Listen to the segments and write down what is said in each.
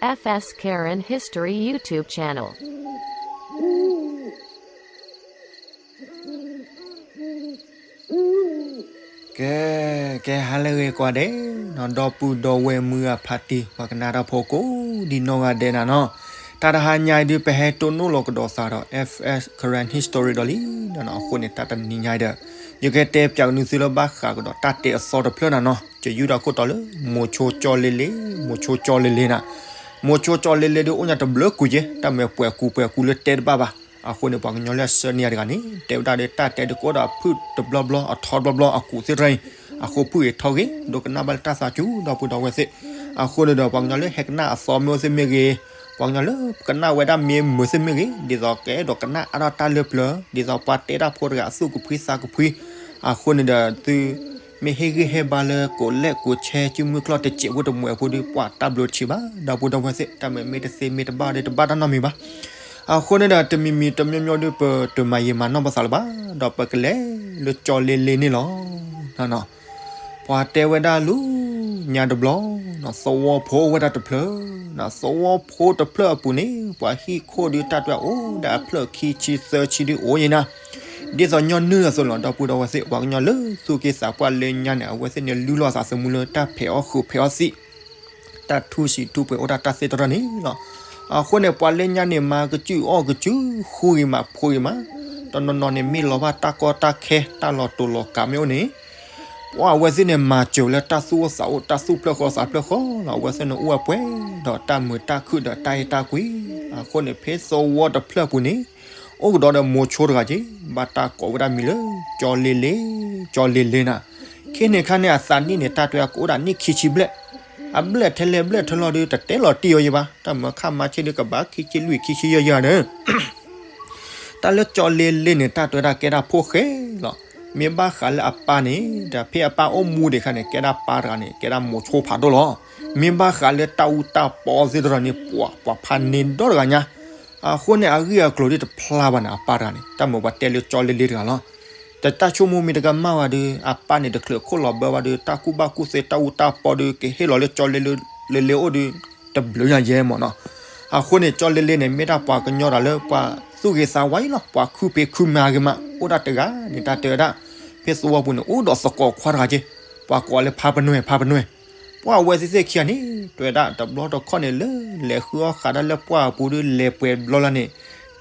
F S Karen History YouTube channel. ကဲ, ကဲဟါလၢအဂ့ၤကိးဂၤဒဲး, ဒီပုၢ်ဒီဝဲၢ်မုၢ်ဂၢ်ဖါတံၢ် ပှၤကနၣ်တၢ်ဖိကိးဒံနီၢ်ဂၤဒဲးနၤနီၤ, တၢ်တဟါညါအံၤဒုး ပဟဲတိၢ်နီၣ်လီၤကဒီးသးဒီး F S Karen History ဒီးလံနၤနီၤ. အဃိန့ၣ် တၢ်တနံၤညါအံၤဒီး ယကတဲပၠးကနုာ်သုလၢဘၣ်ဃးကဒီးတၢ်တဲအသီတဖျၢၣ်နၤနီၤ, ယယုၢ်ဒီးခိၣ်တီလၢ မိၤဆိကၠီလ့လ့, မိၤဆိကၠီလ့လ့နၤ, မိၤဆိကၠီလ့လ့ဒုးအိၣ်ညါတဘျုးကူာ်က့, တၢ်မ့ၢ်ပှဲၤကူာ်ပှဲၤကူာ်လၢတဲတဘၣ်ဘၣ်. အဃိန့ၣ် ပှၤကညီလၢအဆှၢန့ၢ်ယၤတဂၤန့ၣ် တဲဝဲဒၣ်ဒီး တၢ်တဲဒုးကအိၣ်ဒီးအဖုၣ်တဘျီဘျီ အထီတဘျီဘျီ အကူာ်သ့ၣ်တဖၣ်အံၤ, အဃိဖုၣ်ဂ့ၤထီဂ့ၤ ဒိကနၣ်ဘၣ်လၢတၢ်သးစူၤ ဒီပုၢ်ဒီဝဲၢ်သ့ၣ်. အဃိန့ၣ်ဒီး ပှၤကညီလၢဟဲကနၣ်အသီမ့ၢ်အိၣ်သ့ၣ်မ့ၢ်ဂ့ၤ, ပှၤကညီလၢကနၣ်ဝဲဒၣ်မ့ၢ်မုာ်သ့ၣ်မ့ၢ်ဂ့ၤ, ဒ်သိးကအဲၣ်ဒိးကနၣ်အါထီၣ်တၢ်လၢပျၢၤ, ဒ်သိးပှၤတဲတၢ်ဖိတဂၤအသူၣ်ကဖှံသးကဖှံ, အဃိန့ၣ်ဒီးသု မ့ၢ်ဟ့ၣ်ဂံၢ်ဟ့ၣ်ဘါလၢကိးလဲၣ်ကိးဆဲ စုမုၢ်ကျီၢ်တစဲးဖိတမှဲးဖိဒုး ပှၤတၢ်ဘျုးတဆံးဘၣ် ဒီပုၢ်ဒီဝဲၢ်သ့ၣ်. တၢ်မ့ၢ်မ့ၢ်တသ့မ့ၢ်တဘၣ်ဒီး တဘၣ်တၢ်နီတမံၤဘၣ်. အဃိန့ၣ်ဒီး တမံၤမံၤတမံၤမံၤဒုး ပတမၤယံာ်မၤနီၢ်ပသးလၢၤဘၣ်, ဒီးပကလဲၤလၢကၠီလ့လ့န့ၣ်လီၤ. ပှၤတဲဝဲဒၣ်လၢညါတဘျီ, သဝီဖိအိၣ်ဝဲဒၣ်တဖျၢၣ်, သဝီဖိတဖျၢၣ်အပူၤန့ၣ် ပှၤဟံၣ်ခိၣ်ဒုးတၢ်တွဲအိၣ်ဒၣ်အဖျၢၣ်ခံဆံသၢဆံဒုးအိၣ်ယံၤနၤ, ဒ်သိးညီနုၢ်အသိးလီၤ ဒီပုၢ်ဒီဝဲၢ်သ့ၣ်. ပှၤကညီလၢသူၣ်က့သးပှၢ်လၢညါန့ၣ် အဝဲသ့ၣ်န့ၣ် လုၢ်လီၤသးသမူလၢတၢ်ဖဲးအီၣ်ဃုာ်ဖဲးအီၣ်သံး, တၢ်ထူစံးထူပှဲၤအိၣ်တၢ်တၢ်သ့ၣ်တဖၣ်န့ၣ်လီၤ. အဃိန့ၣ် ပှၤလၢညါန့ၣ် မၤကစုၣ်အီၣ်ကစုၣ် ဃုဂ့ၤမးဖိဂ့ၤမး, တနီၤနီၤန့ၣ် မ့ၢ်လီၤဘၣ်တၢ်ကီတၢ်ခဲ တၢ်လီၤတူာ်လီၤကာ်မ့ၢ်အိၣ်န့ၣ် ပှၤအဝဲသ့ၣ်န့ၣ် မၤစၢၤလၢတၢ်သူၣ်အိၣ်သးအိၣ် တၢ်သူၣ်ဖျၢၣ်ဃီသးဖျၢၣ်ဃီလီၤ. အဝဲသ့ၣ်န့ၣ်အိၣ်ဝဲပှဲၤဒီးတၢ်မုာ်တၢ်ခုၣ်ဒီးတၢ်အဲၣ်တၢ်ကွံ. အဃိန့ၣ် ဖဲသဝီတဖျၢၣ်ပူၤန့ၣ် အိၣ်ကဒီးဒီးမိၤဆိတဂၤက့ၤ, ဘၣ်တၢ်ကိးဝဲဒၣ်မံၤလၢ ကၠီလ့လ့, ကၠီလ့လ့နၤ. ခ့န့ၣ်ခါန့ၣ် အသးနံၣ်န့ၣ် တၢ်တဲဝဲဒၣ်ကအိၣ်ဒၣ်နံၣ်ခံဆံဘျဲၣ်, အဘျဲၣ်ထဲလဲၣ်ဘျဲၣ်ထဲလီၤဒုး တတဲလီၤတံၢ်အီၤယံၤဘၣ်. တၢ်မၢခါမါဆ့ၣ်ဒုး ကဘၣ်ခံဆံလွံၢ်ခံဆံယဲၢ်ယဲၢ်ဒီး တၢ်လၢကၠီလ့လ့န့ၣ် တၢ်တဲဝဲဒၣ်ကဲဒၣ်ဖိဃဲလီၤ. မ့ၢ်ဘၣ်ဃးလၢအပၢ်န့ၣ် ဒီးဖဲအပၢ်အိၣ်မူဒံးအခါန့ၣ် ကဲဒၣ်ပၢ်တဂၤန့ၣ် ကဲဒၣ်မိၤဆိဖးဒိၣ်လီၤ. မ့ၢ်ဘၣ်ဃးလၢတၢ်အူတၢ်ပီသ့ၣ်တဖၣ်န့ၣ် ပှၤ ပှၤဖးန့ၢ်ဒီတဂၤညါ. အဃိန့ၣ် အဂ့ၢ်အကျိၤဒုးတဖျါဘၣ်န့ၣ် အပၢ်တဂၤန့ၣ် တၢ်မၢပှၤတဲလၢကၠီလ့လ့တဂၤလီၤ. တၢ်ဆိကမိၣ်မ့ၢ်တကမၣ်ဘၣ်ဒီး အပၢ်န့ၣ် တချုးခိၣ်လီၤဘၢဘၣ်ဒီး တၢ်ကူၣ်ဘၣ်ကူၣ်သ့တၢ်အူတၢ်ပီဒီး ကဟ့ၣ်လီၤလၢကၠီလ့လ့အိၣ်ဒီး တဘျုးညါယဲမၢ်နီၤ. အဃိန့ၣ် ကၠီလ့လ့န့ၣ် မ့ၢ်ဒၣ်ပှၤကညီတဂၤလၢပှၤသူၣ်ဂ့ၤသးဝါအံၤလီၤ. ပှၤခုဖံးခုမၤဂ့ၤမး အိၣ်ဒၣ်တဂၤန့ၣ် တၢ်တဲဝဲဒၣ် ဖဲသဝီပူၤန့ၣ် အိၣ်ဒီးသကိးခွါတဂၤက့ၤ, ပှၤကိးလၢဖါပနွဲၢ် ဖါပနွဲၢ်. ပှၤအဝဲသ့ၣ်သ့ၣ်ခံဂၤန့ၣ် တဲဝဲဒၣ်တဘျီတခီၣ်န့ၣ် လၢလဲၤဃုအီၣ်ဃးဒၣ်လၢပှၢ်အပူၤဒီး လဲၤပှဲၤဘျီလၢ်န့ၣ်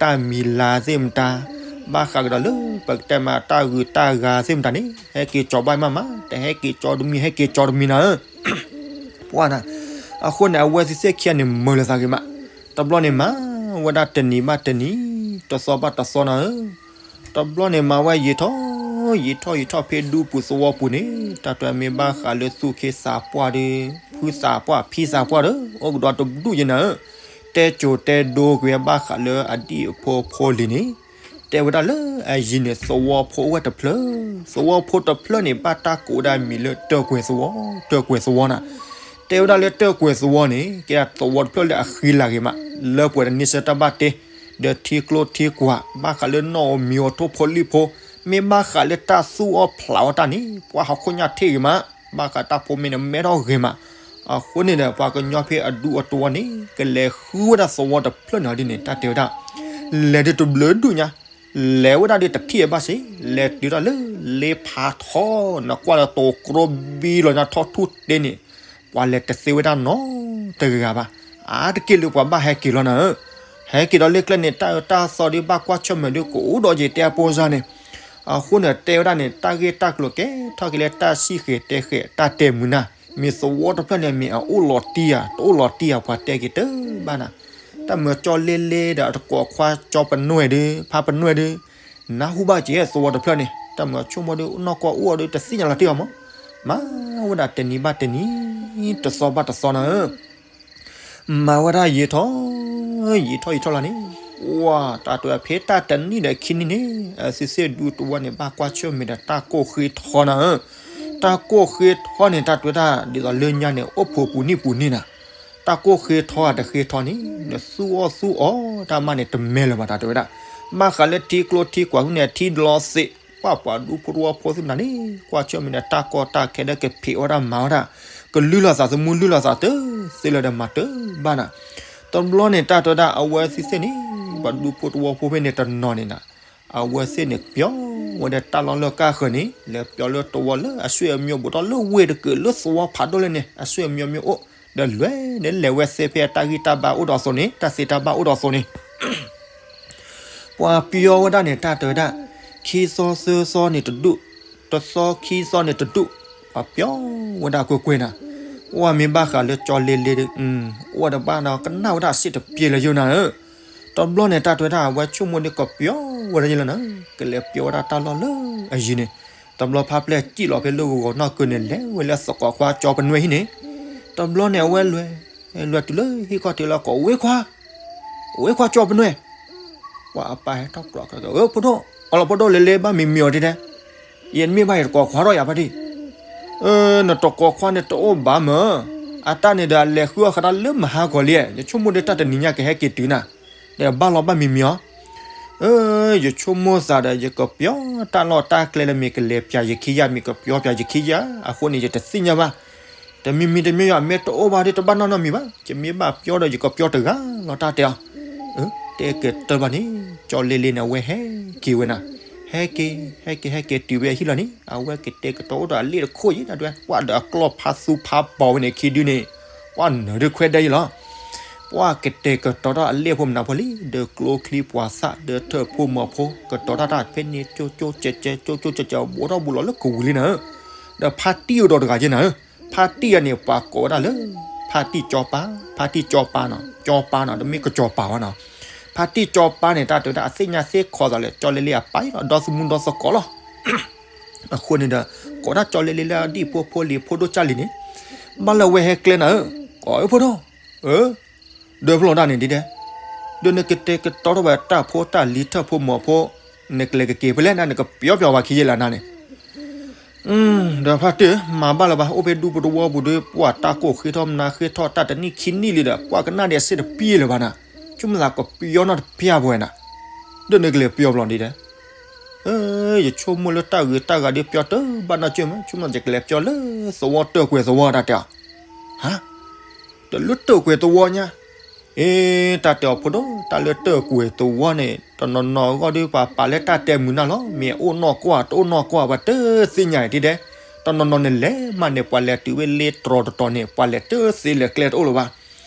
တၢ်မံၤလၤသ့ၣ်မတၤ ဘၣ်ဃးကဒီးလၢ ပကတဲမးတၢ်ဂုၤတၢ်ဂၤသ့ၣ်မတၤန့ၣ် ဟဲက့ၤကၠီဘၣ်မးမး တဟဲက့ၤကၠီတမံၤ ဟဲက့ၤကၠီတမံၤနၤဧၢ ပှၢ်နၤ. အဃိန့ၣ် အဝဲသ့ၣ်သ့ၣ်ခံဂၤန့ၣ် မၢလီၤသးဂ့ၤမး. တဘျီန့ၣ်မၤဝဲဒၣ်တနံၤဘၣ်တနံၤ တသီဘၣ်တသီနၤဧၢ. တဘျီန့ၣ်မၤဝဲယံာ်ထီၣ် ယံာ်ထီၣ်ယံာ်ထီၣ် ဖဲဒူပူၤသဝီပူၤန့ၣ် တၢ်တဲမ့ၢ်ဘၣ်ဃးလၢသူၣ်ခ့သးပှၢ်ဒီး ဖုသးပှၢ်ဖံသးပှၢ်ဒီး အိၣ်ကဒီးတဒူၣ်ယဲနၤဧၢ. တဲကိၤတဲဒိကွံာ်ဘၣ်ဃးလၢအဒံၣ်အဖိဖိလံၤန့ၣ် တဲဝဲဒၣ်လၢအယံၤန့ၣ် သဝီဖိအိၣ်ဝဲတဖျၢၣ်, သဝီဖိတဖျၢၣ်န့ၣ် ဘၣ်တၢ်ကိးဝဲဒၣ်မံၤလၢတၢၢ်ကွဲၤသဝီ, တၢၢ်ကွဲၤသဝီနၤ. တဲဝဲဒၣ်လၢတၢၢ်ကွဲၤသဝီန့ၣ် ကဲဒၣ်သဝီတဖျၢၣ်လၢအဃံလၤဂ့ၤမး လၢပှဲၤဒီးန့ဆၢၣ်တၢ်ဘၣ်တ့ ဒီးထံကျိထံကွၢ် ဘၣ်ဃးလၢနီၣ်ဧိၤမံၤဧိၤထိၣ်ဖိလံၣ်ဖိ မ့ၢ်ဘၣ်ဃးလၢတၢ်သူၣ်အီၣ်ဖျးအီၣ်တၢ်န့ၣ် ပှၤဟီၣ်ခိၣ်ညါထံၣ်ဂ့ၤမး, ဘၣ်ဃးတၢ်ဖိမ့ၢ်န့ၣ်မဲထီၣ်ဂ့ၤမး. အဃိန့ၣ်ဒီး ပှၤကညီဖဲအဒူအတဝီန့ၣ် ကလဲၤဃုဝဲဒၣ်သဝီတဖျၢၣ်န့ၣ်ဒ်န့ၣ် တၢ်တဲဝဲဒၣ် လဲၤဒုးတဘျုးဒူၣ်ညါ လဲၤဝဲဒၣ်ဒီးတထံၣ်အဘၣ်စ့ၢ်, လဲၤတုၤတၢ်လၢလ့ဖးထီ နကွၢ်လၢတိၤကျိဘံလီၤညါထီၣ်ထူၣ်တ့န့ၣ် ပှၤလဲၤတသ့ဝဲဒၣ်နီတဂၤဘၣ်. အါတက့ၢ်လၢပှၤဘၣ်ဟဲက့ၤလီၤနၤဧၢ. ဟဲက့ၤဒီးလၢကျဲန့ၣ် တၢ်အၢတၢ်သီဒုးဘၣ်ကွၢ်ဆၢၣ်မဲာ်ဒုးကအိၣ်ဒီးယံာ်တဲအပိစါန့ၣ်. အဃိန့ၣ်တဲဝဲဒၣ်န့ၣ် တၢ်ဂ့ၢ်တၢ်ကျိၤကဲထီၣ်က့ၤလၢတၢ်စံၣ်ဃဲၤတဲဃဲၤတၢ်တဲမုာ်နၤ, မ့ၢ်သဝီတဖျၢၣ်န့ၣ်မ့ၢ်အအိၣ်လီၤတံၢ်ဧါ တအိၣ်လီၤတံၢ်ဧါ ပှၤတဲက့ၤတဘၣ်နၤ. တၢ်မၢကၠီလ့လ့ဒီးအတကိးခွါကၠီပနွဲၢ်ဒုး ဖါပနွဲၢ်ဒုး နၢ်ဟူဘၣ်က့ၤသဝီတဖျၢၣ်န့ၣ် တၢ်မၢဆိကမိၣ်ဒုး နီၢ်ကီၢ်အိၣ်အီၤဒုး တသ့ၣ်ညါလီၤတံၢ်အီၤမး. မၤဝဲဒၣ်တနံၤဘၣ်တနံၤ တသီဘၣ်တသီနၤဧၢ. မၤဝဲဒၣ်ယံာ်ထီၣ် ယံာ်ထီၣ်ယံာ်ထီၣ်လီၤန့ၣ် ပှၢ်တၢ်တဲဖဲတၢ်တနံၣ်ဒီးခံနံၣ်န့ၣ် အသုသ့ၣ်ဒူတဝီန့ၣ် ဘၣ်ကွၢ်ဆၢၣ်မဲာ်ဒီးတၢ်ကိၢ်ဃ့ထီနၤဧၢ. တၢ်ကိၢ်ဃ့ထီန့ၣ် တၢ်တဲဝဲဒၣ် ဒ်သိးလၢညါန့ၣ် အိၣ်ဖှိၣ်ပူၤနံၣ်ပူၤနံၣ်နၤ တၢ်ကိၢ်ဃ့ထီဧါတဃ့ထီန့ၣ် နသူၣ်အီၣ်သူၣ်အီတၢ်မးန့ၣ် တမဲလၢၤဘၣ် တၢ်တဲဝဲဒၣ်. ဘၣ်ဃးလၢထံကျိထံကွၢ်န့ၣ် ထံလီၤသ့ၣ် ပှၢ်ပှၤဒူဖိတဝီဖိသ့ၣ်မတၤန့ၣ် ကွၢ်ဆၢၣ်မဲာ်ဒီးတၢ်ကီတၢ်ခဲဒီးကဖံးဝဲဒၣ်မၤဝဲဒၣ် ကလုၢ်လီၤသးသမူလုၢ်လီၤသးတသ့လၢၤဒီးမၤတဘၣ်နၤ. တဘျီန့ၣ် တၢ်တဲဝဲဒၣ် အဝဲသ့ၣ်သ့ၣ်န့ၣ် ပှၤဒူဖိတဝီဖိဖဲန့ၣ်တနီၤန့ၣ်နၤ, အဝဲသ့ၣ်န့ၣ်ပျီဝဲဒၣ်တၢ်လီၢ်လၢကၢ်ဃၢၤန့ၣ် လဲၤပျီလၢတဝီလၢအဆွေအမျိုးဘူးထီၣ်လၢဝ့ၢ်တကုာ်လၢသဝီဖးဒိၣ်လဲၣ်န့ၣ် အဆွေအမျိုးမျိုးအိၣ်, ဒီးလဲၤန့ၣ်လဲၤဝဲသ့ဖဲအတၢ်ဂံၢ်တၢ်ဘါအိၣ်ဒီးအသိးန့ၣ် တၢ်သ့တၢ်ဘၣ်အိၣ်ဒီးအသိးန့ၣ် ပှၤပျီဝဲဒၣ်န့ၣ် တၢ်တဲဝဲဒၣ် ခံသီသၢသီန့ၣ်တဒူၣ်, တသီခံသီန့ၣ်တဒူၣ်, ပှၤပျီဝဲဒၣ်ကွ့ၢ်ကွ့ၢ်နၤ, အိၣ်မ့ၢ်ဘၣ်ဃးလၢကၠီလ့လ့ဒီး အိၣ်ဝဲတဘၣ်ဒီးကနၣ်ဝဲဒၣ်စ့ၣ်တပျ့လၢယိနၤဧၢ, တဘျီန့ၣ် တၢ်တဲဝဲဒၣ် အဝဲဆိကမိၣ်ဒီးကပျီဝဲဒၣ်ယလီၤနၤ, ကလဲၤပျီဝဲဒၣ်တၢ်လီၢ်လၢအယံၤန့ၣ်, တဘျီဖါပျဲၢ်စံၣ်လီၤဖဲလၢဂီၤနီၢ်ကၢန့ၣ် လဲၤဝဲလၢသကိးခွါကၠီပနွဲဟံၣ်န့ၣ်, တဘျီန့ၣ် အဝဲလဲၤ လဲၤတုၤလၢဟံၣ်ခီၣ်ထံးလၢကိး ဝ့ခွါ, ဝ့ခွါကၠီပနွဲ, ပှၤအပၢ်ဟဲထီၣ်ကြီ, ဖိဒိၣ်, အလီၤဖိဒိၣ်လဲၤလဲၤဘၣ်မံၤမံၤအီၤဒ်လဲၣ်, ယမ့ၢ်ဘၣ်ယတကိးခွါထီၣ်ယၤဖါတံၢ်, နတကိးခွါန့ၣ်တအိၣ်ဘၣ်မၢ်, အတၢ်န့ၣ်ဒီးအလဲၤဃုအီၣ်ဃာ်တၢ်လၢမဟါကီၤလံ, ယဆိကမိၣ်ဒီးတၢ်တနံၤညါကဟဲက့ၤတုၤနၤ, ဒီးဘၣ်လီၤဘၣ်မံၤမံၤအီၤ ယဆိကမိၣ်သးဒီး ယကပျီတၢ်လီၢ်တၢ်ကျဲလၢမ့ၢ်ကလဲၤပၠးယခံယၤ မ့ၢ်ကပျီပၠးယခံယၤ, အဃိန့ၣ် ယတသ့ၣ်ညါဘၣ်, တမံၤမံၤတမံၤမံၤ အမ့ၢ်တအိၣ်ဘၣ်ဒီး တဘၣ်နီၢ်နီၢ်မံၤဘၣ်, ယမ့ၢ်ဘၣ်ပျီဒီး ယကပျီတဂၤလီၤ တၢ်တဲအီၤ, တဲကတၢၢ်ဘၣ်န့ၣ် ကၠီလ့လ့န့ၣ် အဝဲဟဲက့ၤဝဲနၤ, ဟဲက့ၤ ဟဲက့ၤ ဟဲက့ၤတုၤဝဲအဟံၣ်လီၤန့ၣ် အဝဲကတဲာ်ကတီၤအိၣ်ဒီးအလ့ၣ်တခိၣ်ယဲ တၢ်တဲဝဲ ပှၤဒီးအကျီၢ်ဖးသူဖးပီၤဝဲန့ၣ် ခံဒုန့ၣ် ပှၤနၢၤဒုးခွဲးဒဲးယလီၤ ပှၤကတဲာ်ကတီၤထီၣ်အလ့ၣ်ဖိမနုၤဖိလံ, ဒီးကျိချံပှၤသၣ် ဒီးထၢၣ်ဖိမီၤဖိ ကတီၤတၢ်တၢ်ဖဲန့ၣ် ကၠိကၠိကဲးကဲး ကၠိကၠိကဲးကဲး ဘူးထီၣ်ဘူးလီၤလၢကဝံၤလံနၤဧၢ, ဒီးဖါတံၢ်အိၣ်ဒီးတဂၤယဲနၤဧၢ, ဖါတံၢ်အံၤန့ၣ် ပှၤကိးဝဲဒၣ်လၢ ဖါတံၢ်ကၠီပၤ, ဖါတံၢ်ကၠီပၤနီၤ, ကၠီပၤနီၤ, တမ့ၢ်ကစီၤပၤဘၣ်နီၤ, ဖါတံၢ်ကၠီပၤန့ၣ် တၢ်တဲဝဲဒၣ် အသ့ၣ်ညါသ့ၣ်ခီသးလၢ ကၠီလ့လ့အပၢ်အံၤလီၤ, ဒီသမူဒီသကိးလီၤ အဃိန့ၣ်ဒီး ကိးဒၣ်ကၠီလ့လ့လၢအဒံၣ်ဖိဖိလံၤဖိဒိၣ်ကၢ်လံၤန့ၣ်, ဘၣ်လၢအဝဲဟဲကျဲနၤဧၢ, ကိးဧၢဖိဒိၣ်, ဧၢ, ဒီးဖျိးတၢ်န့ၣ်ဒ်ဒဲး, ဒီးနကတဲာ်ကတီၤထီၣ်ဝဲတၢ်ဖိတၢ်လံၤထၢၣ်ဖိမီၤဖိ, နကလဲၤကက့ၤဖဲလဲၣ်နၤ နကပျီပျီဝဲခံယဲလၢနၤန့ၣ်, ဒီးဖါတံၢ် မၤဘၣ်လၢၤဘၣ်, အိၣ်ဖဲဒူပတဝီပူၤဒီး ပှၤတၢ်ကိၢ်ဃ့ထီၣ်မနၤဃ့ထီၣ်တၢ်တနံၣ်ခံနံၣ်လံဒီး ပှၤကနၣ်ဒံးအစ့ၣ်တပျ့လၢၤဘၣ်နၤ, ဆိကမိၣ်သးကပျီနီၢ်တပျၢ်ပဝဲနၤ, ဒီးနကလဲၤပျီပျီဒ်ဒဲး ယဆိကမိၣ်လၢတၢ်ဂ့ၤတၢ်ဂၤဒီးပျီတဘၣ်နီၢ်ကၢၢ်မး, ဆိကမိၣ်ယကလဲၤပျီလၢသဝီတၢၢ်ကွဲၤသဝီတၢ်တဲအီၤ, ဟါ, တလၢတၢၢ်ကွဲၤသဝီညါ, အ့ တၢ်တဲအီၤဖိဒိၣ် တၢ်လၢတၢၢ်ကွဲၤသဝီန့ၣ် တနီၤနီၤအဂီၢ်ဒီးပှၤပာ်လၢတၢ်တဲမုာ်နၢ်လီၤ, မ့ၢ်အိၣ်နီၢ်ကွၢ်တအိၣ်နီၢ်ကွၢ် ပှၤတသ့ၣ်ညါဒ်ဒဲး, တနီၤနီၤန့ၣ်လဲၤမးန့ၣ် ပှၤလဲၤတုၤဝဲလ့တြီၤတတီၤန့ၣ် ပှၤလဲၤတသ့လဲၤကျဲတအိၣ်လၢၤဘၣ်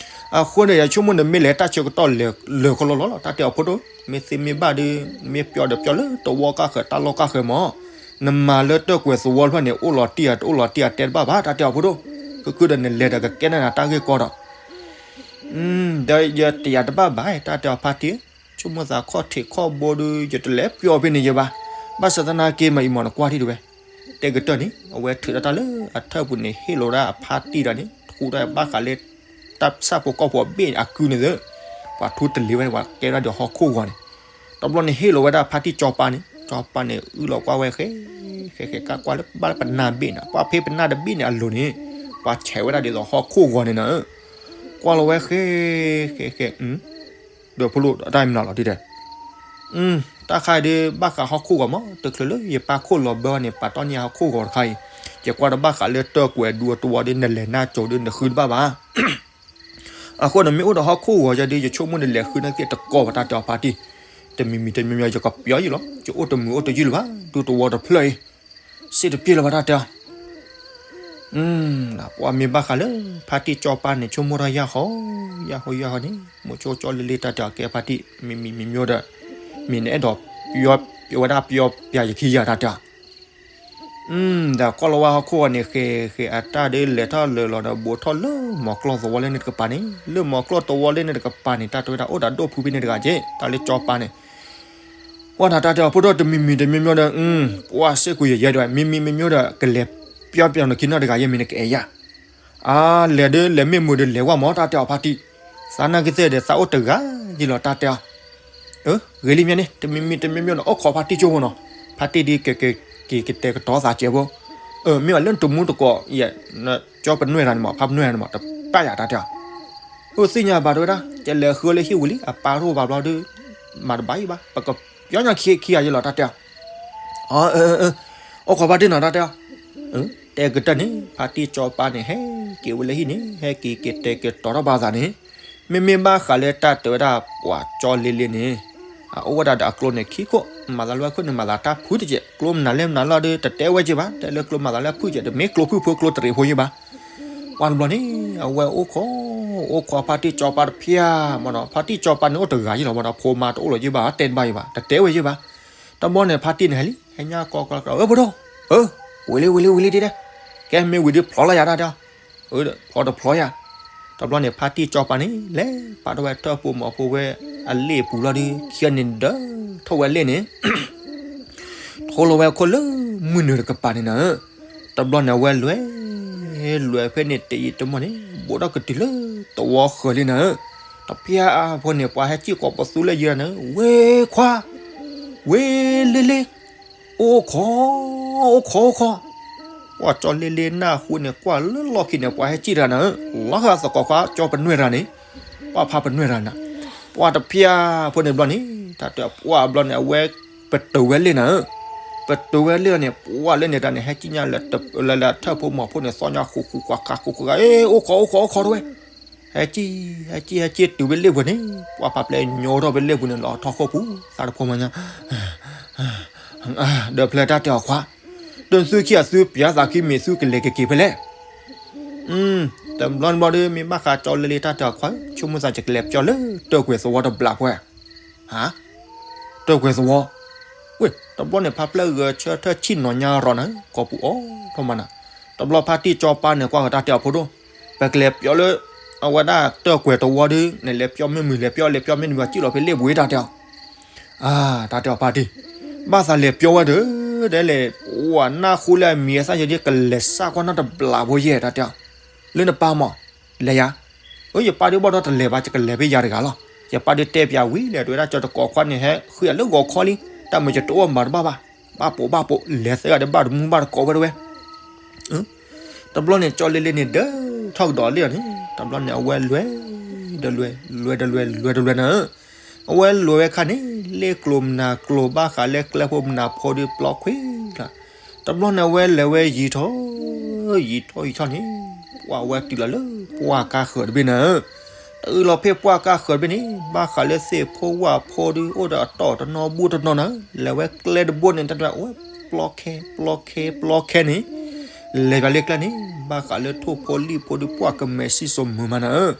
အဃိန့ၣ် ယဆိကမိၣ်န့ၣ်မ့ၢ်လဲၤတၢ်ဆၢကတီၢ်လၢာ်ခီလီၤလီၤလီၤ တၢ်တဲအီၤဖိဒိၣ်, မ့ၢ်သ့မ့ၢ်ဘၣ်ဒီး မ့ၢ်ပျီဒီးပျီလၢသဝီကၢ်ဃၢၤတၢ်လီၢ်ကၢ်ဃၢၤမး, နမၤလၢတၢၢ်ကွဲၤသဝီတဖျၢၣ်န့ၣ် အိၣ်လီၤတံၢ်ဧါတအိၣ်လီၤတံၢ်ဧါတဲတဘၣ်ဘၣ် တၢ်တဲအီၤဖိဒိၣ်, ဃုခုဒီးနလဲၤဒီးကကဲထီၣ်နၤတၢ်ဂ့ၢ်ကီဒီး ဒီးယတယာ်တဘၣ်ဘၣ် တၢ်တဲအီၤဖါတံၢ်, ဆိကမိၣ်သးခီၣ်ထံးခီၣ်ဘိဒီး ယတလဲၤပျီဖဲန့ၣ်ယဲဘၣ်, ဘၣ်ဆၣ်သနာ်က့မးအံၤမးနကွၢ်ထံၣ်တဝဲ, တဲကတၢၢ်န့ၣ် အဝဲထုးထီၣ်တၢ်လၢအထၢၣ်ပူၤန့ၣ် ဟ့ၣ်လီၤဝဲဒၣ်အဖါတံၢ်ဒီးန့ၣ် ထူးတၢ်ဘၣ်ဃးလၢ တၢ်ဆၣ်ဖိကီၢ်ဖိအဘ့ၣ်န့ၣ် အကုန့ၣ်သ့, ပှၤထူတလ့ၤဝဲန့ၣ် ပှၤကဲဝဲဒၣ်ဒီးဟီၣ်ခိၣ်ဂီၤန့ၣ်, တဘျီန့ၣ်ဟ့ၣ်လီၤဝဲဒၣ်ဖါတံၢ်ကၠီပၤန့ၣ်, ကၠီပၤန့ၣ် အုၣ်လီၤကွၢ်ဝဲဃဲ ဃဲဃဲ ကၢ်ကွၢ်လၢဘၣ်လၢပနၢ်ဘ့ၣ်န့ၣ် ကွၢ်ဖဲပနၢ်တဘ့ၣ်န့ၣ်အလိၤန့ၣ်, ပှၤဆဲးဝဲဒၣ်ဒ်သိးဟီၣ်ခိၣ်ဂီၤန့ၣ်နၤ, ကွၢ်လီၤဝဲဃဲ ဃဲဃဲ ဒီးဖိလိၣ်တၢ်မနုၤလီၤဒ်လဲၣ်, တၢ်ခါအံၤဒီးဘၣ်ဃးဟီၣ်ခိၣ်ဂီၤမး တချုးလၢယပၢ်ခိၣ်လီၤဘၢန့ၣ် ပာ်တီၢ်န့ၢ်ဟီၣ်ခိၣ်ဂီၤတခါအံၤ, ယကွၢ်တဘၣ်ဃးလၢတၢၢ်ကွဲၤဒူအတဝီဒီး နလဲၤနါစိၤဒီးနဃုတဘၣ်ဘၣ် အဃိန့ၣ်မ့ၢ်အိၣ်ဒီးဟီၣ်ခိၣ်ဂီၤယၤဒီး ယဆိကမိၣ်နလဲၤဃုနာ်က့တကီဘၣ် တၢ်တဲအီၤဖါတံၢ်, တမံၤမံၤတမံၤမံၤ ယကပျီယံာ်လီၤ ယအိၣ်တမုာ်အိၣ်တယုၢ်လၢၤဘၣ် ဒူတဝီတဖျၢၣ်အံၤ, စ့ၣ်တပျ့လၢၤဘၣ် တၢ်တဲအီၤ ပှၤမ့ၢ်ဘၣ်ဃးလၢ ဖါတံၢ်ကၠီပၤန့ၣ် ဆိကမိၣ်တၢ်ယၢ်ဟီ, ယၢ်ဟီယၢ်ဟီန့ၣ် မိၤဆိကၠီလ့လ့ တၢ်တဲအီၤကဲဖါတံၢ် မံၤမံၤမံၤမံၤဒီး မ့ၢ်နအဲၣ်ဒိး ပဝဲဒၣ်ပျီပျၢ်ယခံယၤ တၢ်တဲအီၤ ဒီးကွၢ်လီၤဝဲဟီၣ်ခိၣ်ဂီၤန့ၣ် ဃဲၤဃဲၤအတၢ်ဒီးလဲၤထီၣ်လဲၤလီၤဒီး ဘူးထီၣ်လၢမီၤကျီၢ်သဝီလၢန့ၣ်တကပၤန့ၣ် လၢမီၤကျီၢ်သဝီလၢန့ၣ်တကပၤန့ၣ် တၢ်တဲဝဲဒၣ်အိၣ်ဒီးဒိၣ်ဖုဖဲန့ၣ်တဂၤက့ တၢ်လၢကၠီပၤန့ၣ် ကွၢ်နၤတၢ်တဲအီၤဖိဒိၣ် တမံၤမံၤတမံၤမံၤဒီး ပှၤစ့ၢ်ကီးယဲယဲဒၣ် မံၤမံၤမံၤမံၤဒီး ကလဲၤပျီပျၢ်နခံနီၢ်တဂၤယဲမ့ၢ်နကအဲၣ်ယၤ အါ လဲၤဒီးလဲၤမ့ၢ်မုာ်ဒီးလဲၤဝဲမး တၢ်တဲအီၤဖါတံၢ် သးနာ်က့သ့ၣ်ဒီးသးအိၣ်တဂၤယံာ်လီၤ တၢ်တဲအီၤ ဂ့ၤလံမ့ၢ်န့ၣ် တမံၤမံၤတမံၤမံၤဒီး အိၣ်ခိးဖါတံၢ်ကၠိဖိနီၤ ဖါတံၢ်ဒ်ကကက့ၤကတဲာ်ကတီၤသးကဲးဖိ မ့ၢ်ဘၣ်လၢနတမူတကိး ကၠီပနွဲၣ်တၢ်န့ၣ်မး ဖါပနွဲၣ်တၢ်န့ၣ်မး တပၣ်ယၤ တၢ်တဲအီၤ အိၣ်သ့ၣ်ညါဘၣ်တဲဝဲဒၣ် ကလဲၤဃုလၢဟံၣ်ဝံၤလံ အပၢ်တအိၣ်ဘၣ်ဘျီဒီး မၤတဘၣ်ယံၤဘၣ် ပကပျီညါခံခံဂၤယံၤလီၤ တၢ်တဲအီၤ အိၣ်ခိးဖါတံၢ်နီၤ တၢ်တဲအီၤ တဲကတၢၢ်န့ၣ် ဖါတံၢ်ကၠီပၤန့ၣ် ဟဲက့ၤဝဲလၢဟံၣ်န့ၣ် ဟဲက့ၤက့ၤတဲာ်ကတီၤထီၣ်ဘၣ်သးန့ၣ် မ့မ့ၢ်ဘၣ်ဃးလၢတၢ်တဲဝဲဒၣ်ပှၤကၠီလ့လ့န့ၣ်, အအိၣ်ဝဲဒၣ်ဒီးအကျိန့ၣ်ခံခိၣ်, မၤသးလၢဝဲခိၣ်န့ၣ် မၤသးတၢ်ဖုးတကဲး, ကျိမနုၤလဲၣ်မနုၤလီၤဒီး တတဲဝဲကဲဘၣ်, တဲလၢကျိမၤသးလၢဖုးကဲး, တမ့ၢ်ကျိဖုၣ်ဖိကျိတရံးဖိယဲဘၣ်. ပှၤတဘျီန့ၣ် အဝဲအိၣ်ခိး, အိၣ်ခိးဖါတံၢ်ကၠီပၤတဖျၢၣ်မ့ၢ်နီၤ, ဖါတံၢ်ကၠီပၤန့ၣ်အိၣ်တဂၤယဲလီၤမ့ၢ်နီၤ, ဖိမါတအိၣ်လီၤယဲဘၣ်, တဲတဘၣ်ယဲဘၣ်, တတဲဝဲယဲဘၣ်. တဘျီန့ၣ် ဖါတံၢ်န့ၣ်ဟဲလံ, ဟဲညါကိးကျီကျီ, အၢ ဖိဒိၣ်, ဝံၤလံ ဝံၤလံ ဝံၤလံဒ်ဒဲး, ကဲမ့ၢ်ဝံၤဒီးဖျီလီၤယၤတၢ်တဲအီၤ, ဖျီတဖျီယၤ. တဘျီန့ၣ် ဖါတံၢ်ကၠီပၤန့ၣ် လဲၤပာ်ထီၣ်ဝဲထၢၣ်ဖိမီၤဖိဝဲအလ့ၣ်အပူၤလီၤဒီး ခံဂၤန့ၣ်ဒၢထီၣ်ဝဲလ့ၣ်န့ၣ် ထိလီၤဝဲအခိၣ်လၢမုၢ်နုာ်တကပၤန့ၣ်နၤဧၢ. တဘျီန့ၣ် အဝဲလဲၤ, လဲၤဖဲန့ၣ်တယံာ်တမီၢ်န့ၣ် ဘိးထီၣ်ကတုၤလၢသဝီဃၢၤလံနၤဧၢ. တဖျၢၣ်ဖိန့ၣ် ပှၤဟဲစံၣ်ကိးပသူလၢယံၤနၤဧၢ, ဝ့ၢ်ခွါ, ဝ့ၢ်လ့လ့, အိၣ်ခိး, အိၣ်ခိး အိၣ်ခိး. ပှၤကၠီလ့လ့နၢ်ဟူန့ၣ် ကွၢ်လၢလီၢ်ခံန့ၣ် ပှၤဟဲစံၣ်တဂၤနၤဧၢ, လီၤဃာ်သကိးခွါကၠီပနွဲၢ်တဂၤန့ၣ်, ပှၤဖါပနွဲၢ်တဂၤနၤ. ပှၤတဖျၢၣ်ဖိန့ၣ်ဘျီန့ၣ် တၢ်တဲပှၤဘျီန့ၣ် အဝဲပတုာ်ဝဲလ့ၣ်နၤဧၢ. ပတုာ်ဝဲလ့ၣ်န့ၣ် ပှၤလၢန့ၣ်တၢ်န့ၣ် ဟဲစံၣ်ညါလၢ လၢထၢၣ်ဖိမီၤဖိန့ၣ် သီၣ်ညါဃူဃူကွၢ်ခါဃူဃူဂၤ, အ့ အိၣ်ခိး အိၣ်ခိး အိၣ်ခိးတဝဲ. ဟဲစံၣ်, ဟဲစံၣ်, ဟဲစံၣ်တုၤဝဲလ့ၣ်ပူၤန့ၣ် ပှၤဖါပျဲညိထီၣ်ဝဲလ့ၣ်ပူၤန့ၣ် လီၤထီၣ်ဃီပူၤ သးတဖိမးညါ ဒီးဖျၢၣ်တၢ်တဲအီၤခွါ, ဒီးသုခံဂၤသုပျဲသးခံမ့ၢ်သုကလဲၤကက့ၤဖဲလဲၣ်. တဘျီတဘျီဒီး မ့ၢ်ဘၣ်ဃးကၠီလ့လ့တၢ်တဲအီၤခွါ, ဆိကမိၣ်သးယကလဲၤပျီလၢတၢၢ်ကွဲၤသဝီတဘျီဖိဧါ. တၢၢ်ကွဲၤသဝီ, ဝ့ၢ် တဘျီန့ၣ် ဖါပျဲဂဲၤဆၢထၢၣ်ဆံၣ်နီၤညါရီၤနၤ, ကိးပူၤအီၤထီၣ်မးနၤ. တဘျီဖါတံၢ်ကၠီပၤန့ၣ် ကွၢ်ဃီတၢ်တဲအီၤဖိဒိၣ်, ပကလဲၤပျီလၢ အဝဲဒၣ်တၢၢ်ကွဲၤသဝီဒီး နလဲၤပျီမ့ၢ်မုာ် လဲၤပျီ လဲၤပျီမ့ၢ်နုာ် ဘၣ်စံၣ်လီၤဖဲလ့ၣ်ပူၤတၢ်တဲအီၤ. တၢ်တဲအီၤဖါတံၢ်, ဘၣ်သးလဲၤပျီဝဲဒီး ဒ်လဲၣ်, ပှၤနၢ်ဟူလၢအမံၤအသၣ်ယဲဒ်ကလဲၤစၢ်ကွၢ်နီတဘျီဖိယဲၢ်တၢ်တဲအီၤ. လၢနပၢ်မး, လဲၤယၤ. အၢ ယပၢ်ဒုးဘၣ်ဒီးတလဲၤဘၣ် ယကလဲၤဖဲယၤတဂၤလီၤ. ယပၢ်ဒုးတဲပျးဝံၤလဲၣ် တဝဲဒၣ်ကၠီတကိးခွါန့ၣ် ဟဲဃုအလၢဂီၤခီလံ, တၢ်မုာ်ကတအိၣ်မၤတဘၣ်ဘၣ်, ဘၣ်ပိာ်ဘၣ်ပိာ် လဲၤသၢဂၤဒီးဘၣ်တမူဘၣ်တကိးဝဲတဝဲ တဘျီန့ၣ် ကၠီလ့လ့န့ၣ် ဒၢထီၣ်ကဒီးလ့ၣ်အီၤန့ၣ် တဘျီန့ၣ် အဝဲလဲၤ, ဒီးလဲၤ, လဲၤဒီးလဲၤ, လဲၤဒီးလဲၤနၤဧၢ. အဝဲလဲၤဝဲခါန့ၣ် လ့ၣ်ကျိၤမနၤကျိၤ ဘၣ်ဃးလၢကျဲဖိမနၤဖိဒီးပျီခွံလီၤ. တဘျီန့ၣ် အဝဲလဲၤဝဲယံၤထီၣ်, ယံၤထီၣ်ယံၤထီၣ်န့ၣ် ပှၤဝဲတုၤလီၤလၢပှၢ်ကါဃၢၤတဘ့ၣ်နၤဧၢ. တုၤလီၤဖဲပှၢ်ကါဃၢၤတဘ့ၣ်န့ၣ် ဘၣ်ဃးလၢသ့ၣ်ဖိဝၣ်ဖိဒီး အိၣ်ဒီးအတီၢ်တနီၤဘူးတနီၤနၤဧၢ. လဲၤဝဲကျဲတဘိန့ၣ် တၢ်တဲဝဲ ပျီခဲ, ပျီခဲ, ပျီခဲန့ၣ် လဲၤပၠးလၢကျဲန့ၣ် ဘၣ်ဃးလၢထိၣ်ဖိလံၣ်ဖိဒီး ပှၢ်ကမဲာ်စံၣ်စိၤမုာ်မးနၤဧၢ.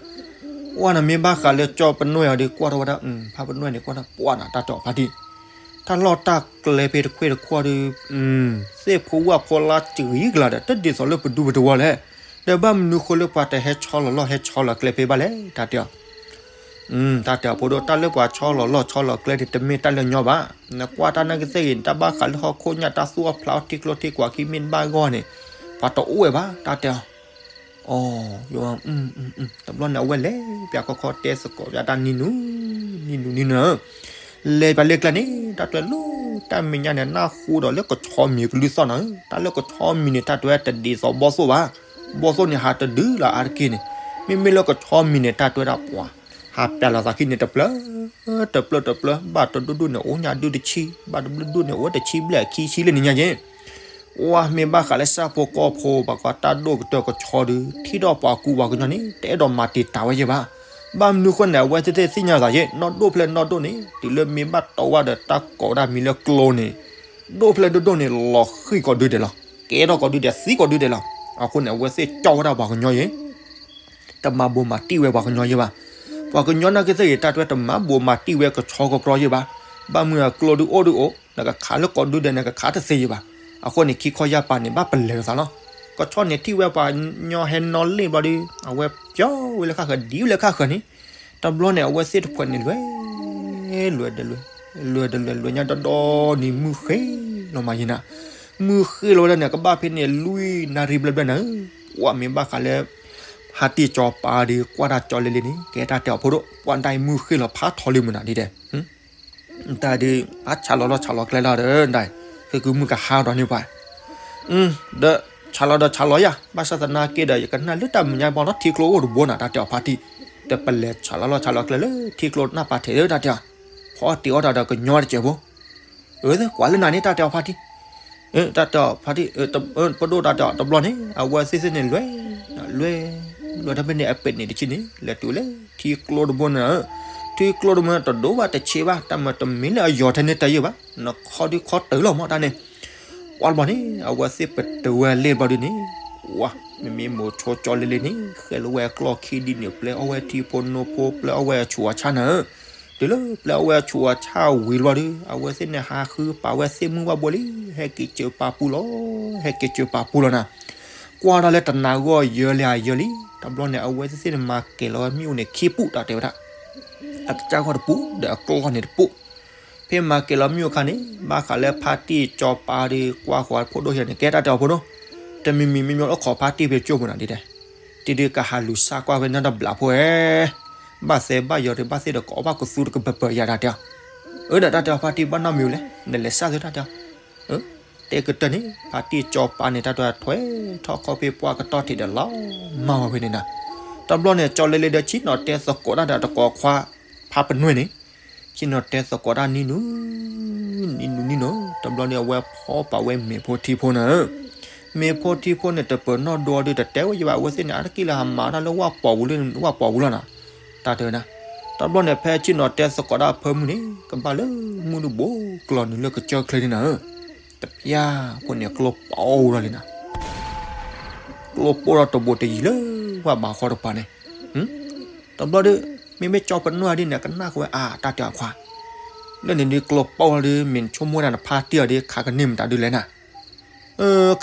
ပှၢ်နမ့ၢ်ဘၣ်ဃးလၢကၠီပနွဲၢ်အီၤဒီး ကွၢ်ထီၣ်ဝဲဒၣ်, ဖါပနွဲၢ်န့ၣ် ကွၢ်ထီၣ်ပှၢ်နၤ တၢ်တဲအီၤဖါတံၢ်, တၢ်လီၢ်တၢ်ကျဲဖဲတခွ့ၣ်တခွီဒီး သ့ၣ်ဖိဝၣ်ဖိလါစံၣ်ဂံၢ်ကလၤဒီး တဒ်သိးလၢပဒူပတဝီလဲၣ်. ဒီးဘၣ်မနုၤဃိလၢပှၤတဟဲဆီလီၤလီၢ်ဟဲဆီလီၤကျဲဖဲဘၣ်လဲၣ် တၢ်တဲအီၤ. တၢ်တဲအီၤဖိဒိၣ် တၢ်လၢပှၤဆီလီၤလီၢ်ဆီလီၤကျဲန့ၣ် တမ့ၢ်တၢ်လၢညီဘၣ်. နကွၢ်တၢ်နာ်က့သ့ၣ်ဂ့ၤန့ၣ် တၢ်ဘၣ်ဃးလၢဟီၣ်ခိၣ်ညၣ် တၢ်သူၣ်အီၣ်ဖျးအီၣ်ထံကျိထံကွာ်ခံမ့ၢ်တဘၣ်ဂီၢ်န့ၣ် ပှၤတအိၣ်ဝဲဘၣ် တၢ်တဲအီၤ. အီ, တဘျီန့ၣ် အဝဲလဲၤပၠးခီခီတဲသကိးပၠးတၢ်နံၤနူၤ, နံၤနူၤနံၤနူၤဧၢ, လဲၤပၠးလၢကျဲန့ၣ် တၢ်တဲလၢတၢ်မဲာ်ညါန့ၣ် နၢ်ဟူဒီးလၢကဆီမံၤကလုၢ်သီၣ်နၤဧၢ, တၢ်လၢကဆီမံၤန့ၣ် တၢ်တဲတဒ်သိးဘီၣ်သိၣ်ဘၣ်, ဘီၣ်သိၣ်န့ၣ်ဟးတဒုလၢအါတက့ၢ်န့ၣ်, မ့မ့ၢ်လၢကဆီမံၤန့ၣ် တၢ်တဲဒၣ်ပှၤ ဟးပၠးလီၤသးခံန့ၣ်တပျၢၤ, တပျၢၤတပျၢၤ, ဘၣ်တဒူၣ်ဒူၣ်န့ၣ် အိၣ်ညၣ်ဒုတဆံ, ဘၣ်တဘျုးဒူၣ်န့ၣ် အိၣ်တဆံဘျဲၣ်ခံဆံလၢနံၤညါက့ၤ ဝဲမ့ၢ်ဘၣ်ဃးလၢစၢ်ဖိကီၢ်ဖိ ပှၤကွၢ်တၢ်ဒိၣ်ကတၢၢ်ကဆီဒီး ထံၣ်ဒီးပှၤကူပှၤကညီန့ၣ် တအဲၣ်ဒိးမၤတံာ်တာ်ဝဲယဲၢ်ဘၣ်. ဘၣ်မနုၤဃိန့ၣ် အဝဲသ့ၣ်သ့ၣ်သ့ၣ်ညါသးယဲၢ် နီၢ်ဒိၣ်ဖျဲၣ်နီၢ်ဒိၣ်န့ၣ် တုၤလၢမ့ၢ်ဘၣ်တီဝဲဒီးတၢ်ကိးဝဲဒၣ်မံၤလၢကျိန့ၣ် ဒိၣ်ဖျဲၣ်ဒိၣ်ဒိၣ်န့ၣ် လီၤဃံၤကိးဒုဒဲးလီၤ. ကဲထီၣ်ကိးဒုဒဲး သံကိးဒုဒဲးလီၤ. အဃိန့ၣ် အဝဲသ့ၣ်ကၠီဝဲဒၣ်ပှၤကညီယဲၢ် တမၤဘိးမၤတံၢ်ဝဲပှၤကညီယဲၢ်ဘၣ်. ပှၤကညီနာ်က့သ့ၣ်ဂ့ၤ တၢ်တဲတမၤဘိးမၤတံၢ်ဝဲကဆီကကြီယဲၢ်ဘၣ်. ဘၣ်မနုၤအကျိဒုအိၣ်ဒုအိၣ် နကခးလၢကိးဒုဒဲး နကခးတသ့ယဲၢ်ဘၣ်. အဃိန့ၣ် ခံခီယၢ်ပၤန့ၣ် ဘၣ်ပလဲၤလိာ်သးလီၤ. ကဆီန့ၣ်ထံၣ်ဝဲပှၤကညီဟဲနီၣ်လ့ၣ်ဘျီဒီး အဝဲပျီဝဲလၢခါဃၢၤ ဒံးဝဲလၢခါဃၢၤန့ၣ် တဘျီန့ၣ် အဝဲသ့ၣ်တဖှဲးန့ၣ် လဲၤ, လဲၤဒီးလဲၤ, လဲၤဒီးလဲၤ လဲၤညါဒီဒီနံၤ မုၢ်ဃ့လီၤမးယဲၢ်နၤ. မုၢ်ဃ့လီၤဝဲဒၣ်န့ၣ် ကဘၣ်ဖဲန့ၣ် လွံၢ်နၣ်ရံၣ်ဘျဲၣ်ဘျဲၣ်နၤဧၢ, ပှၤမ့ၢ်ဘၣ်ဃးလၢ ဖါတံၢ်ကၠီပၤဒီး ကွၢ်တၢ်ကၠီလ့လ့န့ၣ် ကဲတၢ်တဲအီၤဖိဒိၣ် ပှၤဒၣ်အံၤမုၢ်ဃ့လီၤဖးထီလံမုၢ်နၤဒ်ဒဲး တၢ်ဒုး အဆးလီၤလီၢ်ဆးလီၤကျဲလီၤဒီး ဒၣ် ဃ့ကုမုၢ်ကဟါဒီးန့ၢ်ပှၤ ဒီးဆးလီၤဒီးဆးလီၤယၤ ဘၣ်ဆၣ်သနာ်က့ဒီး ယကနၣ်လၢတၢ်မဲာ်ညါဘီလီၤ ထံကျိအိၣ်တဘိနၤ တၢ်တဲအီၤဖါတံၢ်, ဒီးပလဲၤဆးလီၤလီၢ်ဆးလီၤကျဲလၢထံကျိနၢ်ပၢ်ထဲးလၢတၢ်တဲအီၤ, ဖီအီၣ်တ့ၤအီၣ်တၢ်ဒီးကညီတစဲးဖိ, အၢ ကွၢ်လၢနၤန့ၣ် တၢ်တဲအီၤဖါတံၢ်, တၢ်တဲအီၤဖါတံၢ်, ပဒိၣ်တၢ်တဲအီၤတဘျီန့ၣ် အဝဲသ့ၣ်သ့ၣ်န့ၣ် လဲၤ, လဲၤ, လီၤတၢ်ဖဲန့ၣ် အပဲာ်န့ၣ်တဆံန့ၣ် လဲၤတုၤလၢထံကျိတဘိန့ၣ်ဧၢ, ထံကျိတဘိန့ၣ် တဒိၣ်ဘၣ်တဆံးဘၣ်, တၢ်မၤတမံၤလၢအယီၤထဲန့ၣ်တယံာ်ဘၣ်, နခီဒုခီတၢၢ်လီၤမးတၢ်န့ၣ်, ပှၤတဘျီန့ၣ် အဝဲသ့ၣ်ပတုာ်ဝဲလ့ၣ်ဘျီဒုန့ၣ်, ဝါ, မ့မ့ၢ်မိၤဆိကၠီလ့လ့န့ၣ် ဃဲလီၤဝဲအကျီၢ်ခံဒုန့ၣ် ပျဲအီၣ်ဝဲထံဖိနိဖိ ပျဲအီၣ်ဝဲအဆူးအဆါနၤဧၢ, တုၤလၢပျဲအီၣ်ဝဲအဆူးအဆါဝံၤလီၤဒီး အဝဲသ့ၣ်န့ၣ်ဟးဃုပာ်ဝဲသ့ၣ်မုၢ်ဘၣ်ဘိလံ, ဟဲက့ၤစၢၤပာ်ပူၤလီၤ, ဟဲက့ၤစၢၤပာ်ပူၤလီၤနၤ, ကွၢ်ဒၣ်လၢတနၤဂီၢ်ယၢလံဧါယၢလံ, တဘျီန့ၣ် အဝဲသ့ၣ်သ့ၣ်န့ၣ် မၤကဲၤလီၤဝဲမ့ၣ်အူန့ၣ်ခံပူၤတၢ်တဲဝဲဒၣ်, အကစၢ်ဂီၢ်တပူၤ ဒီးအကျီၢ်န့ၣ်တပူၤ, ဖဲမၤကဲၤလီၤမ့ၣ်အူအခါန့ၣ် ဘၣ်ဃးလၢဖါတံၢ်ကၠီပၤဒီးကွၢ်ဃီၤဖိဒိၣ်ယဲန့ၣ် ကဲတၢ်တဲအီၤဖိဒိၣ်, တမံၤမံၤမ့ၢ်မ့ၢ်အိၣ်ခိးဖါတံၢ်ဖဲကၠိပူၤနၤဒ်တဲ တံၤဒုးကဟးလူၤဆါကွၢ်ဖဲန့ၣ်တဘျီဖိဧဲ, ဘၣ်သဲဘၣ်ယီၤဒီးဘၣ်သ့ၣ်ဒီး ကအီၣ်ဘၣ်ကသူတကပၤပၤယၤတၢ်တဲအီၤ, အၢဒီးတၢ်တဲအီၤဖါတံၢ်ဘၣ်နီတမံၤလဲၣ် နလဲၤစၢ်သုတၢ်တဲအီၤ, တဲကတၢၢ်န့ၣ် ဖါတံၢ်ကၠီပၤန့ၣ် တၢ်တဲအီၤထွဲထီၣ်ခီၣ်ဖ့ၣ်ပှၢ်ကတီၢ်ထံးဒီးလီၤ မၤဝဲဖဲန့ၣ်နၤ, တဘျီန့ၣ် ကၠီလ့လ့ဒီးဆ့ၣ်နီၤတဲသကိးတၢ်ဒီးတကိးခွါ ဖါပနွဲၣ်န့ၣ် ဆ့ၣ်နီၤတဲသကိးတၢ်နံၤနူၤ နံၤနူၤနံၤနူၤ, တဘျီန့ၣ် အဝဲဖီပာ်ဝဲမ့ၤဖိထံဖိနၤဧၢ, မ့ၤဖိထံဖိန့ၣ် တပၢၤနီၣ်ဒိဒီးတတဲဝဲယဘၣ် အဝဲသ့ၣ်န့ၣ် အါတက့ၢ်လၢဟးမၤတၢ်လၢဝၣ်ပီၤပူၤလၢဝၣ်ပီၤပူၤလီၤနၤ, တၢ်တဲဝဲနၤ, တဘျီန့ၣ် ဖဲဆ့ၣ်နီၤတဲသကိးတၢ်ဖၢမုၢ်န့ၣ် ကဘၣ်လၢမုၢ်ဒိၣ်ဘူးကလီၤနုာ်လၢကစၢၢ်ချ့န့ၣ်နၤဧၢ, တပျၢ်ဖိန့ၣ် ကျိပိၢ်လီၤလံနၤ ကျိပိၢ်ဒီးတဘူးတယံၤလၢဝၣ်ဘးဃီတပၤန့ၣ်, တဘျီဒီး မ့မ့ၢ်ကၠီပနွဲၣ်ဒ်န့ၣ် ကနၣ်ဃီဝဲအါ တၢ်တဲအီၤခွါ, လၢန့ၣ်ဒုးကျိပိၢ်လီၤဒီး မ့ၢ်နဆိကမိၣ်ဝဲဒၣ်နဖါတံၢ်အီၤဒီး ခးကန့ၢ်မတၤဒုးလဲၣ်နၤ,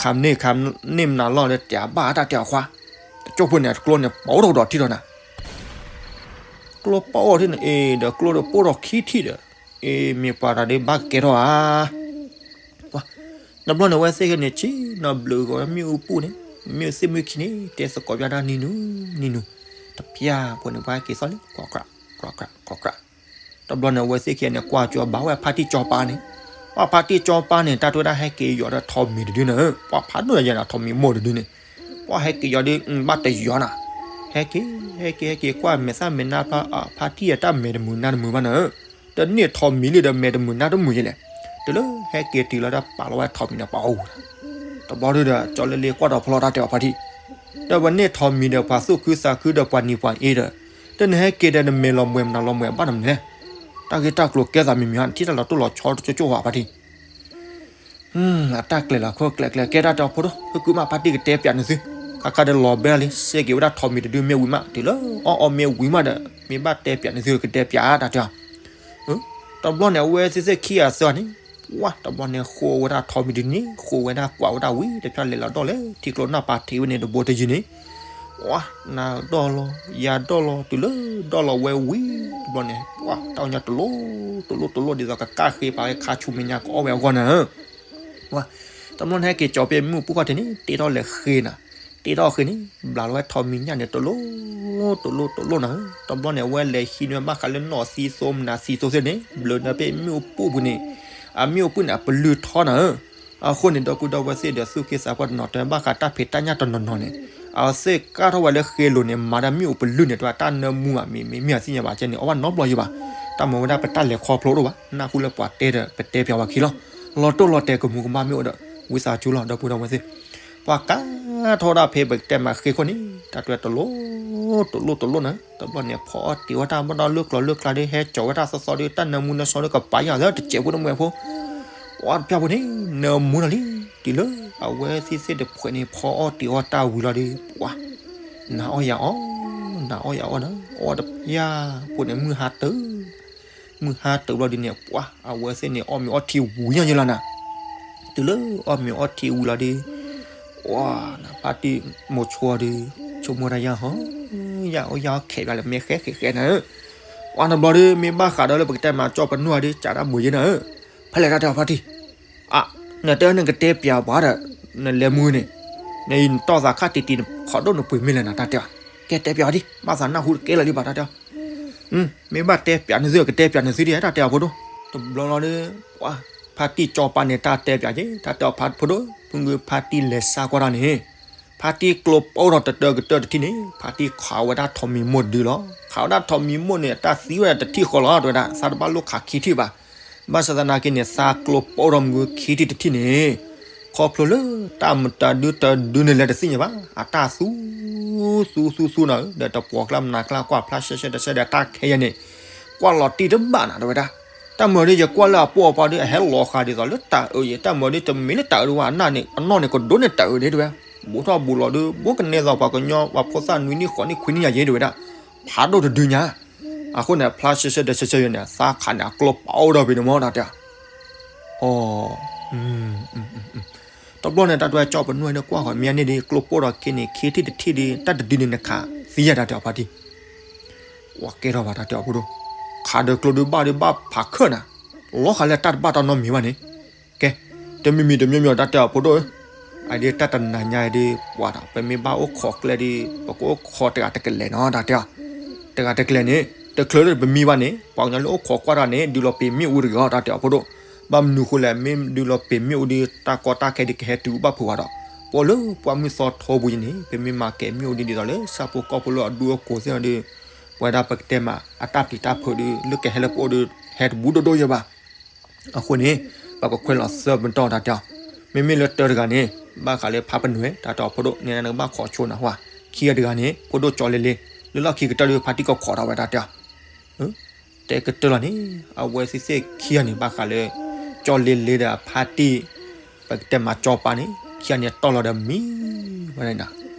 ခးမန့ၢ်ခးန့ၢ်မနုၤလီၤဒီး တဲဘၣ်တၢ်တဲအီၤခွါ, တကၠိဖိန့ၣ် ကျိန့ၣ်ပိၢ်ထီၣ်ဒီးထံၣ်ဒီးနၤ ကျိပိၢ်ထံၣ်န့ၣ် အ့ၣ် ဒီးကျိဒီးပိၢ်ထီၣ်ခံထံၣ်ဒီး အ့ၣ် မ့ၢ်ပှၤတၢ်ဒုးဘၣ်ကကဲထီၣ်ဧါ, တဘျီန့ၣ် အဝဲသ့ၣ်ခဲန့ၣ် ဆ့ၣ်နီၤဘျုးဂီၤဝဲမ့ၣ်အူပူၤန့ၣ် မ့ၣ်အူသ့ၣ်မုၢ်ခံန့ၣ် တဲသကိးပျၢ်တၢ်နံၤနူၤနံၤနူၤ, တပျၢ်ဖိန့ၣ် ပှၤဟဲက့ၤသီၣ်လံ ကြၢးကြၢး ကြၢးကြၢး တဘျီန့ၣ် အဝဲသ့ၣ်ခဲန့ၣ် ကွၢ်ကၠီဘၣ်ဝဲဖါတံၢ်ကၠီပၤန့ၣ်, ပှၤဖါတံၢ်ကၠီပၤန့ၣ် တၢ်တဲဝဲဒၣ်ဟဲက့ၤယီၤဒီးထိးမံၤတဒုန့ၣ်, ပှၤဖးဒိၣ်ယၤန့ၣ် ထိးမံၤမိၢ်တဒုန့ၣ်, ပှၤဟဲက့ၤယီၤဒီး ဘၣ်တယီၤနၤ, ဟဲက့ၤ ဟဲက့ၤ ဟဲက့ၤ ကွၢ်မဲာ်သၣ်မဲာ်နါဖျါ ဖါတံၢ်အတၢ်မဲာ်တမုာ်နါတမုာ်ဘၣ်နၤ, တန့ၢ်ထိးမံၤလံဒီး မဲာ်တမုာ်နါတမုာ်ယဲလဲၣ်, တုၤလၢဟဲက့ၤတုၤလီၤတၢ်ပာ်လီၤဝဲထိးမံၤန့ၣ် ပှၤအိၣ်, တဘျီဒုဒီး ကၠီလ့လ့ကွၢ်ဒီးဖီလီၤတၢ်တဲအီၤဖါတံၢ်, ဒီးပန့ၢ်ထိးမံၤဒီး ပှၤသူၣ်ခုသးခုဒီးပှၤနံၤပှၤအ့ဒီး, တနဟဲက့ၤဒီးနမဲာ်လီၤမှဲၤမနုၤလီၤမှဲၤဘၣ်နမံၤလဲၣ်, တၢ်ဂ့ၢ်တၢ်ကျိၤကဲသးမံၤမံၤ နထံၣ်တၢ်လီၤတိၢ်လီၤဆီတကၠိၢ်ဝဲဖါတံၢ် အတၢ်ကျဲၤလီၤခိၣ်ကျဲၤကျဲၤ ကဲတၢ်တဲအီၤဖိဒိၣ် ဖုကုမးဖါတံၢ်ကတဲပၠးနသု, ခါခါဒီးလီၤဘဲလံ စဲက့ၤဝဲဒၣ်ထိးမံၤတဒုမ့ၢ်ဝံၤမး တုၤလၢအီၣ်အီမ့ၢ်ဝံၤမးဒီး မ့ၢ်ဘၣ်တဲပၠးနသုကတဲပၠးတၢ်တဲအီၤ, တဘျီန့ၣ် အဝဲသ့ၣ်သ့ၣ်ခံဂၤသၢဂၤန့ၣ်, ပှၤတဘျီန့ၣ် ဃိဝဲဒၣ်ထိးမံၤတဒုန့ၣ် ဃိဝဲဒၣ်ကွၢ်ဝဲဒၣ်ဝံၤ တဖၣ်လဲၤလီၤဒီၣ်လဲၣ် ထံကျိနၢ်ပၤထံးဝဲန့ၣ်တဘိတယုၢ်န့ၣ်, ပှၤနၤဒီၣ်လီၤ ယၤဒီၣ်လီၤ တုၤလၢဒီၣ်လီၤဝဲဝံၤ တဘျီန့ၣ် ပှၤတၢ်အီၣ်ညါတလိၣ် တလိၣ်တလိၣ် ဒ်သိးကကၢ်ဃ့ပာ်ဝဲခါဆူမဲာ်ညါကအီၣ်ဝဲအဂီၢ်နၤဧၢ တဘျီန့ၣ် ဟဲက့ၤကၠီၤဖဲမ့ၣ်အူပူၤခီၣ်ထံးန့ၣ် တ့ထီၣ်လဲၤဃ့နၤ, တ့ထီၣ်ဃ့န့ၣ် ဘျးလီၤဝဲထိးမံၤညၣ်န့ၣ် တလိၣ် တလိၣ် တလိၣ်နၤဧၢ, တဘျီန့ၣ် အဝဲလဲၤဟံးန့ၢ်ဘၣ်ဃးလၢနီၢ်သံသိမနၤသံသိသ့ၣ်န့ၣ် ဘျုးနၤဖဲမ့ၣ်အူပူၤပူၤန့ၣ်, အမ့ၣ်အူပူၤန့ၣ် အပလုၢ်ထီနၤဧၢ, အဃိန့ၣ် ဒီပုၢ်ဒီဝဲၢ်သ့ၣ်ဒီး သူၣ်က့သးပှၢ်တနီၤ တဲဘၣ်ဃးတၢ်ဖံးတၢ်ညၣ်တနီၤနီၤန့ၣ်, အဝဲသ့ၣ်ကၢ်ထီၣ်ဝဲလၢဃ့လိၤန့ၣ် မၤဒီးမ့ၣ်အူပလုၢ်န့ၣ် တၢ်နၢမူမး မ့မ့ၢ်အသ့ၣ်ညါဘၣ်ကဲန့ၣ် အီၣ်ဘၣ်နီတဘျီယံၤဘၣ်, တၢ်မၤဝဲဒၣ်ပတၢ်လဲၤခီဖျိတအိၣ်ဘၣ်, နၢ်ဟူလၢပှၤတဲဒီး ပတဲပၠးဝဲခံလီၤ, လီၤတိၢ်လီၤတဲာ်ကမူးကမၣ်မ့ၣ်အူဒီး ဝံသးစူၤလီၤ ဒီပုၢ်ဒီဝဲၢ်သ့ၣ် ပှၤကၢ်ထီၣ်ဝဲဒၣ်ဖဲပကတဲမၤဃ့ခိၣ်န့ၣ် တၢ်တဲတလိၣ် တလိၣ်တလိၣ်နၤ, တဘျီန့ၣ် ဖီအီၣ်တ့ၤဝဲတၢ်ဘၣ်ဒီးလၢကျိၤလၢကျါဒီး ဟဲကၠီၤဝဲတၢ်သီသီဒီး တၢ်နၢမူနၢဆှီဒီး ကပာ်ယၤလၢတစဲးဖိတမှဲးဖိ, ပှၤတဖၣ်ဖိန့ၣ် နၢမူလီၤလံ, တုၤလၢအဝဲသ့ၣ်သ့ၣ်တဖှဲးန့ၣ် ဖီအီၣ်တ့ၤအီၣ်တၢ်ဝံၤလီၤဒီး ပှၤ နၤအီၣ်ယၤအီၣ်, နၤအီၣ်ယၤအီၣ်နၤ, အီၣ်တဖၣ်ဖိန့ၣ် မုၢ်ဟါတၢၤ မုၢ်ဟါတၢၤဘျီဒ်န့ၣ် ပှၤ အဝဲသ့ၣ်န့ၣ် အီၣ်မ့ၤအီထံဝံၤညါယဲလီၤနၤ, တုၤလၢအီၣ်မ့ၤအီထံဝံၤလီၤဒီး ပှၤ နဖါတံၢ်မိၤဆိဒီး ဆိကမိၣ်တၢ်ယၢ်ဟီ, ယၢ်အီၣ်ယၢ်အီၣ်ခဲးဘၣ်လၢမဲာ်ဃဲဃဲဃဲနၤဧၢ, ပှၤတဘျီဒီး မ့ၢ်ဘၣ်ဃးဒီးလၢပကတဲမၤကၠီပနွဲၣ်ဒီး ကးတၢ်မိၤယဲနၤဧၢ, ဖဲလဲၣ်တၢ်တဲအီၤဖါတံၢ် အါ, နတဲနကတဲပၠးပှၤဒီး နလဲၤမူန့ၣ်, နအံၤနတီၢ်သးခါတံၢ်တံၢ် နခိးဒိၣ်နပှ့ၤမ့ၢ်လဲၣ်နၤ တၢ်တဲအီၤ, ကဲတဲပၠးအီၤဒံး ဘၣ်သးနၢ်ဟူတကဲလၢာ်လံဘၣ် တၢ်တဲအီၤ, မ့ၢ်ဘၣ်တဲပၠးနသု ကတဲပၠးနသုဒံး တၢ်တဲအီၤဖိဒိၣ်, တဘျီလီၤဒီး ပှၤ ဖါတံၢ်ကၠီပၤန့ၣ် တၢ်တဲပၠးက့ၤ တၢ်တဲအီၤဖါဖိဒိၣ် ဖုဂုဖါတံၢ်လဲၤစါကွၢ်တၢ်န့ၣ်, ဖါတံၢ်ကျိပိၢ်ထီၣ်တတၢၢ်ကတၢၢ်တထံၣ်န့ၣ် ဖါတံၢ်ခးဝဲဒၣ်ထိးမံၤမိၢ်တဒုလီၤ, ခးဝဲဒၣ်ထိးမံၤမိၢ်န့ၣ် အတၢ်သံဝဲဒၣ်တထံၣ်ဃီလီၤ တဲဝဲဒၣ် သးတဘၣ်လိၣ်ခးခံထံၣ်ဘၣ်, ဘၣ်ဆၣ်သနာ်က့န့ၣ် သးကျိပိၢ်ထီၣ်မုၢ်ခံထံၣ်တထံၣ်န့ၣ်, ခီဖျိလၢတၢ်မတၤဒုတဒုန့ၣ်လဲၤတသ့ၣ်ညါဘၣ် အတၢ်သူ သူသူသူသူနၤဧၢ, ဒီးတပှီၤကျါမနၤကျါကွၢ်ဖျါရှဲရှဲတဆဲဒီးတၢ်ခဲယဲန့ၣ်, ကွၢ်လီၤတံၢ်တဘၣ်နၤ တဲဝဲဒၣ်. တၢ်မၤဒ်ယကွၢ်လၢအပိၢ်အပှၢ်ဒီး အဟဲလီၤဃာ်ဒ်သိးလၢတၢ်အၢယဲ, တၢ်မၤဒ်တမ့ၢ်လၢတၢ်အၢယဲ, အနၢ်န့ၣ် အနီၢ်န့ၣ်ကဒိးန့ၢ်တၢ်အၢဒၣ် တဲဝဲ. ဘူးထီၣ်ဘူးလီၤဒီး ဘူးကနဲသိးပှၤကညီ ပှၤဖိသၣ်နွံနံၣ်ဃိးနံၣ်ခွံနံၣ်ညါယဲ တဲဝဲဒၣ်. ဖးဒိၣ်တဒုညါ, အဃိန့ၣ် ဖျါရှဲရှဲတဆဲရှဲယဲန့ၣ် သးခးန့ၣ် အကျိပာ်အိၣ်ဒီးဖဲန့ၣ်မ့ၢ် တၢ်တဲ အီၤ တဘျီန့ၣ် တၢ်တဲဝဲ ကၠီပနွဲၣ်ဒီး ကွၢ်ဃီၤမ့ၢ်န့ၣ်ဒီး ကျိပိၢ်ဒီးက့န့ၣ် ခံထံၣ်တထံၣ်ဒီး တၢ်တဒုန့ၣ်နခးသံယဲ တၢ်တဲအီၤဖါတံၢ်. ကွၢ်ကဲထီၣ်ဘၣ် တၢ်တဲအီၤဖိဒိၣ်, ခးဒီးကျိဒုဘၣ်ဒီးဘၣ်ဖးခၢၣ်နၤ, လီၤဃာ်လၢတၢ်တဘၣ်တၢ်နီတမံၤဘၣ်န့ၣ်, ကဲ, တမံၤမံၤတမံၤမံၤ တၢ်တဲအီၤဖိဒိၣ်ဧၢ, အဒ်တၢ်တနၤညါအံၤဒီး ပှၤဒီး ပမ့ၢ်ဘၣ်အိၣ်ခိးကျဲဒီး ပကအိၣ်ခိးတဂၤတကလဲာ်နီၤ တၢ်တဲအီၤ, တဂၤတကလဲာ်န့ၣ် တချုးလၢပမံဘၣ်န့ၣ် ပှၤကညီလၢအိၣ်ခိးကွၢ်တၢ်န့ၣ် ဒုးလီၤပံာ်မ့ၣ်အူတဂ့ၤအီၤ တၢ်တဲအီၤဖိဒိၣ်. ဘၣ်မနုၤဃိလဲၣ် မ့ၢ်ဒုးလီၤပံာ်မ့ၣ်အူဒီး တၢ်ကီတၢ်ခဲဒီးကဟဲတုၤဘၣ်ဖုးဝဲဒီး ပအိၣ်လၢပှၢ်မုၢ်သီထိပူၤယဲန့ၣ် ပမ့ၢ်မၤကဲၤမ့ၣ်အူဒ်သိးလၢဆၣ်ဖိကီၢ်ဖိလၢအဒူအကိာ်သ့ၣ်ဒီး ပဝဲဒၣ်ပကတဲမး အတၢ်ပျံၤတၢ်ဖုးဒီး လၢကဟဲလၢပအိၣ်ဒီး ဟဲတဘူးဒိၣ်ဒိၣ်ယဲဘၣ်. အဃိန့ၣ် ပကခွဲးလီၤသၢပတီၢ် တၢ်တဲအီၤ, မ့မ့ၢ်လၢတၢတဂၤန့ၣ် ဘၣ်ဃးလၢဖါပနွဲၣ် တၢ်တဲအီၤဖိဒိၣ် န့ၣ်နကဘၣ်ခိးဆိနၤဟါ, ခံဂၤတဂၤန့ၣ် ဖိဒိၣ်ကၠီလ့လ့, လၢလီၢ်ခံကတၢၢ်ဒီး ဖါတံၢ်ကခိးထီၣ်ဝဲ တၢ်တဲအီၤ တဲကတၢၢ်လီၤန့ၣ် အဝဲသ့ၣ်သ့ၣ်ခံဂၤန့ၣ် ဘၣ်ဃးလၢ ကၠီလ့လ့ဒီးအဖါတံၢ် ပကတဲမးကၠီပၤန့ၣ် ခံဂၤန့ၣ်တီၢ်လီၤဒီးမံဝဲဒၣ်,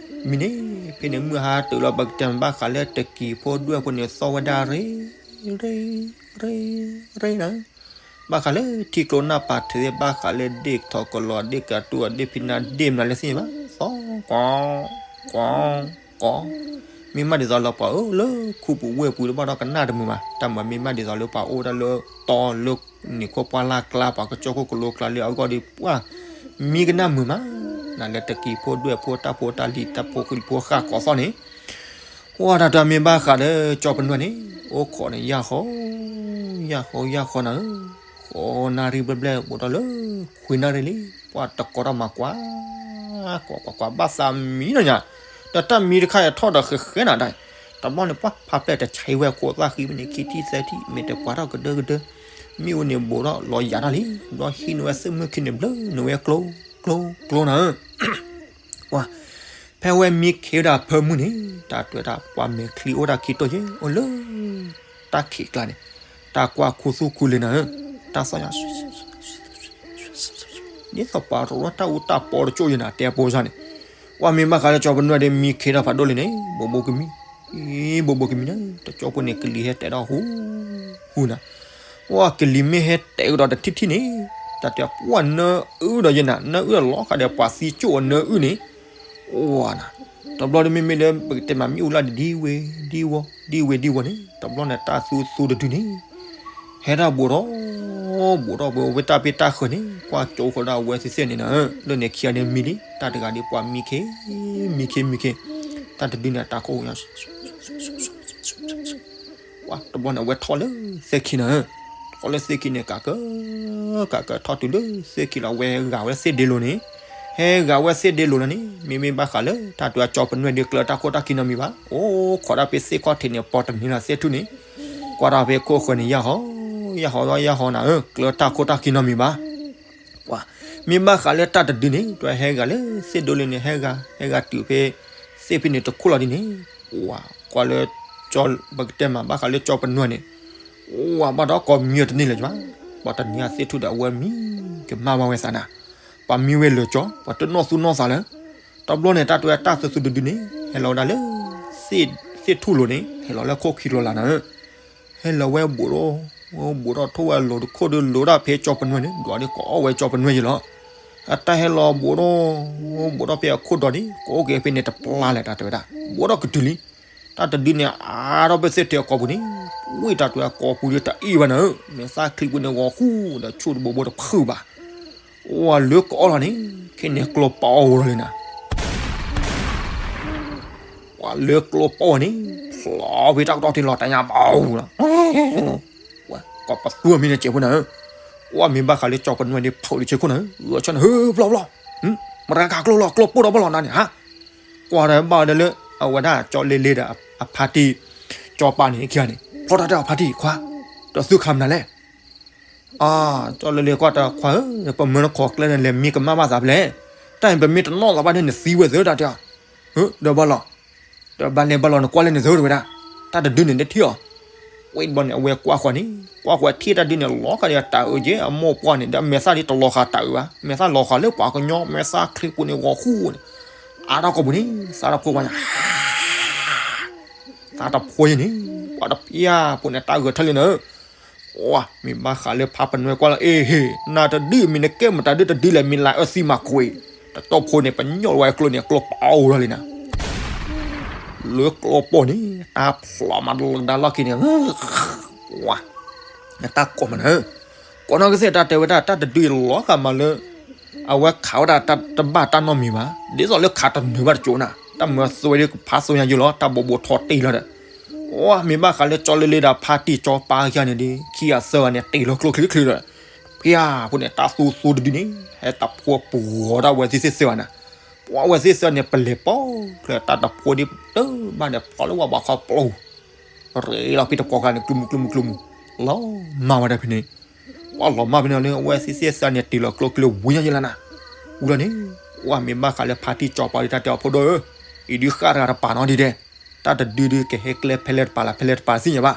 မံန့ၣ် ဖဲန့ၣ်မုၢ်ဟါတုၤလီၤ ပကတဲမးဘၣ်ဃးလၢတကံၤဖိဒွဲၣ်ဖိန့ၣ် သီၣ်ဝဲဒၣ်ရ့ ရ့ ရ့ ရ့နၤ, ဘၣ်ဃးလၢထံကျိနၢ်ပၤထံးသ့ၣ် ဘၣ်ဃးလၢဒ့ၣ်ထီၣ်ကလီၤ ဒ့ၣ်ကတူၢ် ဒ့ၣ်ဖံးနါ ဒ့ၣ်မနုၤလဲၣ်သ့ၣ်ညါဘၣ် သီၣ် ကွီ ကွီ ကွီ မ့ၢ်မးဒ်သိးလၢပှၤအၢလၢခူပူၤဝ့ၢ်ပူၤတဘၣ်ဒီးကနၣ်တမုာ်ဘၣ်, တၢ်မၤမ့ၢ်မးဒ်သိးလၢပှၤအိၣ်ဒၣ်လၢတီလၢန့ၣ်ခိၣ်ပှၢ်လၢ်ကျါ ပှၤကစၢၢ်ခိၣ်ကလိကျါလၢအဂီၢ်ဒီး ပှၤမံကနၣ်မုာ်မး, နၤလၢတကံၤဖိဒွဲၣ်ဖိတၢ်ဖိတၢ်လံၤ တၢ်ဖိဃံဖိဃၣ်ကိးသီၣ်န့ၣ် ဝဲဒၣ်တၢ်မ့ၢ်ဘၣ်ဃးဒီးကၠီပနွဲၣ်န့ၣ် အိၣ်ခိးန့ၣ် ယၢ်ဃီ ယၢ်ဃီ ယၢ်ဃီနၤဧၢ, ဃီနၣ်ရံၣ်ဘျဲၣ်ဘျဲၣ် ဘူးထီၣ်လၢခွံနၣ်ရံၣ်လံ, ပှၤတကိးထီၣ်မၤကွၢ် ကွၢ်ကွၢ်ကွၢ် ဘၣ်သးမံနီၤညါ, ဒီးတၢ်မံတခါအံၤထီၣ်ဒီးဃဲးဃဲးနၤဒၣ်, တဘျီန့ၣ် ပှၤဖးဖျဲၣ်တဆံဝဲ ခိၣ်သၣ်ဃံမ့ၢ်န့ၣ် ခံထံၣ်သၢထံၣ် မ့ၢ်တပှၤထီၣ်ကဒၢကဒၢ, မ့ၣ်အူန့ၣ်ဘူးထီၣ်လီၤယၤထီၣ်လံ, ဘျီဟံးန့ၢ်ဝဲသ့ၣ်မုၢ်ခံန့ၣ် ဘျၢနုာ်ဝဲကျိ ကျိ ကျိနၤဧၢ ပှၤ ဖဲဝဲမံခ့ဝဲဒၣ်ဖၢမုၢ်န့ၣ် တၢ်တဲဝဲဒၣ် ပှၤမဲာ်ချံအိၣ်တၢ်ခံတိၢ်ယဲ အိၣ်လၢတၢ်ခံးကျါန့ၣ်, တၢ်ကွၢ်ခူသူၣ်ခူလ့နၤဧၢ, တၢ်သီၣ်ညါ ဒ်သိးပှၤရိးထီၣ်တၢ်အူတၢ်ပီတကၠိၢ်ယဲနၤ တဲအပိစၢ်န့ၣ်, ပှၤမ့ၢ်ဘၣ်ဃးလၢကၠီပနွဲၣ်ဒီး မံခ့ဒီးဖးဒိၣ်လံန့ၣ် ဘိးဘိကမံ ဘိးဘိကမံနၤ, တကၠိဖိန့ၣ် ကလံၤဟဲတဲထီၣ်ဟူ ဟူနၤ, ပှၤကလံၤမ့ၢ်ဟဲတဲကဒီးတထံၣ်ထံၣ်န့ၣ်, တၢ်တဲပှၤနၢအုၣ်ဒီးယဲနၤ နၢအုၣ်ဒီးလီၤဃာ်ဒီးပှၤသံကၠိၣ်အနၢအုၣ်န့ၣ်, ဝၤနၤ, တဘျီဒီးမ့မ့ၢ်လၢပကတဲမးမ့ၣ်အူလၢ်ဒ်ဝဲ ဒ်ဝဲ ဒ်ဝဲဒ်ဝဲန့ၣ် တဘျီန့ၣ် တၢ်သူသူတဒုန့ၣ် ဟဲထီၣ်ဘူးထီၣ် ဘူးထီၣ်ဝဲတၢ်ဖံးတၢ်ဃၢၤန့ၣ် ကွၢ်ကၠိဃီဒီးအဝဲသ့ၣ်သ့ၣ်န့ၣ်နၤဧၢ, လၢန့ၣ်ခံဂၤန့ၣ်မံလံ, တၢ်တဂၤဒီးပှၤမံခ့ မံခ့ မံခ့, တၢ်တဒုန့ၣ် တၢ်ခိၣ်ညါ ပှၤတဘျီန့ၣ် အဝဲထီၣ်လၢသ့ၣ်ခံနၤဧၢ, ထီၣ်လၢသ့ၣ်ခံန့ၣ် ကးကၢ ကးကၢ ထီၣ်တုၤလၢသ့ၣ်ခံလီၤ ဝဲဂၤဝဲသ့ၣ်ဒ့လိၤန့ၣ်, ဟဲဂၤဝဲသ့ၣ်ဒ့လိၤလီၤန့ၣ် မ့မ့ၢ်ဘၣ်ဃးလၢ တၢ်တဲကၠီပနွဲၣ်ဒီး ကျၢၤတၢ်ခိၣ်တၢ်ခံနီတမံၤဘၣ်, အိၣ်ခိးဒၣ်ဖဲသ့ၣ်ခီၣ်ထံးန့ၣ် ပိာ်တနံၤလၢသ့ၣ်ထူၣ်န့ၣ်, ကွၢ်တၢ်ဖဲခိၣ်ဃၢၤန့ၣ် ယၢ်ဟီ ယၢ်ဟီ ယၢ်ဟီနၤဧၢ, ကျၢၤတၢ်ခိၣ်တၢ်ခံနီတမံၤဘၣ် ပှၤ မ့ၢ်ဘၣ်ဃးလၢတၢ်တဒုန့ၣ် တဟဲဂၤလၢသ့ၣ်ဒိလံန့ၣ် ဟဲဂၤ ဟဲဂၤတုၤဖဲသ့ၣ်ဖဲန့ၣ်တခိၣ်လီၤဒ်န့ၣ်, ပှၤကွၢ်လၢ ပကတဲမးဘၣ်ဃးလၢကၠီပနွဲၣ်န့ၣ်, ပှၤဘၣ်ဒီးကိးမံအီၤတန့ၢ်လၢၤဘၣ်, ပှၤတနံၤအသ့ၣ်ထူၣ်ဒီးအဝဲမံကမၣ်ဘၣ်ဝဲသးနၤ, ပှၤမံဝဲလၢာ်ကၠီ ပှၤတနီၣ်သူၣ်နီၣ်သးလၢ တဘျီန့ၣ် တၢ်တဲတၢ်သူသူတဒုန့ၣ် ဟဲလီၤဝဲဒၣ်လၢ သ့ၣ်ထူၣ်လိၤန့ၣ် ဟဲလီၤလၢခိၣ်ခံလိၤလၢ်နၤဧၢ ဟဲလီၤဝဲဘူးဒီး ဘူးဒီးထိၣ်ဝဲလိၤတခိၣ်ဒီးလိၤဒၣ်ဖဲကၠီပနွဲၣ်န့ၣ် ဒွးဒီးကအီၣ်ဝဲကၠီပနွဲၣ်ယဲလီၤ. အတၢ်ဟဲလီၤဘူးဒီး ဘူးဒီးဖဲအခိၣ်ဒီးန့ၣ် ကအိၣ်က့ၤဖဲန့ၣ်တပျၢ်လဲၣ် တၢ်တဲဝဲဒၣ် ဘူးဒီးကတုၤလံ. တၢ်တဒုန့ၣ် အါထီၣ်ဖဲသ့ၣ်ထဲအကိာ်ပူၤန့ၣ် ဝံၣ်တၢ်တဲအကိာ်ပူၤဒီးတအံၣ်ဘၣ်နၤဧၢ မဲာ်သၣ်ချံပူၤန့ၣ် ဂီၤဃူဒီးဆူၣ်တဘိဘိတဖုဘၣ် ဝဲလၢကအီၣ်လီၤန့ၣ် ခဲန့ၣ်ကျိပာ်အီၤဝဲလီၤလံနၤ ပှၤလၢကျိပာ်ဝဲန့�် ဖျီဖဲတၢ်ကတီၢ်ထံလီၤတၢ်ညါဘၣ်အူလီၤ. ဝဲကိးပသူမံန့ၣ်စဲးဖိနၤဧၢ, ဝဲမ့ၢ်ဘၣ်ဃးလၢကၠီပနွဲၣ်န့ၣ် ဖုးလံဆဲးခိၣ်နၤဧၢ, ဂဲၤဆၢနၤဧၢ, ဘျီဘျီ, မတၤကၤကျိလီၤ ကျိပိၢ်ဒီးဘၣ်လီၤနၤန့ၣ်ဟါ, ကွၢ်ဒီးဘၣ်ဒီးလၢ အဝဲဒၣ်ကၠီလ့လ့ဒီးအဖါတံၢ်, ကၠီပၤန့ၣ်ခံဂၤန့ၣ် ဖျီတၢ်တဲအီၤဖါတံၢ်ခွါ, ဒီးသုခါမနုၤလဲၣ် အၢ ကၠီလ့လ့ကွၢ်တၢ်ခွါဧၢ, ပမၢနခိးကျဲန့ၣ် လဲၤမံကမၣ်ဘၣ်သးဖဲလဲၣ်, တၢ်အံၤပမ့ၢ်တနီၣ်သးဘၣ်န့ၣ် နသံဝဲသၢတၢ်တဲအီၤ, ဒီးဘၣ်လီၤ, ဒီးဘၣ်လဲၤဘၣ်လီၤန့ၣ် ကွၢ်လၢန့ၣ်သၢတဝဲဒၣ်, တၢ်တဒုန့ၣ်တထံၣ်အီၤ. ဝံၤတဘျီန့ၣ် အဝဲကွၢ်ဃီန့ၣ် ကွၢ်ဃီထံၣ်တၢ်ဒုန့ၣ် လီၤဃာ်ဒီးတၢ်အၢက့ အမိၢ်ပှၢ်န့ၣ် ဒီးမဲာ်သၣ်ဒ်တလီၤဃာ်တၢ်အၢဘၣ်, မဲာ်သၣ်လီၤဃာ်လၢပှၤကညီ မဲာ်သၣ်ချ့ပူၤန့ၣ်ဂီၤဃူန့ၣ်, အါထီၣ်ကိာ်ပူၤန့ၣ် သးတဖိဝဲညါ သးတဖိယဲန့ၣ်, ပှၤတဖျါဖိန့ၣ် တၢ်ဂဲၤထၢၣ်လံနၤဧၢ, အိၣ် မ့ၢ်ဘၣ်ဃးလၢဖးပနွဲကွၢ်လၢ အ့ဟ့ၣ် နၤတဒု မ့ၢ်နကဲမတၤဒုတဒုလဲၣ် မ့ၢ်လၢအၢသံမၤကွံာ်, တတီၢ်ဖိန့ၣ် ပညိၣ်ဝဲကျိန့ၣ် ကျိပာ်အိၣ်ထီၣ်လံနၤ, လၢကျိပီၢ်န့ၣ် တၢ်ဖျိးမးတလဒါလီၢ်ခံန့ၣ် ဝါ တၢ်ကိးမးနၤဧၢ, ကိးနီၢ်ကစၢ်တၢ်တဲဝဲဒၣ် တၢ်တဒုလီၤဃာ်မးလၢ အဝဲခးဝဲဒၣ်တၢ်တဘၣ်တၢ်နီတမံၤဘၣ်, ဒ်သိးလၢခးတနုာ်ဘၣ်တကၠိနၤ, တၢ်မၢသွဲဒ်ကဖးသွဲညါယိလီၤ, တၢ်ဘိးဘိးထီၣ်တ့ၢ်လီၤဒီး, အိၣ် မ့ၢ်ဘၣ်ဃးလၢကၠီလ့လ့ဒီးဖါတံၢ်ကၠီပၤခံဂၤန့ၣ်ဒီး ခံဂၤသၢဂၤန့ၣ် တ့ၢ်လီၤကျိချံချ့ဒီး, ဖၠါဖိန့ၣ် တၢ်သူသူတဒုန့ၣ် ဟဲတဖိပှီၤတၢ်ဝဲသ့ၣ်သ့ၣ်သ့ၣ်ဘၣ်နၤ, ပှၤဝဲသ့ၣ်သ့ၣ်န့ၣ် ပလဲၤပိာ်ချၢ တၢ်တဖိဒ်တဘၣ်ဒီး ဖျိးလၢဝဲဘၣ်ခီပျိ ရ့လီၤဖဲတပှီၤကျါန့ၣ် ကျူမူကျူမူကျူမူ, လီၤမၢ်ဝဲဒၣ်ဖဲန့ၣ်, ပှၤလီၤမၢ်ဖဲန့ၣ်လၢ အဝဲသ့ၣ်သ့ၣ်သ့ၣ်န့ၣ် တ့ၢ်လီၤကျိချံဝံၤညါယလၢနၤ, ဝံၤလီၤန့ၣ်, ဝဲမ့ၢ်ဘၣ်ဃးလၢဖါတံၢ်ကၠီပၤဒီး တၢ်တဲအီၤဖိဒိၣ်ဧၢ, အံၤဒုးဃၣ်တဂၤတပၤနီၤဒ်ဒဲး, တၢ်တဒုဒုးကဟဲကျဲဖဲလဲၣ်တပၤလၢ ဖဲလဲၣ်တပၤသ့ၣ်ညါဘၣ်,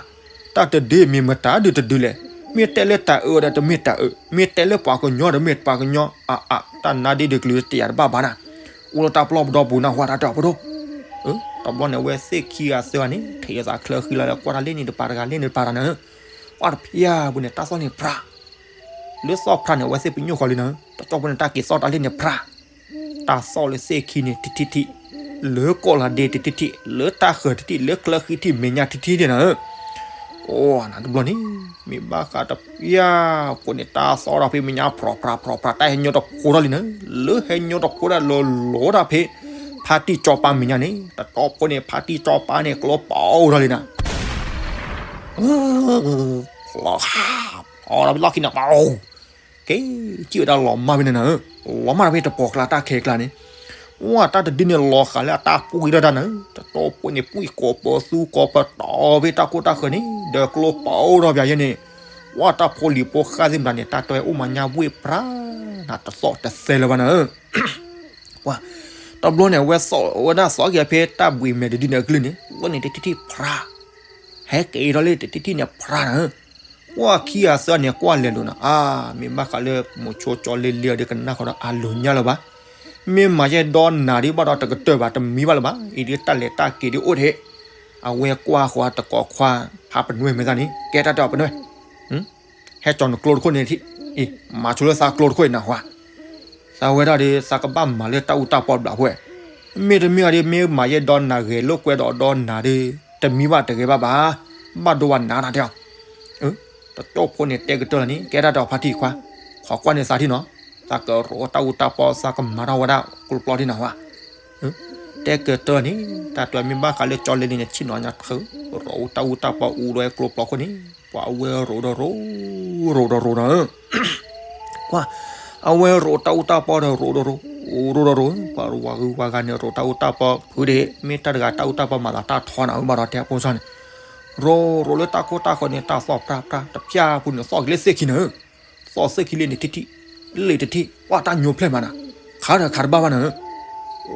တၢ်တဒုမ့ၢ်မတၤဒုတဒုလဲၣ်, မ့ၢ်တဲလၢတၢ်အၢဒီးတမ့ၢ်တၢ်အၢ, မ့ၢ်တဲလၢပှၤကညီဒီးမ့ၢ်ပှၤကညီ, အါအါ တၢ်နါဒ်ဒုးကလုာ်တယာ်တဘၣ်ဘၣ်နၤ, အိၣ်လၢတၢ်ပလီၢ်ပဒီပူၤနၢ်ဟူဧါ တၢ်တဲအီၤဖိဒိၣ်, တဘျီန့ၣ် အဝဲသ့ၣ်ခံဂၤသၢဂၤန့ၣ် ထံၣ်အသးချၢဃံလၤလၢကွၢ်တၢ်လၢန့ၣ်တပၤတဂၤလၢန့ၣ်တပၤတဂၤနၤဧၢ, ပှၤတဖၠါဖိန့ၣ် တၢ်သီၣ်န့ၣ်ဖြး လၢသီၣ်ဖြးန့ၣ် အဝဲသ့ၣ်ပညိၣ်ဃီလံနၤဧၢ, တကၠီဖိန့ၣ် တၢ်က့ၤသီၣ်တၢ်လၢန့ၣ်ဖြး, တၢ်သီၣ်လၢသ့ၣ်ခံန့ၣ် ထံထံထံ, လၢကီၢ်လၤဒ့ထံထံထံ, လၢတၢ်ဃၢၤထံထံ, လၢကျၢဃံထံ မဲာ်ညါထံထံန့ၣ်နၤဧၢ, အိၣ် နတဘျီန့ၣ်, မ့ၢ်ဘၣ်ဃးတဖၠါဖိန့ၣ် တၢ်သီၣ်ထီၣ်ဖဲမဲာ်ညါဖြးဖြးဖြးဖြး တၢ်ဟဲညိတဖိထီၣ်လံနၤဧၢ, လၢဟဲညိတဖိဒၣ်လီၤလီၤတၢ်ဖဲ ဖါတံၢ်ကၠီပၤမဲာ်ညါန့ၣ် တတီၢ်ဖိန့ၣ် ဖါတံၢ်ကၠီပၤန့ၣ် ကျိပာ်အိၣ်ထီၣ်လံနၤ ဖျိး ဖျိးဒီးလီၢ်ခံန့ၣ် ပအိၣ် က့ၤစံၣ်ဝဲဒၣ်လီၤမၢ်ဖဲန့ၣ်နၤဧၢ, လီၤမၢ်ဖဲတပှီၤကျါတၢ်ခဲကျါန့ၣ်, ဝဲတၢ်တဒုန့ၣ်လီၤဃာ်လၢအတၢ်ပှံၢ်ထီၣ်တၢ်နၤဧၢ, တတီၢ်ဖိန့ၣ် ပှံၢ်ကိးပသူကိးပတီၤဖဲတၢ်ကိၢ်တၢ်ဃၢၤန့ၣ် ဒီးကျိပာ်အိၣ်ထီၣ်ပၠးယဲန့ၣ်, ဝဲတၢ်ဖိလံၤဖိဃၣ်သ့ၣ်မတၤန့ၣ် တၢ်တဲအိၣ်မၤညါဝ့ၢ်ဖြး နတသီၣ်တသဲလၢၤဘၣ်နၤဧၢ ပှၤ, တဘျီန့ၣ် အဝဲသီၣ်ဝဲဒၣ်သီၣ်က့ၤဖဲတၢ်ဘှံးမဲာ်တဒုန့ၣ်အကလုၢ်န့ၣ် ဝဲန့ၣ်တထံၣ်ထံၣ်ဖြး, ဟဲက့ၤထီၣ်လၢတထံၣ်ထံၣ်န့ၣ်ဖြးနၤဧၢ, ပှၤခံဂၤသၢဂၤန့ၣ် ကွၢ်လဲၤလိာ်နၤ, အါ မ့ၢ်ဘၣ်ဃးလၢမိၤဆိကၠီလ့လ့အီၤဒီး ကနၣ်ဃီဒီးအလိၤညါလၢၤဘၣ်, မ့ၢ်မၤယဲၢ်ဒီနၤဒ်ဘၣ်ဒီးတကတၢၢ်ဘၣ် တမံဘၣ်လၢၤဘၣ်, အံၤဒ်တၢ်လဲၤတၢ်က့ၤဒ်အိၣ်တဟ့ၣ်, အဝဲကွၢ်ဃီတကိးခွါ ဖးပနွဲၢ်မဲာ်သၣ်န့ၣ် ကဲတၢ်တဲအီၤပနွဲၢ် ဟဲကၠီနကျိတခိၣ်န့ၣ်ထံၣ်, အံၤ မၤဆိလၢသးကျိတခိၣ်အံၤနၢ်ဟူဧါ, သးဝဲဒၣ်ဒီး သးကဘၣ်မၤလၢတၢ်အူတၢ်ပီဘျးဖဲ, မ့တမ့ၢ်အီၤဒီး မ့ၢ်မၤယဲၢ်ဒီနၤဂဲၤလိာ်ကွဲဒီးဒီနၤဒီး တမံဘၣ်တဂဲၤဘၣ်ဘၣ်, ဘၣ်ဒိဘၣ်နးနၤတဲအီၤ, တကၠီဖိန့ၣ်တဲကတၢၢ်လီၤန့ၣ် ကဲတၢ်တဲအီၤဖါတံၢ်ခွါ, ခိးကွၢ်န့ၢ်သးထံၣ်နီၤ, သးကရိးတၢ်အူတၢ်ပီ သးကမၤထီၣ်ဝဲဒၣ်ကျိပျီထံၣ်နၢ်ဟူဧါ တဲကတၢၢ်န့ၣ် တၢ်တဲမ့ၢ်ဘၣ်ဃးလၢကၠီလ့လ့န့ၣ် ဆ့ၣ်နီၤညါတဃၢ, ရိးတၢ်အူတၢ်ပီအူဒီးကျိပျီခိၣ်န့ၣ်, ပှၤအဝဲရိးဒီးရိး, ရိးဒီးရိးနၤဧၢ, ပှၤ, အဝဲရိးတၢ်အူတၢ်ပီဒီးရိးဒီးရိး, ရိးဒီးရိး, ပှၤဝၤဂုၤဝၤဂၤန့ၣ် ရိးတၢ်အူတၢ်ပီဖုဒၣ်, မ့ၢ်တၢ်တဂၤတၢ်အူတၢ်ပီမၤသးတၢ်ထီနၤဧၢ ဘၣ်ဒီးတဲဖိသၣ်န့ၣ်, ရိးရိးလၢတၢ်ခိၣ်တၢ်ဃၢၤန့ၣ် တၢ်သီၣ်ဖြးဖြး တဖၠါဖိန့ၣ် သီၣ်က့ၤလၢသ့ၣ်ခံနၤဧၢ သီၣ်သ့ၣ်ခံလ့န့ၣ်ထံၣ်ထံၣ်, လ့ၣ်တထံၣ်, ပှၤတၢ်ညိဖျဲၣ်မးနၤ, ခးဒီးခးတဘၣ်ဘၣ်နၤဧၢ,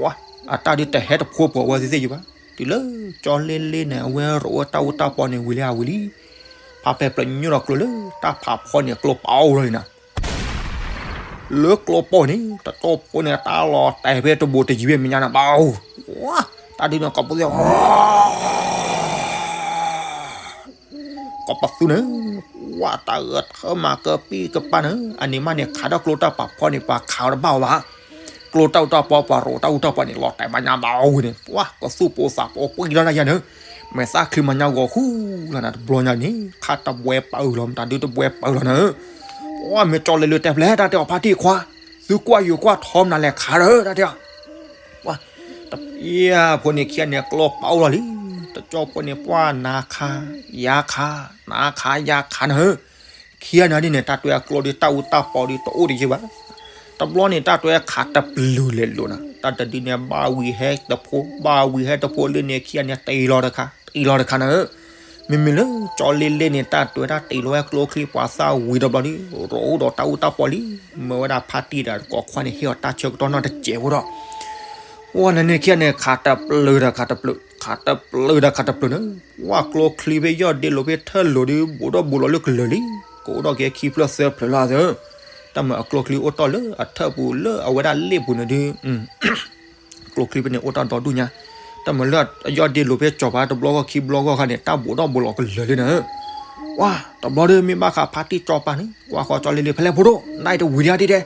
ဝါ, အတၢ်ဒုးတဟဲတဖိပှၤဝဲသ့ၣ်သ့ၣ်ယံၤဘၣ်, တုၤလၢကၠီလ့လ့န့ၣ် အဝဲရိးဝဲတၢ်အူတၢ်ပီန့ၣ်ဝံၤလံဧါဝံၤလံ, ဖးဖဲပျၢၤညိၣ်ဒီးကျိလၢတၢ်ဖးဖီန့ၣ်ကျိပာ်အိၣ်လီၤန့ၣ်နၤ လၢကျိပီန့ၣ် တကၠီဖိန့ၣ် တၢ်လီၤတဲာ်ဖဲတဘိးတယံၤဖဲမဲာ်ညါနၤ ဘၣ်အိၣ်, ဝါ, တၢ်ဒုးန့ၣ်ကီးပသူ ကီးပသူန့ၣ်, ဝါ တၢ်ဂဲၤထၢမၤကပံၢ်ကပၤန့ၣ် အန့ၣ်မးန့ၣ် ခးဒီးကျိတၢ်ဖးဖီန့ၣ် ပှၤခးအီၤတဘၣ်အီၤဘၣ်, ကျိတၢ်အူတၢ်ပီ ပှၤရိးတၢ်အူတၢ်ပီန့ၣ် လီၤတဲာ်မဲာ်ညါဘၣ်အိၣ်ဝံၤန့ၣ် ပှၤ ကသူၣ်ပိၤသးပိၤပှံၢ်လီၤတၢ်ယါန့ၣ်, မဲာ်သၣ်ချံမၤညါဂီၤဃူလီၤနၤ တဘျီညါန့ၣ် ခးတဘှဲပာ်အုၣ်လီၤ မတၤဒုးတဘှဲပာ်အုၣ်လီၤနၤ, ဝါ မ့ၢ်ကၠီလ့လ့တဲဖျဲၣ် တၢ်တဲအီၤဖါတံၢ်ခွါ, သုကွၢ်ယိၤကွၢ်ထီမနုၤလဲၣ်ခးဒီး တၢ်တဲအီၤ ပှၤ, တဖၠါဖိန့ၣ်ခံဂၤန့ၣ် ကျိပာ်အိၣ်လီၤလံ, တကၠီဖိန့ၣ် ပှၤနၤခး, ယၤခး, နၤခးယၤခးနၤဧၢ, ခံဂၤန့ၣ်ဒ်န့ၣ် တၢ်တွဲအကျိဒီးတၢ်အူတၢ်ပီဒီးတအိၣ်တယံၤဘၣ်, တဘျီန့ၣ် တၢ်တွဲခးတပျုာ်လဲၤလိာ်နၤ, တၢ်တဒုန့ၣ် ဘၣ်ဝံၤဟဲတဖိ ဘၣ်ဝံၤဟဲတဖိလၢန့ၣ် ခံဂၤန့ၣ် တ့ၢ်လီၤတခါ တ့ၢ်လီၤတခါနၤဧၢ, မ့မ့ၢ်လၢကၠီလ့လ့န့ၣ် တၢ်တွဲတၢ်တ့ၢ်လီၤဝဲကျိချံပှၤသၣ်ဝံၤတဘျီဒီး ရိးအိၣ်ဒီးတၢ်အူတၢ်ပီလံ, မၢဝဲဒၣ်ဖါတံၢ်ဒီးတကိးခွါန့ၣ် ဟ့ၣ်အီၤတၢ်ဆၢကတီၢ်နီတစဲးဖိဒီး ဝဲန့ၣ်န့ၣ်ခံဂၤန့ၣ် ခးတပျုာ်ဒီးခးတပျုာ်, ခးတပျုာ်ဒီးခးတပျုာ်န့ၣ်, ကွၢ်ကျိချံဖဲယီၢ်ဒ့လိာ်ဖဲထၢၣ်လိၤဒီး ဘူးဒီးဘူးလီၤလၢကလၢာ်လံ, ကအိၣ်ဒီးက့ၤခံဖျၢၣ်သၢဖျၢၣ်လၢအသၢ, တၢ်မၤအကျိချံအိၣ်တ့ၢ်လၢအထၢၣ်ပူၤလၢအဝဲဒၣ်လ့ၣ်ပူၤန့ၣ်ဒုး ကျိချံဖဲန့ၣ်အိၣ်တ့ၢ်ဒီဒူၣ်ညါ, တၢ်မၤလၢအယီၢ်ဒ့လိာ်ဖဲကၠီၤပၤတဘျီဂီၢ်ခံဘျီဂီၢ်ခါန့ၣ် တၢ်ဘူးဒီးဘူးလီၤကလၢာ်လံန့ၣ်, ကွၢ်တဘျီဒီးမ့ၢ်ဘၣ်ဃးဖါတံၢ်ကၠီၤပၤန့ၣ် ကွၢ်ဃီကၠီလ့လ့ ဖဲလဲၣ်ဖိဒိၣ် နတဝံၤဒံးဒဲး,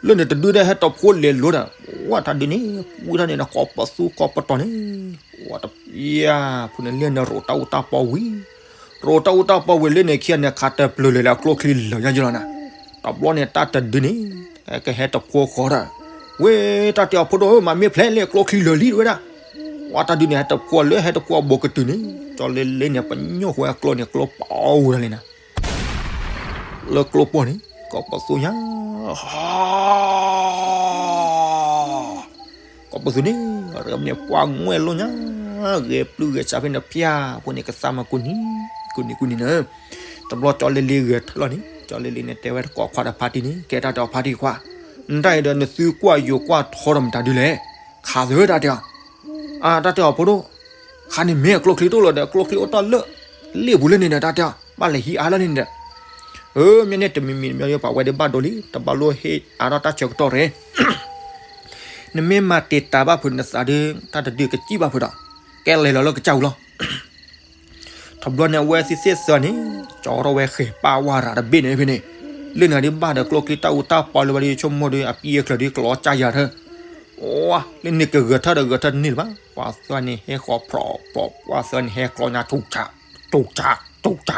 လၢန့ၣ်တဒုဒဲးဟဲတဖိလဲၤလိၤဒီး, ဝဲတၢ်ဒုးန့ၣ် ဝံထီၣ်န့ၣ်ဒီး ကိးပသူကိးပတီၢ်န့ၣ်, ဝဲတယၢ်ဖိန့ၣ်လၢန့ၣ်ရိးတၢ်အူတၢ်ပီဝံၤ, ရိးတၢ်အူတၢ်ပီဝံၤလၢန့ၣ်ခံဂၤန့ၣ် ခးတပျုာ်လၢာ်လၢအကျိချံလၢာ်ညါယလီၤနၤ, တဘျီန့ၣ်တၢ်တဒုန့ၣ် ကဟဲတဖိဃီဒီး, ဝဲတၢ်တဲအီၤဖိဒိၣ်ဧၢ မၤမ့ၢ်ဖျဲးလၢကျိချံလၢာ်လံဝဲဒၣ်, ဝဲတၢ်ဒုးန့ၣ် ဟဲတဖိလၢဟဲတဖိအဘူးကတုၤန့ၣ် ကၠီလ့လ့န့ၣ် ပညိၣ်ဃီအကျိန့ၣ် ကျိပီဝံၤဒီးလံနၤ လၢကျိပီၢ်န့ၣ် ကိးပသူညါ, ကိးပသူန့ၣ် ရၢန့ၣ်ပှၢ်ငွဲၣ်လိာ်ညါ, ဂဲၤပျုၢ်ဂဲၤစးဖဲန့ၣ်ဖၠၣ်ဖိန့ၣ် ကသါမၤကူနံၤ ကူနံၤကူနံၤန့ၣ်, တဘျီကၠီလ့လ့ဂဲၤထၢၣ်လီၤန့ၣ် ကၠီလ့လ့န့ၣ် တဲဝဲတကိးခွါဒီးဖါတံၢ်န့ၣ် ကဲတၢ်တဲအီၤဖါတံၢ်ခွါ, နတၢ်အံၤဒီးနသုကွၢ်ယိၤကွၢ်ထီဒီးမတၤဒုလဲၣ်, ခးသၢတၢ်တဲအီၤ, တၢ်တဲအီၤဖိဒိၣ်, ခါန့ၣ်မ့ၢ်အကျိချံတအိၣ်လၢၤဒီး ကျိချံအိၣ်တ့ၢ်လၢ လ့ၣ်ပူၤလၢန့ၣ်ဒီး တၢ်တဲအီၤ ဘၣ်လဲၤဟံးအါလၢန့ၣ်ဒီး, မ့ၢ်န့ၣ်တမံၤမံၤမ့ၢ်ပှၤဝဲဒၣ်ဘၣ်ဒိလံ တဘၣ်လိၣ်ဟ့ၣ်အါထီၣ်တၢ်ဆၢကတီၢ်ရဲ နမ့ၢ်မၤတံာ်တာ်ဘၣ်ဖုးနသးဒီး တၢ်တဒုကစံၣ်ဘၣ်ဖုးဒီး ကဲလဲၤလီၤလၢကစၢ်ပူၤလီၤ. တဘျီန့ၣ် အဝဲသ့ၣ်သ့ၣ်သၢန့ၣ် ကၠီထီၣ်ဝဲဃဲၤပၢ်ဝါရၤတဘ့ၣ်န့ၣ်ဖဲန့ၣ်, လၢနၤဒုးဘၣ်ဒီးကျိချံတၢ်အူတၢ်ပီလၢၤဘၣ်ဒီး ဆိကမိၣ်ဒီး အပံၣ်အချၢးဒုးကျီကၢ်ယၤထၢၣ်, လၢန့ၣ်ကဂဲၤထၢၣ်ဒီးဂဲၤထၢၣ်တန့ၢ်လၢၤဘၣ်, ပှၤသၢန့ၣ်ဟဲဃီၤဖျိးဖျိး ပှၤသၢန့ၣ်ဟဲကျီညါ တူၢ်ဆး တူၢ်ဆး တူၢ်ဆး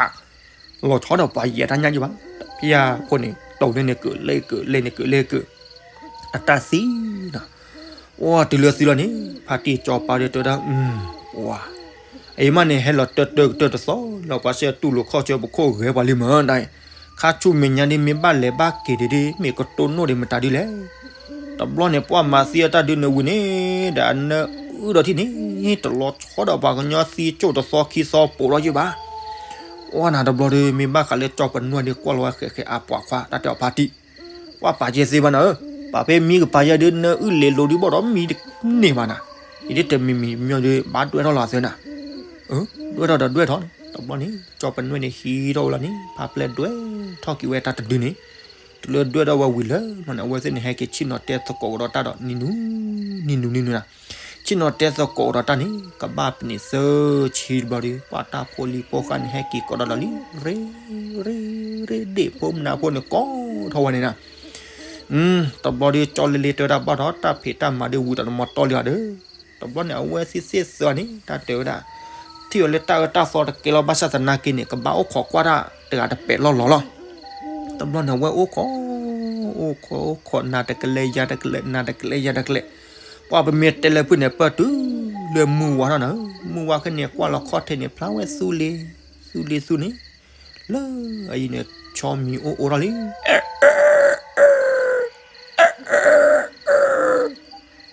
လီၤဆီဒီးပှၤယဲၢ်တၢ်ညၣ်ယံဘၣ်, တဖၣ်ဖိန့ၣ် တိၢ်န့ၢ်န့ၣ်ကုာ်လဲၤကုာ် လဲၤန့ၣ်ကုာ်လဲၤကုာ်, အတၢ်သံနီၤ, အိၣ်တုၤလၢသံလီၤန့ၣ် ဖါတံၢ်ကၠီၤပၤဒီးတဲဝဲဒၣ်, ပှၤ, အအံၤမးန့ၣ် ဟဲလီၤတၢၢ်တၢၢ်ကတၢၢ်တသီလီၤ ပှၤစဲတူၢ်လိာ်ခီၣ်ဆၢပခိၣ်ဂဲၤပှၤလံမးဒၣ်အံၤ, ခါဆူမဲာ်ညါဒ်မ့ၢ်ဘၣ်လဲၤဘၣ်က့ၤဒံးဒ် မ့ၢ်ကတိၢ်နီၣ်ဒံးမတၤဒ်လဲၣ် တဘျီန့ၣ် ပှၤမၤသံအတၢ်ဒုးန့ၣ်ဝံၤန့ၣ် ဒီးအနၢအုၣ်ဒီးထံၣ်န့ၣ် တလီၤဆီဒီးပှၤကညီသံကၠိၣ်တသီခံသီပိာ်ထီၣ်ယံဘၣ်, အိၣ်နၤတဘျီဒီး မ့ၢ်ဘၣ်ဃးလၢကၠီၤပနွဲၣ်ဒီး ကွၢ်လီၤဝဲဃဲးဃဲးအါပှၤခွါ တၢ်တဲအီၤဖါတံၢ်, ပှၤပာ်ကဲသ့ဘၣ်နၤဧၢ, ပာ်ဖဲမံကပၤယဲဒုး နၢအုၣ်လဲၤလိၤဒုးဘီၣ်ဒီးမံတန့ၢ်ဘၣ်နၤ, ယဒ်တမံၤမံၤမံၤဒီး ဘၣ်ဒွဲၣ်ထီၣ်လီၤသၢနၤ ဒွဲၣ်ထီၣ်ဒီးဒွဲၣ်ထီၣ်န့ၣ် တဘျီန့ၣ် ကၠီၤပနွဲၣ်န့ၣ်ဟံးထီၣ်ဝဲလီၤန့ၣ် ဖါပျဲၢ်ဒွဲၣ်ထီၣ်က့ၤဝဲတၢ်တဒုန့ၣ်, တုၤလၢဒွဲၣ်ထီၣ်ဝဲဝံၤလၢမးန့ၣ် အဝဲသ့ၣ်န့ၣ်ဟဲက့ၤဆ့ၣ်နီၤတဲသကိးကဒီးတၢ်ဒီး နံၤနူၤ နံၤနူၤနံၤနူၤနၤ, ဆ့ၣ်နီၤတဲသကိးကဒီးတၢ်န့ၣ် ကဘၣ်ပနံးသၢဆံတဘျီဒီး ပှၤတၢ်ဖိလံၤဖိဃာ်န့ၣ် ဟဲက့ၤကိးဒီးလီၤလံ, ရ့ ရ့ ရ့ ဒ့ၣ်ဖိမနၤဖိန့ၣ် ကိးထီၣ်ဝဲန့ၣ်နၤ တဘျီဒီး ကၠီလ့လ့တဲဝဲဒၣ်ဘၣ်ဒီး တၢ်ဖံးတၢ်မၤဒီးဝံၤဒီးတမီၤတီလံဧါဒီး, တဘျီန့ၣ် အဝဲသ့ၣ်သ့ၣ်သၢန့ၣ် တၢ်တဲဝဲဒၣ် ထံၣ်အီၤလၢတၢ်အၢတၢ်သီတကဲလီၤ ဘၣ်ဆၣ်သနာ်က့န့ၣ် ကဘၣ်အိၣ်ခိးကွၢ်တၢ်တဂၤတပဲာ်လီၢ်လီၤလီၤ. တဘျီန့ၣ် အဝဲအိၣ်ခိး အိၣ်ခိး အိၣ်ခိး နၤတကလဲၤယၤတကလဲၤ နၤတကလဲၤယၤတကလဲၤ, ပှၤပမ့ၢ်တဲလၢဖုၣ်န့ၣ် ပၢၢ်တုၤလၢမုၢ်ဝါထီၣ်နၤဧၢ, မုၢ်ဝါခဲန့ၣ် ကွၢ်လီၤခီၣ်ထံးန့ၣ် ဖျါဝဲသူလ့ၤ သူလ့ၤသူန့ၣ် လၢအအံၤန့ၣ် ဆီမံၤအိၣ်အိၣ်ထီၣ်လံ.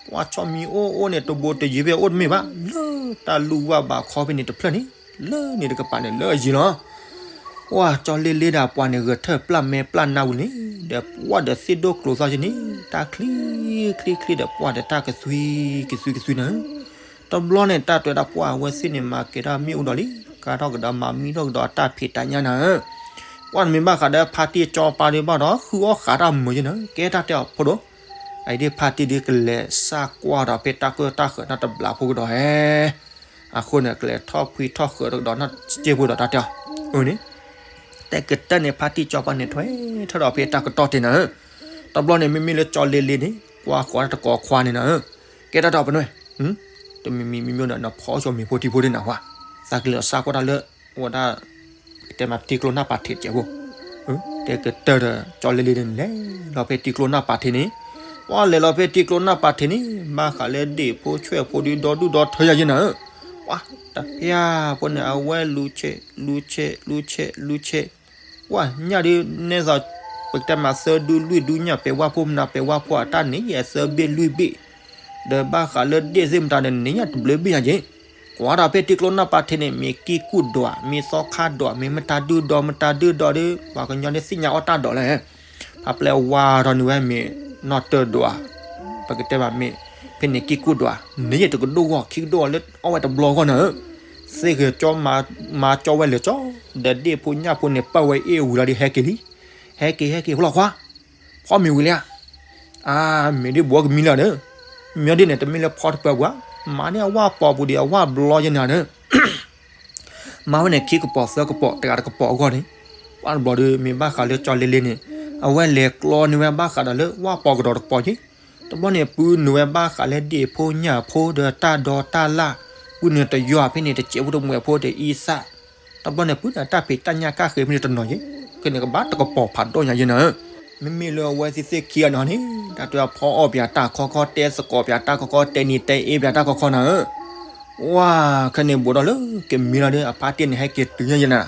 ပှၤဆီမံၤအိၣ်အိၣ်န့ၣ် တဘိတယံၤဖဲအိၣ်တမ့ၢ်ဘၣ်, လၢတၢ်လူၢ်ဝၢ်ဘးခီဖဲန့ၣ်တဖျၢၣ်န့ၣ် လၢန့ၣ်တကပၤန့ၣ် လၢအယံၤလီၤ. ပှၤကၠီလ့လ့ဒီးပှၤန့ၣ် ဂဲၤထၢၣ်ပျၢ်မဲပျၢ်နါဝံၤန့ၣ် ဒီးပှၤဒီးသ့ၣ်ဒိၣ်ကျိၤသီၣ်က့န့ၣ် တၢ်ချံချံချံဒီးပှၤဒီးတၢ်ကသွံကသွံကသွံနၤဧၢ. တဘျီန့ၣ် တၢ်တဲဝဲဒၣ်ပှၤအဝဲသ့ၣ်န့ၣ် မၤကဲၤထီၣ်မ့ၣ်အူဒီးလံ, ကါထီၣ်ကဒီးမၤမံထီၣ်ကဒီးအတၢ်ဖံးတၢ်ညၣ်နၤဧၢ. ပှၤမ့ၢ်ဘၣ်ဃးဒီးဖါတံၢ်ကၠီပၤဒုးဘၣ်ဒီး ဃုအီၣ်ဃးတၢ်မုာ်ယဲနၤဧၢ, ကဲတၢ်တဲအီၤဖိဒိၣ်, အအံၤဒ်ဖါတံၢ်ဒုးကလဲၤစၢ်ကွၢ်ဒီးဖဲတၢ်ကၢၢ်တၢ်ဃၢၤနီတဘျီဖိကဒီးဧဲ အဃိန့ၣ် ကလဲၤထီၣ်ဖှံထီၣ်ဃၢၤဒီးနီၢ်စ့ဖိဒီးတၢ်တဲအီၤ, အန့ၣ် တဲကတၢၢ်န့ၣ် ဖါတံၢ်ကၠီပၤန့ၣ် ထွဲထီၣ်ဒီးဖဲတၢ်ကတီၢ်တ့ၢ်နၤဧၢ. တဘျီန့ၣ် မ့မ့ၢ်လၢကၠီလ့လ့န့ၣ် ကွၢ်ဃီတကိးခွါန့ၣ်နၤဧၢ, ကဲတၢ်တဲအီၤပနွဲၣ်, တမံၤမံၤမံၤမံၤဒီး နဖီၣ်ဆိမံၤဖိထံဖိတ့ၢ်နၤဝါ, သးကလဲၤစၢ်ကွၢ်တၢ်လၢ ဝဲဒၣ် ကတဲမးတံၤကျိနၢ်ပာ်ထံးတကဲးဖိ, တဲကတၢၢ်ဒီး ကၠီလ့လ့န့ၣ် လဲၤလီၤဖဲတံၤကျိနၢ်ပာ်ထံးန့ၣ်, ပှၤလဲၤလီၤဖဲတံၤကျိနၢ်ပာ်ထံးန့ၣ် ဘၣ်ဃးလၢဒ့ၣ်ဖိဆွဲၣ်ဖိဒုးဒီဒူၣ်ဒီထၢယၤယဲနၤဧၢ, ပှၤ တဖၣ်ဖိန့ၣ် အဝဲလူၤဆဲး လူၤဆဲး လူၤဆဲး လူၤဆဲး ပှၤညၣ်ဒုးနဲသိး ပကတဲမးသၢဒုလွံၢ်ဒုညၣ် ပဲာ်ဝၣ်ဖိမနုၤပဲာ်ဝၣ်ဖိအတၢ်န့ၣ် ယဲသၢဘ့ၣ်လွံၢ်ဘ့ၣ်, ဒီးဘၣ်ဃးလၢဒ့ၣ်သ့ၣ်မတၤဒီးန့ၣ် ညၣ်တဘျုးဘ့ၣ်ညါက့ၤ, ကွၢ်ဒီးဖဲတံၤကျိနၢ်ပာ်ထံးန့ၣ် မ့ၢ်ကံၢ်ကူၣ်ဒွး မ့ၢ်သီခါဒွး မ့ၢ်မတၤဒုဒီးမတၤဒုဒီးဒီး ပှၤကညီန့ၣ်သ့ၣ်ညါအီၣ်တၢ်ဒိးလဲၣ်, ဖါပျဲၢ်ဝါထီၣ်န့ၢ်ဝဲမ့ၢ်နီၢ်တၢၢ်ဒွး, ပကတဲမးမ့ၢ် ဖဲန့ၣ်က့ၤကူၣ်ဒွး န့ၣ်ယတကဒိၣ်ဂီၢ် ခံကဒိၣ်အီၤလၢအီၣ်ဝဲတဘျီဂီၢ်နၤဧၢ, သ့ၣ်ဂဲၤကၠီ မၤကၠီဝဲလၢာ်ကၠီ, ဒီးဒ့ၣ်ဖိညၣ်ဖိန့ၣ် ပာ်ဝဲအ့ၣ်ဝံၤလီၤဒီး ဟဲက့ၤလံ, ဟဲက့ၤ ဟဲက့ၤ ဖိလီၤခွါ, ဖီမ့ၤဝံၤလံဧါ, အါ မ့ၢ်ဒ်ဘူးကမံလၢာ်ဒီး, မ့ၢ်ဒ်န့ၣ် တမ့ၢ်လၢဖီတပၢၤပှၤ, မၤန့ၢ်အဝၣ်ပီပူၤဒီးအဝၣ်ဘျီယဲနၤဒီး မၤဝဲန့ၣ်ခံကပီၤသၢကပီၤ တဂၤတကပီၤအဂီၢ်န့ၣ်, ပှၢ်တဘျီဒီး မ့ၢ်ဘၣ်ဃးလၢကၠီလ့လ့န့ၣ်, အဝဲလဲၤကျီန့ၢ်ဝဲဘၣ်ဃးဒီးလၢဝၣ်ပီကဒီးတကပီၤက့ၤ, တဘျီန့ၣ် ပုၢ်နုာ်ဝဲဘၣ်ဃးလၢဒ့ၣ်ဖိညၣ်ဖိဒီးတၢ်ဒီတၢ်လၣ်, ပုၢ်နုာ်တယွၤဖဲန့ၣ် တစဲးဖိတမှဲးဖိတအံသၣ်, တဘျီန့ၣ် ပုၢ်နုာ်တၢ်ဖံးတၢ်ညၣ်ကၣ်ဃ့ဖဲန့ၣ်တနီၤက့ၤ, ခဲန့ၣ်ကဘၣ်တကပီၤဖးဒိၣ်ညါယဲနၤဧၢ, မ့မ့ၢ်လၢအဝဲသ့ၣ်သ့ၣ်ခံဂၤန့ၣ်န့ၣ် တၢ်တဲအဖီအီၣ်ပၠးတၢ်ခီခီ တဲသကိးပၠးတၢ်ခီခီ တဲနံၤတဲအ့ပၠးတၢ်ခီခီနၤဧၢ ဝါ, ခဲန့ၣ်ဘူးဒီးလၢကမံလီၤဒီး အဖါတံၢ်န့ၣ်ဟဲက့ၤတုၤညါယဲနၤ,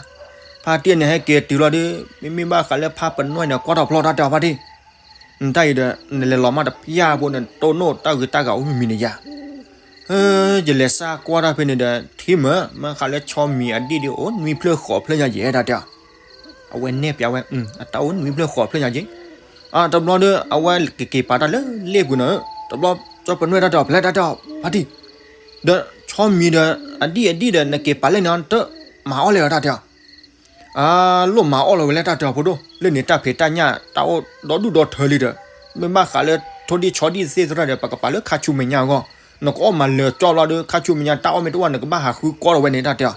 ဖါတံၢ်န့ၣ်ဟဲက့ၤတုၤလီၤဒီး မ့မ့ၢ်ဘၣ်ဃးလၢဖါပနွဲၣ်န့ၣ် ကွၢ်ထီၣ်ဖျီတၢ်တဲအီၤဖါတံၢ်, နတၢ်အံၤဒီး နလဲၤလီၤမၢ်တဖၠၣ်ဖိန့ၣ် တိၢ်နီၣ်တၢ်ဂ့ၤတၢ်ဂၤအိၣ်မံၤမံၤန့ၣ်ယၤ ယလဲၤစၢ်ကွၢ်တၢ်ဖဲန့ၣ်ဒီး ထံမၢ် မ့ၢ်ဃးလၢဆီမံၤအဒံၣ်ဒီး အိၣ်နွံဖျၢၣ်ဃိးဖျၢၣ်ညါယဲတၢ်တဲအီၤ, အဝဲနဲၣ်ပၠးဝဲ အတၢ်အိၣ်နွံဖျၢၣ်ဃိးဖျၢၣ်ညါက့ၤ, တဘျီဒီး အဝဲကက့ၤပာ်တၢ်လၢလ့ၣ်ပူၤန့ၣ်, တဘျီ ကၠီပနွဲၣ်တၢ်တဲအီၤ ဖဲလဲၣ်တၢ်တဲအီၤ ဖါတံၢ်, ဒီးဆီမံၤဒီး အဒံၣ်အဒံၣ်ဒီး နက့ၤပာ်လၢန့ၣ် တမၤအီၣ်လဲၣ်လီၤတၢ်တဲအီၤ အလိၣ်မၤအီၣ်လီၤဝဲလၢတၢ်တဲအီၤဖိဒိၣ် လၢန့ၣ်တၢ်ဖံးတၢ်ညၣ် တၢ်အိၣ်ဒီဒူၣ်ဒီထၢလံဒီး, မ့ၢ်ဘၣ်ဃးလၢထိၣ်ဒံၣ်ဆီဒံၣ်သ့ၣ်သရၣ်ဒီး ပကပာ်လၢခါဆူမဲာ်ညါအဂီၢ်, နကအီၣ်မၤလၢာ်ကၠီဘျီဒီး ခါဆူမဲာ်ညါတၢ်အီၣ်မ့ၢ်တအိၣ် နကဘၣ်ဟးဃုကီထီၣ်ဝဲန့ၣ်တၢ်တဲအီ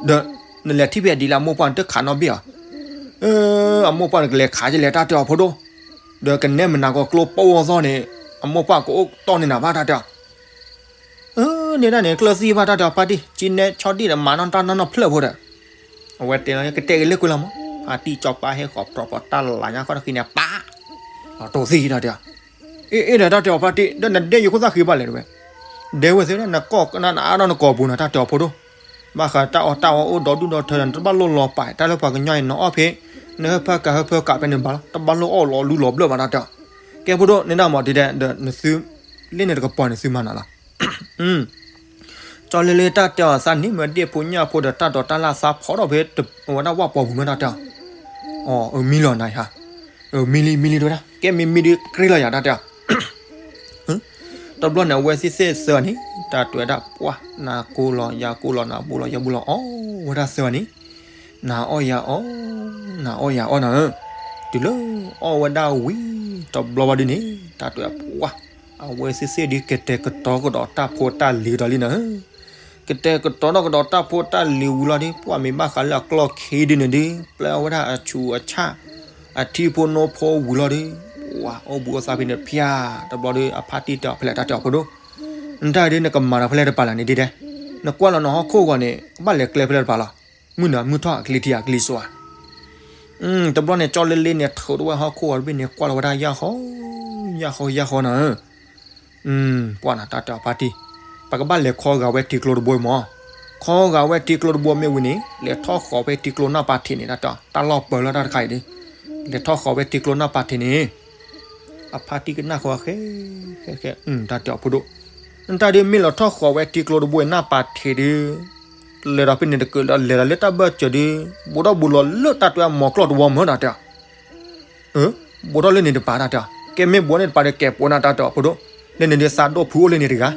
ၤ, ဒီး နလဲၤထံၣ်ဖဲအဒံးလၢအမိၢ်ပှၢ်နတခးနီတဘ့ၣ်ဧါ, အမိၢ်ပှၢ်နကလဲၤခးယလဲၣ်တၢ်တဲအီၤဖိဒိၣ်, ဒီးကနဲမနၤကီကျိပိၢ်အသီၣ်န့ၣ် အမိၢ်ပှၢ်ကအိၣ်တီၢ်န့ၢ်နၤဘၣ်တၢ်တဲအီၤ န့ၣ်ဒၣ်န့ၣ် ကျၢၢ်သံဘၣ်တၢ်တဲအီၤဖါတံၢ် ကံနဲဆီဒံၣ်ဒီးမၤနီၢ်တၢ်နီၢ်နီၢ်ဖျၢၣ်ဖိဒီး, အဝဲတဲလီၤ ကတဲက့ၤလၢကွံာ်လီၤမး, ဖါတံၢ်ကၠီပၢ်ဟဲဃီၤပြီၤပြီၤတၢ်လၤညါဃီတဃံန့ၣ် ပာ် လီၤတိၢ်သံတၢ်တဲအီၤ, အ့ အ့ ဒီးတၢ်တဲအီၤဖါတံၢ် ဒီးနဒဲယိၤခိၣ်သၣ်ဃံဘၣ်လဲၣ်တဝဲ, ဒဲဝဲသ့ၣ်နကီၢ်နအါဒီးနကီၢ်ပူၤနၤတၢ်တဲအီၤဖိဒိၣ်, ဘၣ်ဃးတၢ်အီၣ်တၢ်အီအိၣ်ဒီဒူၣ်ဒီထၢဒီး နတဘၣ်လိၣ်လီၤပာ် တၢ်လၢပှၤကညီအံၤနအီၣ်ဖဲ နဟၢဖၢကးဟၢဖၢကးဖဲန့ၣ်ဘၣ်လီၤ တဘၣ်လိၣ်အီၣ်လီၤလူလီၤဘျၢၣ်ဘၣ်တၢ်တဲအီၤ, ကဲဖိဒိၣ်န့ၣ်ဒၣ်မးဒ်ဒဲး ဒီးနသု လ့ၣ်န့ၣ်တကပီၤန့ၣ်သုမၤနၤလီၤ ကၠီလ့လ့တၢ်တဲအီၤသးန့ၣ်မ့ၢ်ဒ့ၣ်ဖိညၣ်ဖိဒီးတၢ်ဒိးတၢ်လၢ်သးဖီထီၣ်ဖဲဝဲဒၣ်ဝၣ်ပီပူၤမ့ၢ်တၢ်တဲအီၤ, အမံလီၤနၤယါ, မံလံမံလံတဝဲဒၣ် ကဲမံမံဒီးကြ့လီၤယၤတၢ်တဲအီၤ, တဘျီန့ၣ် အဝဲသ့ၣ်သ့ၣ်သၢဂၤန့ၣ် တၢ်တဲဝဲဒၣ်ပှၢ် နၤကိလီၤယၤကိလီၤ နၤဘူးလီၤယၤဘူးလီၤ အီၣ်ဝဲဒၣ်သၢဂၤန့ၣ်, နၤအီၣ်ယၤအီၣ်, နၤအီၣ်ယၤအီၣ်နၤဧၢ, တုၤလၢအီၣ်ဝဲဒၣ်ဝံၤ တဘျီဘၣ်ဒ်န့ၣ် တၢ်တဲဝဲပှၢ် အဝဲသ့ၣ်သ့ၣ်ဒ်ကတဲာ်ကတီၤကဒီးတၢ်ဖိတၢ်လံၤကဒီးလံနၤဧၢ, ကတဲာ်ကတီၤထီၣ်ကဒီးတၢ်ဖိတၢ်လံၤဝံၤလီၤဒီး ပှၢ်မ့ၢ်ဘၣ်ဃးလၢအကျီၢ်ခံဒ်န့ၣ်ဒီး ပျဲဝဲဒၣ်အဆူးအဆၣ် အထံဖိနိဖိဝံၤလီၤဒီး ပှၢ်အိၣ်ဘှံးအိၣ်သါဖဲန့ၣ်ဖၠၣ် တဘျီဒီးအဖါတံၢ်တဲအီၤဖဲလဲၣ်တၢ်တဲအီၤဖိဒိၣ်, နတၢ်ဒ်နကမၤဒီးဖဲလဲၣ်တပၤလဲၣ်န့ၣ်ဒ်ဒဲး, နကွၢ်လီၤနဟီၣ်ခိၣ်ဂီၤန့ၣ် ကဘၣ်လဲၤကျဲဖဲလဲၣ်တပၤလီၤ, မုၢ်နၤမုၢ်ထီၣ်အကလံၤထံးအကလံၤစိးဧါ တဘျီန့ၣ် ကၠီလ့လ့န့ၣ် ထုးထီၣ်ဝဲဟီၣ်ခိၣ်ဂီၤတဘ့ၣ်န့ၣ် ကွၢ်လီၤဝဲဒၣ်ယၢ်ဟီ, ယၢ်ဟီ ယၢ်ဟီနၤဧၢ, ပှၢ်နၤတၢ်တဲအီၤဖါတံၢ်, ပကဘၣ်လဲၤခီဂာ်ဝဲထံကျိတဘိမး, ခီဂာ်ဝဲထံကျိတဘိမ့ၢ်ဝံၤန့ၣ် လဲၤထီၣ်ဃီၤဖဲထံကျိနၢ်ပၤထံးန့ၣ်တၢ်တဲအီၤ တၢ်လီၢ်ပၢလၢတၢ်တခါအံၤန့ၣ်, လဲၤထီၣ်ဃီၤဝဲထံကျိနၢ်ပၤထံးန့ၣ် အဖါတံၢ်ကနၣ်ဃီ ဃဲ ဃဲ ဃဲ တၢ်တဲအီၤဖိဒိၣ်, နတၢ်ဒ်မ့ၢ်လီၤထီၣ်ဃီၤဝဲထံကျိတဘိနၢ်ပၤထံးဒီး လဲၤဒီးဖဲန့ၣ်တကးဒီး လဲၤဒီးလၢတၢ်ဘၢၣ်စၢၤဒီး ဘူးထီၣ်ဘူးလီၤလၢတၢ်တွဲမီၤကျိၣ်တဝီမၢတၢ်တဲအီၤ ဘူးထီၣ်လၢန့ၣ်တပၤတၢ်တဲအီၤ, ကဲမ့ၢ်ဘူးန့ၣ်တပၤဒီးကဲးပိာ်နၤတၢ်တဲအီၤဖိဒိၣ်, လၢန့ၣ်ဒီးသးဒိၣ်ဖုအိၣ်လၢန့ၣ်တဂၤ,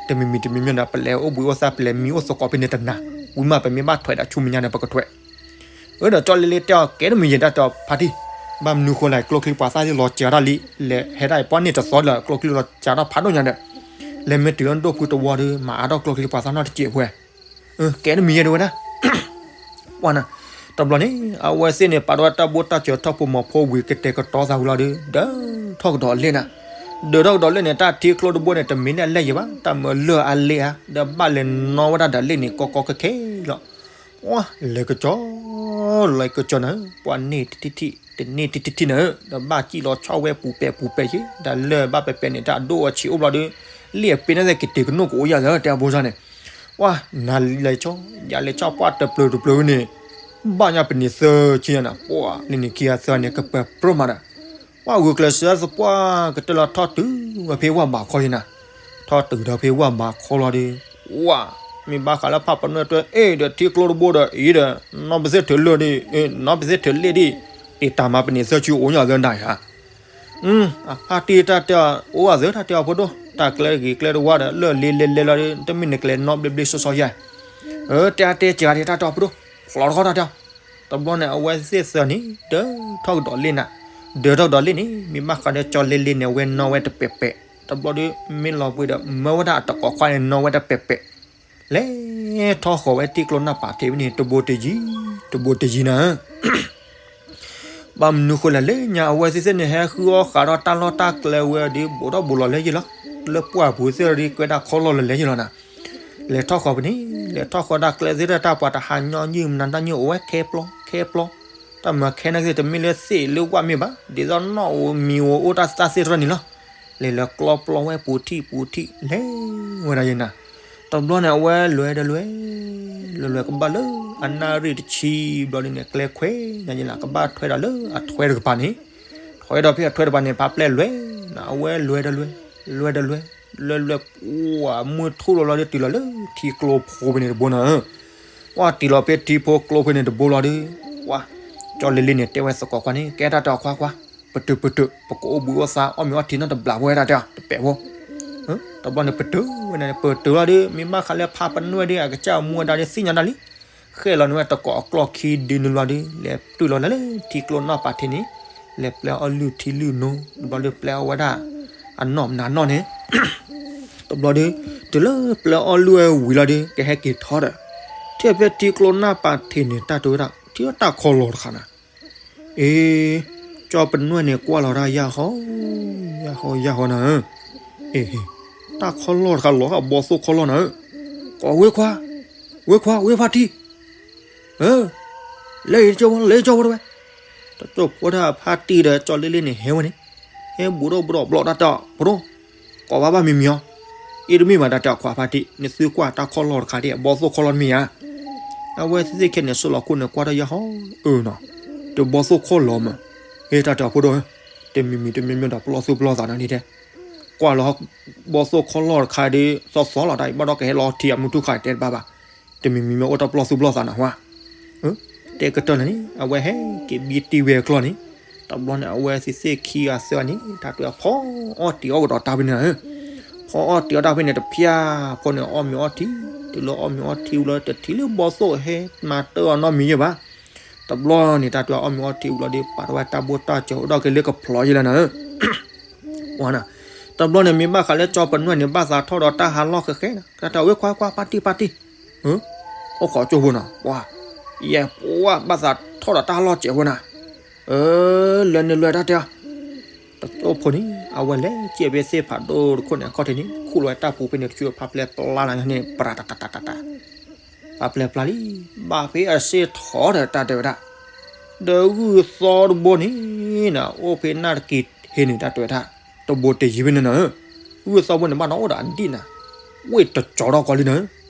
တမံၤမံၤတမံၤမံၤဒီး ပလဲၤအိၣ်ဘှံးအိၣ်သါ ပလဲၤမံအိၣ်သကိးဖဲန့ၣ်တနၤ, ဝံၤမးပမ့ၢ်ဘၣ်ထွဲးဒီးဆူမဲာ်ညါန့ၣ် ပကထွဲး အၢ ဒီးကၠီလ့လ့တဲအီၤ ကဲတမံၤယဲၢ်တၢ်တဲအီၤဖါတံၢ်, ဘၣ်မနုၤဃိလဲၣ် ကျိချံပှၤသၣ်လီၤစှၤတၢ်လံ, လဲၤဟဲဒၣ်အံၤပှၢ်န့ၣ်တသီဒီး ကျိချံလီၤစှၤတၢ်ဖးဒိၣ်ညါဒီး, လဲၤမ့ၢ်တုၤလၢဒိၣ်ဖုတဝီဒီး မၤအါထီၣ်ကျိချံပှၤသၣ်နီတစဲးဖိ, ကဲတမံၤယဲၢ်တဝဲဒၣ် ပှၢ်နၤ, တဘျီန့ၣ် အဝဲသ့ၣ်န့ၣ် ပာ်ထီၣ်ဝဲတၢ်ဘိၣ်တၢ်စၢၤထီၣ်ဖိမီၤဖိဝံၤ ကတဲာ်ကတီၤသးဝံၤလီၤဒီး ဒၢထီၣ်ကဒီးအလ့ၣ်နၤ, ဒၢထီၣ်ကဒီးလ့ၣ်န့ၣ် တၢ်ထံကျိတဘိန့ၣ် တမ့ၢ်န့ၢ်အလ့ၣ်ယဲၢ်ဘၣ်, တၢ်မၢလၢၢ်အလ့ၣ်ဧါ, ဒီးဘၣ်လဲၤနီၣ်ဝဲဒၣ်ဒီးလ့ၣ်န့ၣ် ကီကီခဲခဲလီၤ. ပှၢ်လဲၤကစီၤ, လဲၤကစီၤနၤ, ပှၢ်န့ၢ်တထံၣ်ထံၣ် တန့ၢ်တထံၣ်ထံၣ်နၤ, ဒီးဘၣ်စံၣ်လီၤဆီၣ်ဝဲပူၤပဲာ်ပူၤပဲာ်က့ၤ, တၢ်လၢၢ်ဘၣ်ပဲၤပဲၤန့ၣ် တၢ်အဒိၣ်အဆံးအိၣ်ဘျီဒီး လ့ၣ်အပ့ၤန့ၣ်က့ၤတ့ၢ်ကနိၣ်ကအိၣ်ယၤလၢတၢ်အဘိစၢ်န့ၣ်, ပှၢ်နၤလဲၤဆီၣ် ယၤလဲၤဆီၣ်ပှၢ်တပျၢၤတပျၢၤန့ၣ်, ဘၣ်ညါပန့ၢ်သၢဆံညါနၤ, ပှၢ်လၢန့ၣ်ခံဂၤသၢဂၤန့ၣ် ကပၢၤပြၢမးဒီး ပှၢ်ဂုာ်ကျဲးစၢးသပှၢ်ကတၢၢ်လီၤထီၣ်တုၤဝဲဖဲဝၣ်ဘးခီယဲၢ်နၤ, ထီၣ်တုၤဒီးဖဲဝၣ်ဘးခီလီၤဒီး, ပှၢ် မ့ၢ်ဘၣ်ဃးလၢဖးပနီၣ်တဲ အ့ၣ်ဒီးထံကျိတဘိဒီး အံၤဒီး နီၢ်ပသ့ၣ်ထုးလၢၢ်ဒံး နီၢ်ပသ့ၣ်ထုးလ့ၣ်ဒံး, တ့ၢ်တၢ်မၤပန့ၢ်သၢဆံအိၣ်ညါလၢနၤဧါ, အဖါတံၢ်တၢ်တဲအီၤ အိၣ်အသၢတၢ်တဲအီၤဖိဒိၣ်, တၢ်ကျဲဂ့ၤကျဲတဝါဒီး လၢၢ်လ့လဲလဲလီၤဒီး တမ့ၢ်နကျဲနီၣ်ဘျ့ဘျ့စီစီယါ, အၢ တဲအါတဲစှၤဒံးတၢ်တဲအီၤဖိဒိၣ်, ကျီတခီတၢ်တဲအီၤ. တဘျီန့ၣ် အဝဲသ့ၣ်သၢန့ၣ် ဒၢထီၣ်ကဒီးလ့ၣ်နၤ, ဒၢထီၣ်ကဒီးလ့ၣ်န့ၣ် မ့ၢ်ဘၣ်ဃးဒီးကၠီလ့လ့န့ၣ် အဝဲနီၣ်ဝဲတပဲာ်ပဲာ်, တဘျီဒီး မ့ၢ်လီၤပှ့ၤဒီး မၢဝဲဒၣ်အတကိးခွါန့ၣ် နီၣ်ဝဲတပဲာ်ပဲာ်, လဲၤထီၣ်ဃီၤဝဲထံကျိနၢ်ပာ်ထံးဖဲန့ၣ် တဘိတယံၤ, တဘိတယံၤနၤ ဘၣ်မနုၤဃိလဲၣ် လၢညါအဝဲသ့ၣ်သ့ၣ်န့ၣ် ဟဲဃုအီၣ်ဃးဒီးတၢ်လီၢ်တၢ်ကျဲဝဲဒီး ဘူးထီၣ်ဘူးလီၤလဲၣ်ယ့ၣ်လီၤ, လၢပှၢ်ပူၤသ့ၣ်ဒီး ကွဲးဒၣ်ခီလီၢ်လၢလဲၣ်ယ့ၣ်လီၤနၤ, လဲၤထီၣ်ဃီၤဖဲန့ၣ် လဲၤထီၣ်ဃီၤဒၣ်ကျဲသ့ၣ်တၢ်ပှၤတဟါညီနုၢ် မနၤတၢ်ညိၣ်အိၣ်ဝဲခဲပျီ ခဲပျီ, တၢ်မၤခဲနာ်က့ၤ တမ့ၢ်လၢသ့ၣ်လၢဝၣ်မ့ၢ်ဘၣ် ဒ်သိးနီၣ်အိၣ်မံၤအိၣ်အိၣ်တၢ်သၣ်သ့ၣ်တဖၣ်န့ၣ်လီၤ, လဲၤလၢကျီပျီဝဲပူၤထံၣ်ပူၤထံၣ် လဲၤဝဲဒၣ်ယဲၢ်နၤ, တဘျီန့ၣ် အဝဲလဲၤဒီးလဲၤ လဲၤလဲၤကဘၣ်လၢအနၣ်ရံၣ်တဆံဘျီဒ်န့ၣ် ကျဲခွဲးညါယဲၢ်နၤ ကဘၣ်ထွဲဒီးလၢအထွဲတကပၤန့ၣ်, ထွဲဒီးဖဲအထွဲတကပၤန့ၣ် ဖးပျဲၢ်လဲၤနၤ အဝဲလဲၤဒီးလဲၤ လဲၤဒီးလဲၤ လဲၤလဲၤ ပှၤမုၢ်ထူၣ်လီၤလီၤဒီးတုၤလီၤလၢထံကျိဖိဖဲန့ၣ်တဘိနၤ, ပှၤတုၤလီၤဖဲထံဖိကျိဖဲန့ၣ်တဘိလီၤဒီး ပှၤ ကၠီလ့လ့န့ၣ် တဲဝဲသကိးခွါန့ၣ် ကဲတၢ်တဲအီၤခွါခွါ, ပတုာ်ပတုာ် ပကအိၣ်ဘှံးအိၣ်သါ အီၣ်မ့ၤအီထံနီတဘျီဖိဝဲဒၣ်တဲအီၤ တပဲာ်ဖိ, တဘျီန့ၣ် ပတုာ်ဝဲန့ၣ် ပတုာ်လီၤဒီး မ့ၢ်ဘၣ်ဃးလၢဖးပနွဲၣ်ဒီး အကစၢ်အမူအဒါဒီးသ့ၣ်ညါဒၣ်လံ, ဃဲၣ်လီၤန့ၢ်ဝဲတကိးအကျီၢ်ခံဒုနုာ်လီၤဒီး လဲၤတုၤလီၤလၢထံကျိနၢ်ပာ်ထံးန့ၣ်, လဲၤပျဲအီၣ်လုၢ်ထံလုၢ်နိ တဘျီဒီးပျဲအီၣ်ဝဲဒၣ် အနီၢ်မနုၤနီၢ်န့ၣ် တဘျီဒီး တုၤလၢပျဲအီၣ်လုၢ်ဝဲဝံၤလီၤဒီး ကဟဲက့ၤထီၣ်ဒီး ထံၣ်ဖဲထံကျိနၢ်ပာ်ထံးန့ၣ် တၢ်တဲဝဲဒၣ် ထံၣ်ဝဲတၢ်ခီလီၢ်တခါနၤ, အ့ ကၠီပနွဲၣ်န့ၣ် ကွၢ်လီၤတၢ်ယၢ်ဟီ ယၢ်ဟီယၢ်ဟီနၤဧၢ, အ့ တၢ်ခီလီၢ်တခါ လီၤဃာ်ဘီသိၣ်ခီလီၢ်နၤဧၢ, ကိးဝဲခွါ, ဝဲခွါ ဝဲဖါတံၢ် လဲၤကၠီဝဲ လဲၤကၠီဝဲတဝဲ, တကၠိၢ်ဖိဒၣ်ဖါတံၢ်ဒီးကၠီလ့လ့န့ၣ် ဟဲဝဲန့ၣ်, ဟဲဘူးဒီးဘူးဒီးဘျီတၢ်တဲအီၤ ဖိဒိၣ်, ကိးဘၣ်ဘၣ်မံၤမံၤအီၤ, အ့တမ့ၢ်ဘၣ်တၢ်တဲအီၤခွါဖါတံၢ် နသုကွၢ်တၢ်ခီလီၢ်တခါဒ် ဘီသိၣ်ခီလီၢ်တမ့ၢ်ဧါ, အဝဲသ့ၣ်ခဲန့ၣ် စိၢ်လီၤခိၣ်န့ၣ် ကွၢ်တၢ်ယၢ်ဟီ, အၢနီၤ, တဘီသိၣ်ခီလီၢ်မး, ဟ့ၣ်တၢ်တဲအီၤဖိဒိၣ်ဧၢ, တမံၤမံၤတမံၤမံၤဒီးပလီၢ်သူၣ်ပလီၢ်သးနၤဒ်တဲ, ကွၢ်လီၤ ဘီသိၣ်ခီလီၢ်တခါဒီး သီသီလီၤတၢ်အံၤ ဘၣ်ဒီးကဟဲလီၤထံၣ်အမုၢ်ထူၣ်ခါတဲတဘၣ်ဘၣ်, တမံၤမံၤမ့ၢ်အိၣ်တၢ်ပလီၢ်သူၣ်ပလီၢ်သးနၤဟါ, တဲကတၢၢ်န့ၣ်န့ၣ် အဝဲဟဲက့ၤဘံတံၢ်ဝဲအကျီၢ်န့ၣ်, တဘျီန့ၣ် အဝဲသ့ၣ်သ့ၣ်ခံဂၤသၢဂၤန့ၣ် တၢ်တဲအီၤဖီအီၣ်တံၢ်အီၣ်ကဒီးတၢ်ဖဲန့ၣ်, ဖီအီၣ်တံၢ်အီၣ်တၢ်ဖဲန့ၣ် တဖၠၣ်ဖိန့ၣ် အီၣ်မ့ၤအီထံ, တုၤလၢအီၣ်မ့ၤအီထံဝံၤလီၤ တထံၣ်လၢဘီသိၣ်ဟဲမၤတၢ်အီၣ်နီတမံၤယဲၢ်ဘၣ်, တဘျီန့ၣ် တၢ်တဲအီၤအီၣ်မ့ၤအီထံဝံၤလီၤဒီး ပာ်ထီၣ်ဝဲတၢ်ဘိၣ်တၢ်စၢၤအိၣ်ဒီးက့ၤလၢကဖျီယဲၢ်လၢနၤ ဝါနၤ, တဘျီန့ၣ် မ့ၢ်ဘၣ်ဃးလၢကၠီပနွဲၣ်န့ၣ် ဘၣ်သးထီၣ်ဒီးတၢ်ဟးလီၢ်ဃဲဃဲနၤ, တၢ်တဲဝဲခွါခွါ ဖါတံၢ်ဖါတံၢ်, အိၣ်ခိးကၠိဖိနၤ, ပှၤ, ယဲၢ်ပှၤဘၣ်သးထီၣ်ဒီးတၢ်ဟးလီၢ်စဲးဖိနၤ, လၢန့ၣ်လွဲတၢ်တဲအီၤ, တကၠိၢ်ဖိန့ၣ် အဝဲလဲၤကဲဖဲသ့ၣ်ဖးဒိၣ်တခိၣ်န့ၣ် အခီၣ်ထံးန့ၣ် ခူၣ်လီၤဝဲတၢ်ပူၤဖဲန့ၣ် တကၠိၢ်ဖးပျဲၢ်ပျါလၢန့ၣ် ပရၤတၢ်တၢ်တၢ်တၢ် ဖးပျဲၢ်ပျါလံ, ဘၣ်ဖဲအစ့ထီၣ်ဒီးတၢ်တဲဝဲဒၣ်, ဒီးဂုၢ်သီတဘိန့ၣ်နၤ အိၣ်ဖဲနၢ်တက့ၤဟ့န့ၣ် တၢ်တဲဝဲဒၣ်, တဘိတယံၤဖဲန့ၣ်နၤ, ဂုၢ်သီဘိန့ၣ် ဘၣ်နီၣ်အိၣ်ဒီးအဒံၣ်နၤ, ဝ့ၢ်တကၠီၤထီၣ်ကီးလံနၤ,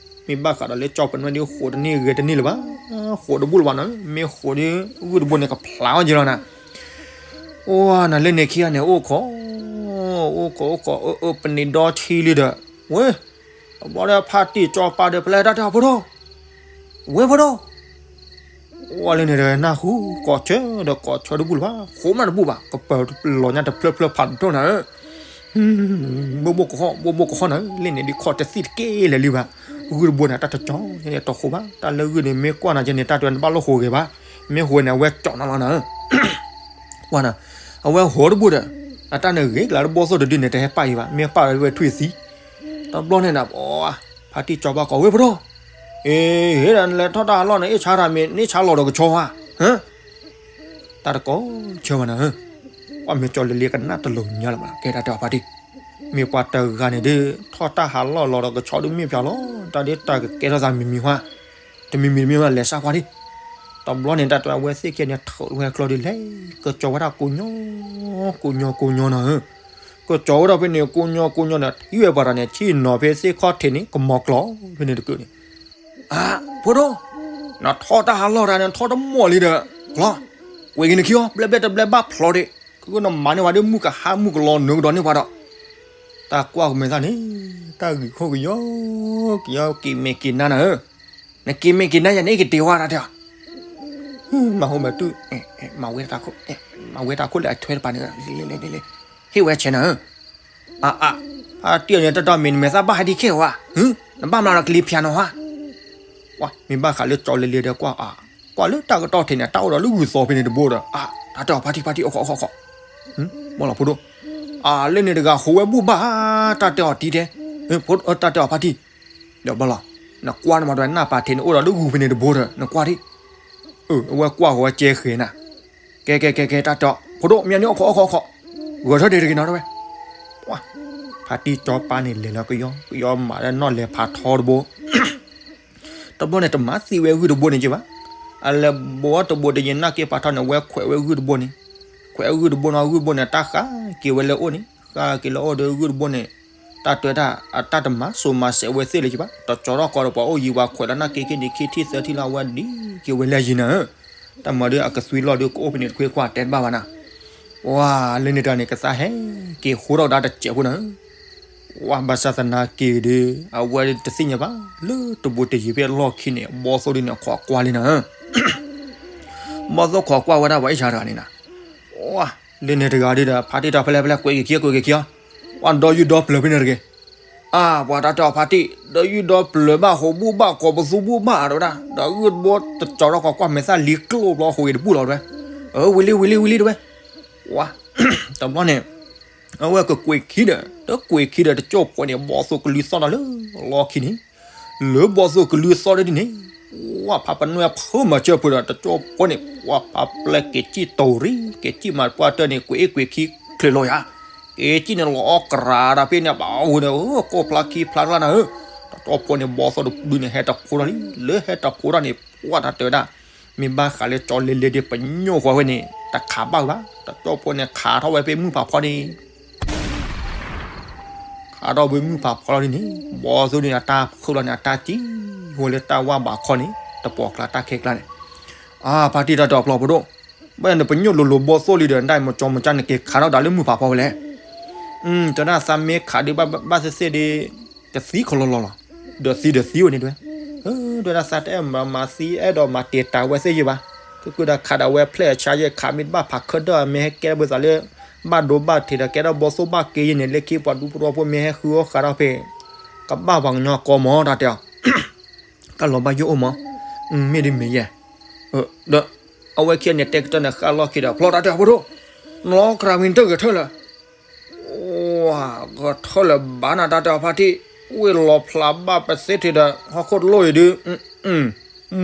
မ့ၢ်ဘၣ်ဃးဒီးလၢကၠီပနွဲၣ်ဒ်ဃိးတန့ၢ်ဂဲၤတန့ၢ်လၢၤဘၣ်, ဃိးတဘူၣ်လၢၤဘၣ်နၤ, မ့ၢ်ဃိးဒီး ဂုၢ်တဘိန့ၣ် ကဖျါအီၤက့ၤလီၤနၤ, အိၣ်နၤ လၢန့ၣ်ခံဂၤန့ၣ် အိၣ်ခိး အိၣ်ခိးအိၣ်ခိး အၢ အၢ ပနံးဒီဆံလံဒီး ဝဲ တဘျီဒီးဖါတံၢ်ကၠီပာ်ဒီး ဖဲလဲၣ်တၢ်တဲအီၤဖိဒိၣ်, ဝဲဖိဒိၣ်, ဝဲလၢန့ၣ်ဒီးနၢ်ဟူ ကိးဆၢဒီးကိးဆၢတဘူၣ်လၢၤဘၣ်, ဃိးမးတဘူၣ်ဘၣ်, ကပၤလီၤညါတဖျၢၣ်ဖျၢၣ်ဖးဒိၣ်နၤဧၢ, ဘိဘိကဟီၣ် ဘိဘိကဟီၣ်နၤဧၢ, လၢန့ၣ်ဒ်ခီၣ်တသံၣ်တက့ၢ်လဲၤလံဘၣ်, ဂုၢ်တဘိန့ၣ် တၢ်တကၠီၤန့ၣ်တဃိးဘၣ်, တၢ်လၢဂုၢ်န့ၣ် မ့ၢ်ကွၢ်နၤကဲန့ၣ် တၢ်တဲဝဲန့ၣ် ဘၣ်လိၣ်ဃိးဂဲၤဘၣ်, မ့ၢ်ဃိးန့ၣ် အဝဲကၠီၤနၤလီၤနၤဧၢ ဝါနၤ, အဝဲဟိးတဘူၣ်ဒီး အတၢ်န့ၣ်ဂ့ၤကျါလၢဘီသိၣ်တဒုန့ၣ် တဟဲပာ်အံၤဘၣ်, မ့ၢ်ပာ်ဝဲထွံၣ်သံ, တဘျီန့ၣ်ဒီး ဖါတံၢ်ကၠီပာ်ကိးဝဲဖိဒိၣ်, အ့ ဟ့ၣ်ဒီးနလဲၤထီၣ်တၢ်ဟးလီၢ်န့ၣ် အ့ၣ်ဆါတၢ်မ့ၢ် န့ၣ်ဆါလီၤဒီးကဆီဧါ, တၢ်တကိးဆၢဘၣ်နၤဧၢ, ကွၢ်မ့ၢ်ကၠီလ့လ့ကနၣ်တလိၤညါလၢၤဘၣ် ကဲတၢ်တဲအီၤဖါတံၢ်, မ့ၢ်ပှၤတဂၤန့ၣ်ဒီး ထီၣ်တၢ်ဟးလီၢ်လီၤဒီးကဆီဒုးမ့ၢ်ဖျါလီၤ, တၢ်ဒ်တၢ်ကကဲထီၣ်သးမံၤမံၤဟါ တမံၤမံၤတမံၤဘၣ် လဲၤစၢ်ကွၢ်ဒံး, တဘျီန့ၣ် တၢ်တဲအဝဲသ့ၣ်ခံဂၤန့ၣ် ထုးဝဲကျီဒုးလဲၤ ကကၠီၤဝဲဒၣ်ကိးညီ ကိးညီကိးညီနၤဧၢ, ကကၠီၤဝဲဒၣ်ဖဲန့ၣ် ကိးညီကိးညီန့ၣ် ထံၣ်ဝဲပှၤတဂၤန့ၣ် ဆ့ၣ်နီၤဖဲသ့ၣ်ခီၣ်ထံးန့ၣ် ကမီၤကျီၤဖဲန့ၣ်တကုာ်န့ၣ်, အၢ ဖိဒိၣ်, နထီၣ်တၢ်ဟးလီၢ်တၢ်န့ၣ် ထီၣ်တမီၢ်လံဒီး လီၤ, ကွဲးက့ၤနခံအီၤ ဘျဲၣ်ဘျဲၣ်တဘျဲၣ်ဘၣ်ဖျိးဒံး, ကနမၤန့ၢ်ဝဲဒၣ်မုၣ်ကဟါမုၣ်ကလီၤနၢၤကဒီးန့ၢ်ပှၤဒီး တၢ်ကွၢ်ကမဲာ်သၣ်န့ၣ် တၢ်ဂံၢ်ခိၣ်ကယီကယီ က့ၤမဲာ်က့ၤနါနၤဧၢ, နက့ၤမဲာ်က့ၤနါယၤန့ၣ် ကတဲဝဲဒၣ်တဲအီၤ, မၤဟိမၤတုၤ, မၤဝဲတၢ်ခိၣ်, မၤဝဲတၢ်ခိၣ်လၢအထွဲတပၤန့ၣ် လဲၤလဲၤလဲၤလဲၤ ဝဲဆဲးနၤဧၢ, အါအါ, ဖါတံၢ်အီၤန့ၣ် တၢ်တီမ့ၢ်နမဲာ်သၣ်ဘၣ်ဟဲဒ်ခဲဝဲ, နဘၣ်မၤလီၤကလံၤဖၠးနီၤဟါ, ဝဲ မ့ၢ်ဘၣ်ဃးလၢကၠီလ့လ့ဒီးကွၢ်အါ, ကွၢ်လၢတၢ်ကတီၢ်ထဲန့ၣ် တၢ်အိၣ်ဒီးလၢဂုၢ်သီဖဲန့ၣ်တဘိဒီး အါ တၢ်တဲအီၤဖါတံၢ်ဖါတံၢ်အိၣ်ခိးအိၣ်ခိးအိၣ်ခိး, ဘၣ်လီၤဖိဒိၣ်, အါလၢန့ၣ်တဂၤဃိဝဲဘူၣ်ဘၣ်, တၢ်တဲအီၤတံၢ်တဲ, တၢ်တဲအီၤဖါတံၢ်, ဒီးဘၣ်လီၤ, နကွၢ်န့ၣ်မးဒီးနၢ်ပာ်ထဲန့ၣ် အိၣ်ဒီးလၢဂုၢ်ဖဲန့ၣ်တဘိဒီး နကွၢ်ဒံး, အဝဲကွၢ်ဃိဝဲကဲဃဲၤနၤ, ကဲကဲကဲကဲ တၢ်တဲအီၤ ဖိဒိၣ် မ့ၢ်န့ၣ်အိၣ်ခိးအိၣ်ခိးအိၣ်ခိး, ဂဲၤထီၣ်ဒ့တဂ့ၤနီၤတဝဲ, ဖါတံၢ်ကၠီပၢ်န့ၣ်လဲၤလီၤကယီကယီမးလၢနီၣ်လဲၤဖးထီတဘိ တဘျီန့ၣ် တမၤသံဝဲဂုၢ်တဘိန့ၣ်က့ဘၣ်. အလဲၤဘိတဘိတယံာ်နာ်က့ဖးထီန့ၣ် ဝဲခွဲးဝဲဂုၢ်တဘိန့ၣ်, ခွဲးဂုၢ်တဘိန့ၣ် ဂုၢ်တဘိန့ၣ် တၢ်ဃၣ်က့ၤဝဲလၢအိၣ်န့ၣ်, ဃၣ်က့ၤလၢအိၣ်ဒီးဂုၢ်တဘိန့ၣ်, တၢ်တဲတၢ် အတၢ်တမၤစိၤမၤစဲးဝဲသ့ၣ်လၢၤက့ဘၣ်. တကၠီထီၣ်ဃီဒီးပှၤအိၣ်ယံၤပှၤခွဲးလီၤနာ်က့က့န့ၣ် ခံထံၣ်သၢထံၣ်လီၤ အဝဲဒ်က့ၤဝဲလၢယံၤနၤဧၢ, တၢ်မၤဒီးအကသွံလီၤဒီးကအိၣ်ဖဲန့ၣ်တခွ့ခွါတဲတဘၣ်ဘၣ်နၤ ပှၤလၢန့ၣ်တၢ်န့ၣ် ကသးဟဲက့ၤဃိထီၣ်ကဒါတစဲးဖိနၤဧၢ, ဝဲဘၣ်ဆၣ်သနာ်က့ဒီး အဝဲတသ့ၣ်ညါဘၣ် လၢတဘိတယံာ်ဖဲအလီၢ်ခံန့ၣ် ဘီသိၣ်ဒ်န့ၣ် အခိးကွၢ်လံနၤဧၢ, ဘီသိၣ်ခိးကွၢ်ဝဲဒၣ်ပှၤအ့ၣ်ဆါတဂၤန့ၣ်နၤ, ဝဲလၢန့ၣ်တဂၤဒီး ဖါတံၢ်တၢ်ဖဲလဲၣ်ဖဲလဲၣ် ကွဲးက့ၤခံ ကွဲးက့ၤခံအီၤ, ဝဲဒီယူၢ်ဒီပျၢၤဖဲန့ၣ်တဂ့ၤ အါ ပှၤတၢ်တဲအီၤဖါတံၢ် ဒီယူၢ်ဒီပျၢၤဘၣ် ဟိးဘူၣ်ဘၣ် ကိးပသူဘူၣ်ဘၣ်တဲဝဲဒၣ် ဒီးဂုၢ်တဘိတကၠီထီၣ်ဃီကွၢ်မဲာ်သၣ်လံကျိၣ်ဘျီ ဟိးဂ့ၤတဘူၣ်လီၤတဲဝဲ, ဝံၤလံဝံၤလံဝံၤလံတဲဝဲ, ဝဲ တဘျီန့ၣ် အဝဲကကွဲးခံဒီး တကွဲးခံဒီး တကၠိၢ်ဖိန့ၣ် ဘီသိၣ်ကလုၢ်သီၣ်ဒီးလၢလီၢ်ခံန့ၣ်, လၢဘီသိၣ်ကလုၢ်သီၣ်ဒ်န့ၣ်, ဝဲဖးပနွဲၣ်ဖုမၤစၢၤဖုဒီး တကၠိၢ်ဖိန့ၣ် ဝဲဖးပျဲက့ၤစံၣ်တိၤရံ က့ၤစံၣ်မၤပှၢ်တၢၢ်န့ၣ် ကွဲးအ့ၣ်ကွဲးခံချ့လီၤယၤ, က့ၤစံၣ်န့ၣ်လီၤအီၣ်ကရၤဒၣ်ဖဲန့ၣ် ဘၣ်ဝဲဒီး ကိၢ်ဖျါခံဖျါတလၢနၤဧၢ, တကၠိၢ်ဖိန့ၣ် ဘီသိၣ်တဒုန့ၣ် ဟဲတဖိထီၣ်လံ လၢဟဲတဖိထီၣ်န့ၣ် ဝဲတၢ်တဲဝဲဒၣ် မ့ၢ်ဘၣ်ဃးလၢကၠီလ့လ့ဒီး ပညိၣ်ဃီဝဲန့ၣ် တခးဘၣ်ဝဲဘၣ်, တကၠိၢ်ဖိန့ၣ် ခးထီၣ်ဝဲဖဲမုၢ်ဖးဖီဒ်န့ၣ် ခးထီၣ်ဝဲမုၢ်ဖးဖီလီၤဒ်န့ၣ် ဘီသိၣ်ဒ်န့ၣ် အတၢ်ဖုးလီၤန့ၣ် အတၢ်စံၣ်ဝဲလၢတၢ်ဝၢ်ဘးခီန့ၣ် တပိာ်ကျါတၢ်ခဲကျါန့ၣ်, အါ ဖါတံၢ်တၢ်တဲအီၤဖျီဖိဒိၣ်, ဘၣ်ယၤနပညိၣ်လိၤလိၤဘီသိၣ်လံဒီး ဒၣ်မၤကၠီမၤကၠါန့ၣ် က့ၤခးထီၣ်ဒၣ်လၢမုၢ်ဖးဖီဝဲလဲၣ်, တဲဒၣ်သးမ့ၢ်ခးဒုးဘၣ်ဘၣ်သ့ၣ်သ့ၣ်ဒီး တသံခီလီလီလီၤ, ဒီးသံဒီးသံဝဲန့ၣ်တဲဝဲ, တဲဒၣ်သးတအဲၣ်မၤမၤသံအဲၣ်ဒိးမၤတံာ်တာ်ဝဲသ့ၣ်ယံၤဘၣ်, ကကုၤဒီးခးဒၣ်ဝဲဖျဲၣ်ဆါယဲၢ်ခးမ့ၢ်တဘၣ်ဖးခၢၣ်ဒၢမ့ၢ်ဟဲကဲထီၣ်ဘၣ်သးလၢ ဘၣ်ဒိဘၣ်ထံးဒီးကဲထီၣ်ဘီသိၣ်ဘၣ်က့ယဲၢ်န့ၣ် လၢခံပှၤဒူဖိတဝီဖိမ့ၢ်ဟဲဃုအီၣ်ဃးထီၣ်ဖဲ ကဘၣ်ပှၤကညီကီမး တၢ်တဲအီၤ, တၢ်လီၤဘၣ်ယိၣ်အိၣ်မး, မ့ၢ်ဒ်မ့ၢ်ယဲၢ်, ဒီး အဝဲခံဂၤန့ၣ်တဲကတၢၢ်န့ၣ် ဃၣ်လီၢ်ခံဒီး ဖျီတၢ်တဲအီၤဖိဒိၣ်, နလီၤကရၤမံၤတၢ်ဂဲၤထၢၣ်လၢ ဝါ ကထၢၣ်လၢၤဘၣ်နၤ တၢ်တဲအီၤဖါတံၢ်, ဝ့ၢ်လီၤဖျါဘၣ်ပသ့ၣ်ထံးဒီး ဟီၣ်ခိၣ်တလိၣ်အံၤဒုး,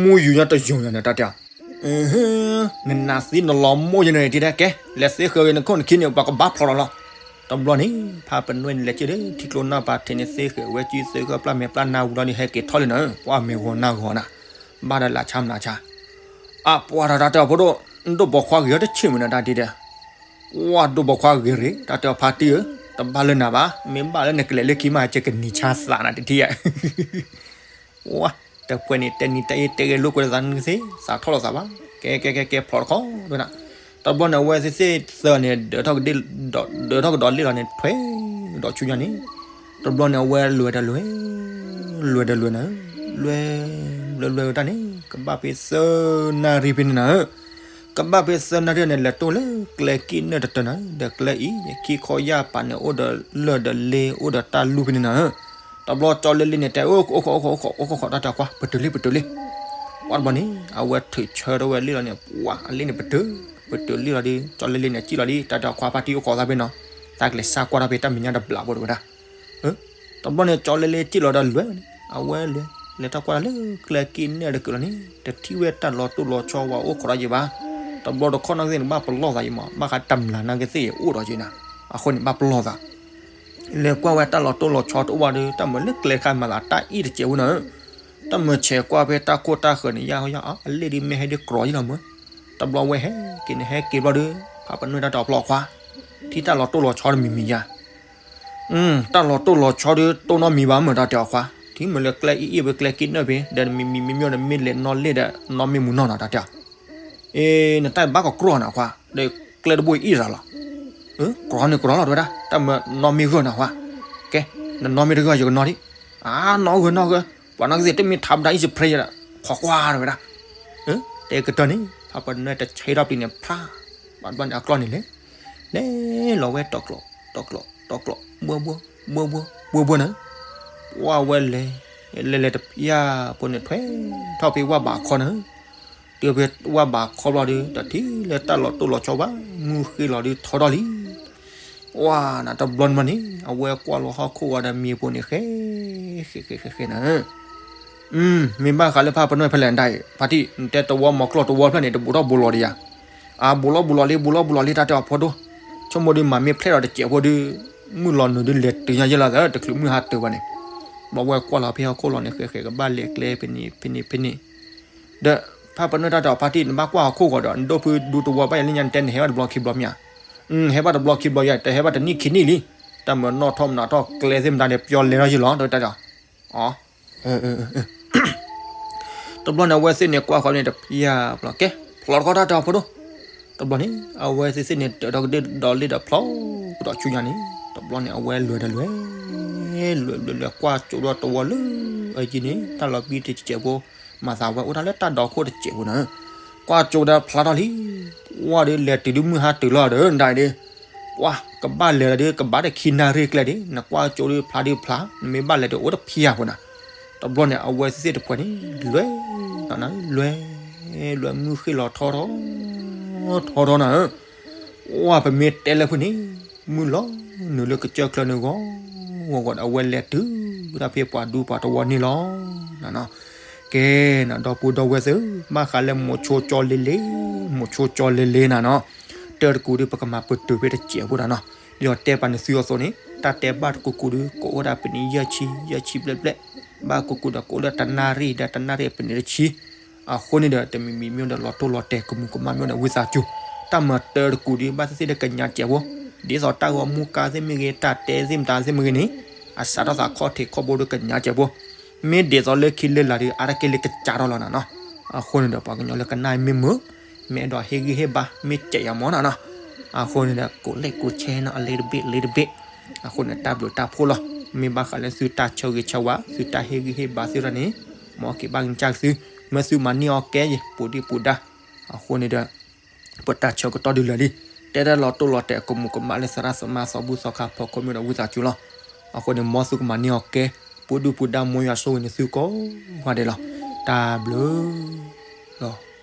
မူယူၤညါတယိၤညါန့ၣ် တၢ်တဲအီၤ, နနးသံနလီၤမိၢ်ယဲၢ်န့ၣ် တံၤဒၣ်ကဲ, လဲၤသ့ဃၢၤဂ့ၤနခိၣ်နခံန့ၣ် ပှၤကဘၣ်ဖျီလီၤလီၤ. တဘျီန့ၣ် ဖါပနွဲၣ်န့ၣ် လဲၤက့ၤလၢထံကျိနၢ်ပၤထံးန့ၣ် သ့ဃၢၤဝဲကံသ့ဃၢၤပျၢ်မဲာ်ပျၢ်နါဝံၤလီၤန့ၣ် ဟဲက့ၤထီၣ်လံနၤဧၢ, ပှၤမဲာ်ဂီၤနါဂီၤနၤ, ဘၣ်ဒီးလၢဆါမနုၤဆါ အပှၤတၢ်တဲအီၤဖိဒိၣ်, ဒိၣ်ပိာ်ခွါဂ့ၤအီၤတဆံးမုၢ်နၤတၢ်တံၤဒီး, ဝါ ဒိၣ်ပိာ်ခွါဂ့ၤရ့ၣ် တၢ်တဲအီၤဖါတံၢ်ဧၢ, တဘၣ်လၢနၤဘၣ်, မ့ၢ်ဘၣ်လၢနကလဲၤလၢခံမး ကကနံၤဆါသးနၤတထံၣ်ဧါ. ဝါ တဖှဲန့ၣ် တဲနံၤတဲအ့တဲဂဲၤလိာ်ကွဲသးနုၤသ့ သးထီၣ်လိာ်သးဘၣ်, ကဲကဲကဲကဲဖျိးတခီဝဲဒၣ်, တဘျီန့ၣ် အဝဲသ့ၣ်သၢန့ၣ် ဒၢးထီၣ်ကဒီးလ့ၣ်လီၤန့ၣ် ထွဲဒီးဆူညါန့ၣ်, တဘျီန့ၣ် အဝဲလဲၤတလဲၤ, လဲၤတလဲၤနၤဧၢ, လဲၤ လဲၤလဲၤဝဲဒၣ်န့ၣ် ကဘၣ်ဖဲသၢနၣ်ရံၣ်ဖဲန့ၣ်နၤဧၢ, ကဘၣ်ဖဲသၢနၣ်ရံၣ်န့ၣ် လဲၤတိၢ်လၢကျဲကံၣ်နၢၣ်တတၢၢ်နၤဧၢ, ဒီးကျဲအံၤ ခံခီယၢ်ပာ်န့ၣ် အိၣ်ဒီးလၢၢ်ဒီးလ့ အိၣ်ဒီးတၢ်လူၢ်ဖဲန့ၣ်နၤဧၢ, တဘျီကၠီလ့လ့န့ၣ် တဲ အိၣ်ခိး အိၣ်ခိး အိၣ်ခိး တၢ်တဲအီၤခွါ ပတုၤလံ ပတုၤလံ, ပှၤတဘျီန့ၣ် အဝဲထုးဆၢထီၣ်ဝဲလ့ၣ်လီၤန့ၣ် ပှၤအလ့ၣ်န့ၣ်ပတုၤ, ပတုၤလံလီၤဒီး ကၠီလ့လ့န့ၣ် စံၣ်လီၤဒီး တၢ်တဲအီၤခွါ ဖါတံၢ်အိၣ်ခိးသးဖဲနီၤ, သးကလဲၤစၢ်ကွၢ်တၢ်ဖဲတၢ်မဲာ်ညါတဘျီဖိတဝဲဒၣ် တဘျီန့ၣ် ကၠီလ့လ့စံၣ်လီၤဒီးလဲၤ, အဝဲလဲၤ, လဲၤထီၣ်ကွၢ်လၢကျဲကံၣ်နၢၣ်တကုာ်လီၤန့ၣ် တထံၣ်ဝဲတၢ်လီၤတိၢ်လီၤဆီဝဲအိၣ်ခိးဒီးယံၤဘၣ်, တဘျီတခီၣ်နီၣ်ကသ့ၣ်န့ၣ် ဘၣ်ပလီၢ်သးယံၤမး ဘၣ်ဃးတမျးနီၣ်ကသ့ၣ်အိၣ်ဒီးယံၤနၤ, အဃိန့ၣ် ဘၣ်ပလီၢ်သး လဲၤကွၢ်ဝဲတၢ်လီၤတိၢ်လီၤဆီတအိၣ်ဘၣ်ဒီး တၢ်မၤလၢကျဲခါမၤသး တၢ်အံၣ်တစဲးဖိနၤဧၢ, တၢ်မၤဆဲးကွၢ်ဖဲတၢ်ခိၣ်တၢ်ဃၢၤန့ၣ် ယါဟီယါအါ အလ့ၣ်ဒ်မ့ၢ်ဟဲဒ်ကြီယံၤလီၤမး, တဘျီဝဲဟဲက့ၤန့ၣ် ဟဲက့ၤဘျီဒီး ဖါပနွဲၣ်တၢ်တဲအီၤဖျီးခွါ, ထံၣ်တၢ်လီၤတိၢ်လီၤဆီတမံၤမံၤယါ တၢ်လီၤတိၢ်လီၤဆီဒီး တိၢ်နီတမံၤဘၣ်မး တၢ်တဲအီၤခွါ, ထံၣ်မ့ၢ်လၢကျဲအံၣ်အံၣ်ဝဲကျဲကံၣ်နၢၣ်ဖဲ ဒီးမံၤမံၤမ့မ့ၢ်ဒီး မ့ၢ်လဲၤနီၣ်လ့ၣ်ဒီး နီၣ်မ့ၢ်မူနီၢ်နီၤ တၢ်တဲအီၤ, အ့ နတၢ်ဘၣ်ကကြီနၤခွါ, ဒီးကျဲတဘိအံၣ်ရၤလီၤ, ကြီန့ၣ်ကြီလီၤ တဝဲဒၣ် တၢ်မၤနီၣ်မ့ၢ်ဂၢၢ်နၤခွါ, ကဲ နနီၣ်မ့ၢ်တဂၢၢ် ယကနီၣ်ဒံး, အါ နီၣ်ဂၢၢ်နီၣ်ဂၢၢ်, ပှၤနီၣ်ကသ့ၣ်တမ့ၢ်ထးပဒါအံၣ်စဖရ့ယဲဒၣ်, ခိးကွၢ်တဝဲဒၣ်, တဲကတၢၢ်န့ၣ် ဖါပနွဲၣ်တဆဲးထီၣ်ပျံၤန့ၣ် ဖျါ, ဘၣ်တဘျီန့ၣ် အကျီၢ်န့ၣ်လဲၤ, လဲၤလီၤဝဲတီၤကျိၤ တီကျိး တီကျိး ဘှီဘှီ ဘှီဘှီ ဘှီဘှီနၤ, ပှၢ်ဝဲလဲၤ လဲၤလဲၤတဖျၢၣ်ဖိန့ၣ် ထွဲထီၣ်ဖဲဝၣ်ဘးခီနၤ, တုၤဖဲဝၣ်ဘးခီဘျီဒီး တထံၣ်လၢတၢ်လီၤတိၢ်လီၤဆီဘၣ်, မုၢ်ဃ့ၢ်လီၤဒုးထီထီၣ်လံ. ဝါနၤ တဘျီန့ၣ်မးန့ၣ် အဝဲကွၢ်လီၤဟီၣ်ခိၣ်ဂီၤဒီးမ့ၢ်ဖိန့ၣ် ဃဲ ဃဲ ဃဲ ဃဲ ဃဲနၤ, မ့ၢ်ဘၣ်ဃးလၢဖးပနီၣ်ဖဲလဲၣ်ဒၣ်အံၤ ဖါတံၢ် နတဲတဝီမီၤကျိၣ်တဝီဖျၢၣ်န့ၣ် တဘူးထီၣ်ဘူးလီၤဒံးယၤ, အဘူးလီၤဘူးလီၤလံ ဘူးလီၤဘူးလီၤလံ တၢ်တဲအီၤဖိဒိၣ်, ဆိကမိၣ်ဒုးမၤမ့ၢ်ဖျဲၣ်ဒီး တစဲးဖိဒုး မုၢ်လီၤနုာ်ဒုးလဲၤတုၤညါယဲၢ်လီၤသး တချုးမုၢ်ဟါတုၤဘၣ်န့ၣ်, ဘၣ်ဝဲကွၢ်လီၤဖဲဟီၣ်ခိၣ်လီၤန့ၣ် ဃဲဃဲကဘၣ်လဲၤကျဲဖဲန့ၣ် ဖဲန့ၣ် ဖဲန့ၣ်, ဒီးဖးပနီၣ်တၢ်တဲအီၤ ဖါတံၢ် နဘၣ်ကွၢ်ဟီၣ်ခိၣ်ဂီၤဒီး နဒိၣ်ဖုဒူတဝီဘၣ်ယၤလၢညါ နတဲနဟဲဘၣ်တဘျီခံဘျီမ့ၢ်ဧါ, ဟဲဘၣ်တဘျီခံဘျီယၤ တဟဲဘၣ်တနံၣ်ခံနံၣ်လံ, တၢ်မၤနီၣ်ထီၣ်မၤနီၣ်ထီၣ်ကျဲသ့ၣ်မတၤန့ၣ် ပျီလဲၤထီၣ်ယံာ်လီၤ တဝဲတၢ်တဲအီၤ, တဘျီန့ၣ် အဝဲသ့ၣ်န့ၣ်ကွၢ်ဃီန့ၣ်တဖျၢၣ်ဘျီ ကဲ ဖျီတခီတၢ်တဲအီၤဖိဒိၣ်, တဘျီန့ၣ် အဝဲသ့ၣ်သ့ၣ်န့ၣ် တၢၣ်ဒီကဒ့ၣ်ဒီလ့ၣ်ဒီးဖျီကဒီးဆူညါန့ၣ်, တဘျီန့ၣ် အဝဲလဲၤဒီးလဲၤ လဲၤလဲၤကွၢ်ကၠိဒီးတဝီလၢအယံၤန့ၣ် တၢ်လီၤဘံတစဲးဖိ, မၤသးဝဲအိၣ်တၢ်လၢတၢ်ဒီခိၣ်တစဲးဖိနၤ, ကွၢ်ကၠိဒီးဖျါထီၣ်လံ, ဝါဒီးလဲၤတုၤဒုးမုၢ်ဟါတုၤလီၤဒီး နဒၣ်အံၤဒီး ပှၢ်ကဘၣ်လဲၤလီၤဒုး ကဘၣ်တခံနၣ်ရံၣ်ကျဲဒံး နကွၢ်ကၠိဒုးဖျါဒုးဖျါ နမ့ၢ်ဘၣ်လဲၤဒုးအိၣ်တဖံးဧါဖိနၤ, တဘျီန့ၣ် အဝဲသ့ၣ်သ့ၣ်တဖှဲးန့ၣ် လဲၤ လဲၤ လဲၤ မုၢ်ဃ့ၢ်လီၤထီထီၣ် ထီထီၣ်နၤဧၢ, ဝါပမ့ၢ်တဲလၢဖုန့ၣ် မုၢ်လီၤနုာ်လၢကစၢၢ်ချၢန့ၣ်ဂီၤ ဂီၤဂီၤဒီး အဝဲလဲၤတုၤတၢ်ဖဲပှၤဒူပှၤတဝီန့ၣ်လီၤ. ကဲနၤ ဒီပုၢ်ဒီဝဲၢ်သ့ၣ်ဧၢ, ဘၣ်ဃးလၢမိၤဆိကၠီလ့လ့ မိၤဆိကၠီလ့လ့နၤနီၤ, တၢ်တကူးဒုး ပကမၤပတုာ်ဖဲတစဲးဖိနၤနီၤ, ဒီးတဲပာ်နသုအသိးန့ၣ် တၢ်တဲဘၣ်တကူးကူးဒုး ကအိၣ်ဒၣ်ပနံၣ်ယဲၢ်ဆံ ယဲၢ်ဆံဘျဲၣ်ဘျဲၣ်, ဘၣ်ကူးကူးဒီးကအိၣ်လၢတနၣ်ရံၣ်ဒီးတနၣ်ရံၣ်ပနံးတဆံ အဃိန့ၣ်ဒီး တမံၤမံၤမ့ၢ်ဒီးလီၤတိၢ်လီၤတဲာ်ကမူးကမၣ်မ့ၢ်ဒီးဝံသးစူၤ, တၢ်မၤတၢ်တကူးဒုး ဘၣ်သ့ၣ်သ့ၣ်လၢကညးစဲးဖိ, ဒ်သိးတၢ်ဂီၤမူကါသ့ၣ်မ့ၢ်ဂ့ၤ တၢ်တဲသ့ၣ်မတၤသ့ၣ်မ့ၢ်ဂ့ၤန့ၣ် အစးထီၣ်သးခီၣ်ထံးခီၣ်ဘိဒုးကညးစဲးဖိ, မ့ၢ်ဒ်သိးလၢခံလၢလာ်ဒုး အါတက့ၢ်လၢကစးထီၣ်လီၤနၤနီၤ, အဃိန့ၣ်ဒီး ပှၤကညီလၢကနၣ်မ့ၢ်မုာ် မ့ၢ်အဲၣ်ဒိးဟ့ၣ်ဂံၢ်ဟ့ၣ်ဘါ မ့ၢ်စဲးယၤမၢ်နၤနီၤ, အဃိန့ၣ်ဒီး ကိးလဲၣ်ကိးဆဲနီၤ အလ့တဘ့ၣ်လ့တဘ့ၣ်, အဃိန့ၣ် တၢ်ဘျုးတၢ်ဖှိၣ်လီၤ, မ့ၢ်ဘၣ်ဃးလၢသုတၢ်ဆၢဂ့ၤဆၢဝါ သုတၢ်ဟ့ၣ်ဂံၢ်ဟ့ၣ်ဘါသ့ၣ်တဖၣ်န့ၣ် မ်အက့ၤဘၣ်ကစၢ်ကသု, မ့ၢ်သုမၤန့ၢ်အီၤကဲယံၤ ပူၤဒံၣ်ပူၤဒါ, အဃိန့ၣ်ဒီး ပတၢ်ဆၢကတီၢ်ဒုးလၢာ်လံ, တဲတၢ်လီၤတိၢ်လီၤတဲာ်ကမူးကမၣ်လၢသရၣ်သမါသီဘူၣ်သီခါဖီခိၣ်မ့ၢ်ဒီးဝံသးစူၤလီၤ, အဃိန့ၣ် မ်သုကမၤန့ၢ်အီၤကဲ, ပူၤဒံၣ်ပူၤဒါ မ်ယွၤဆိၣ်ဂ့ၤန့ၢ်သုကိးဂၤဒဲးလီၤ, တၢ်ဘျုးလီၤ.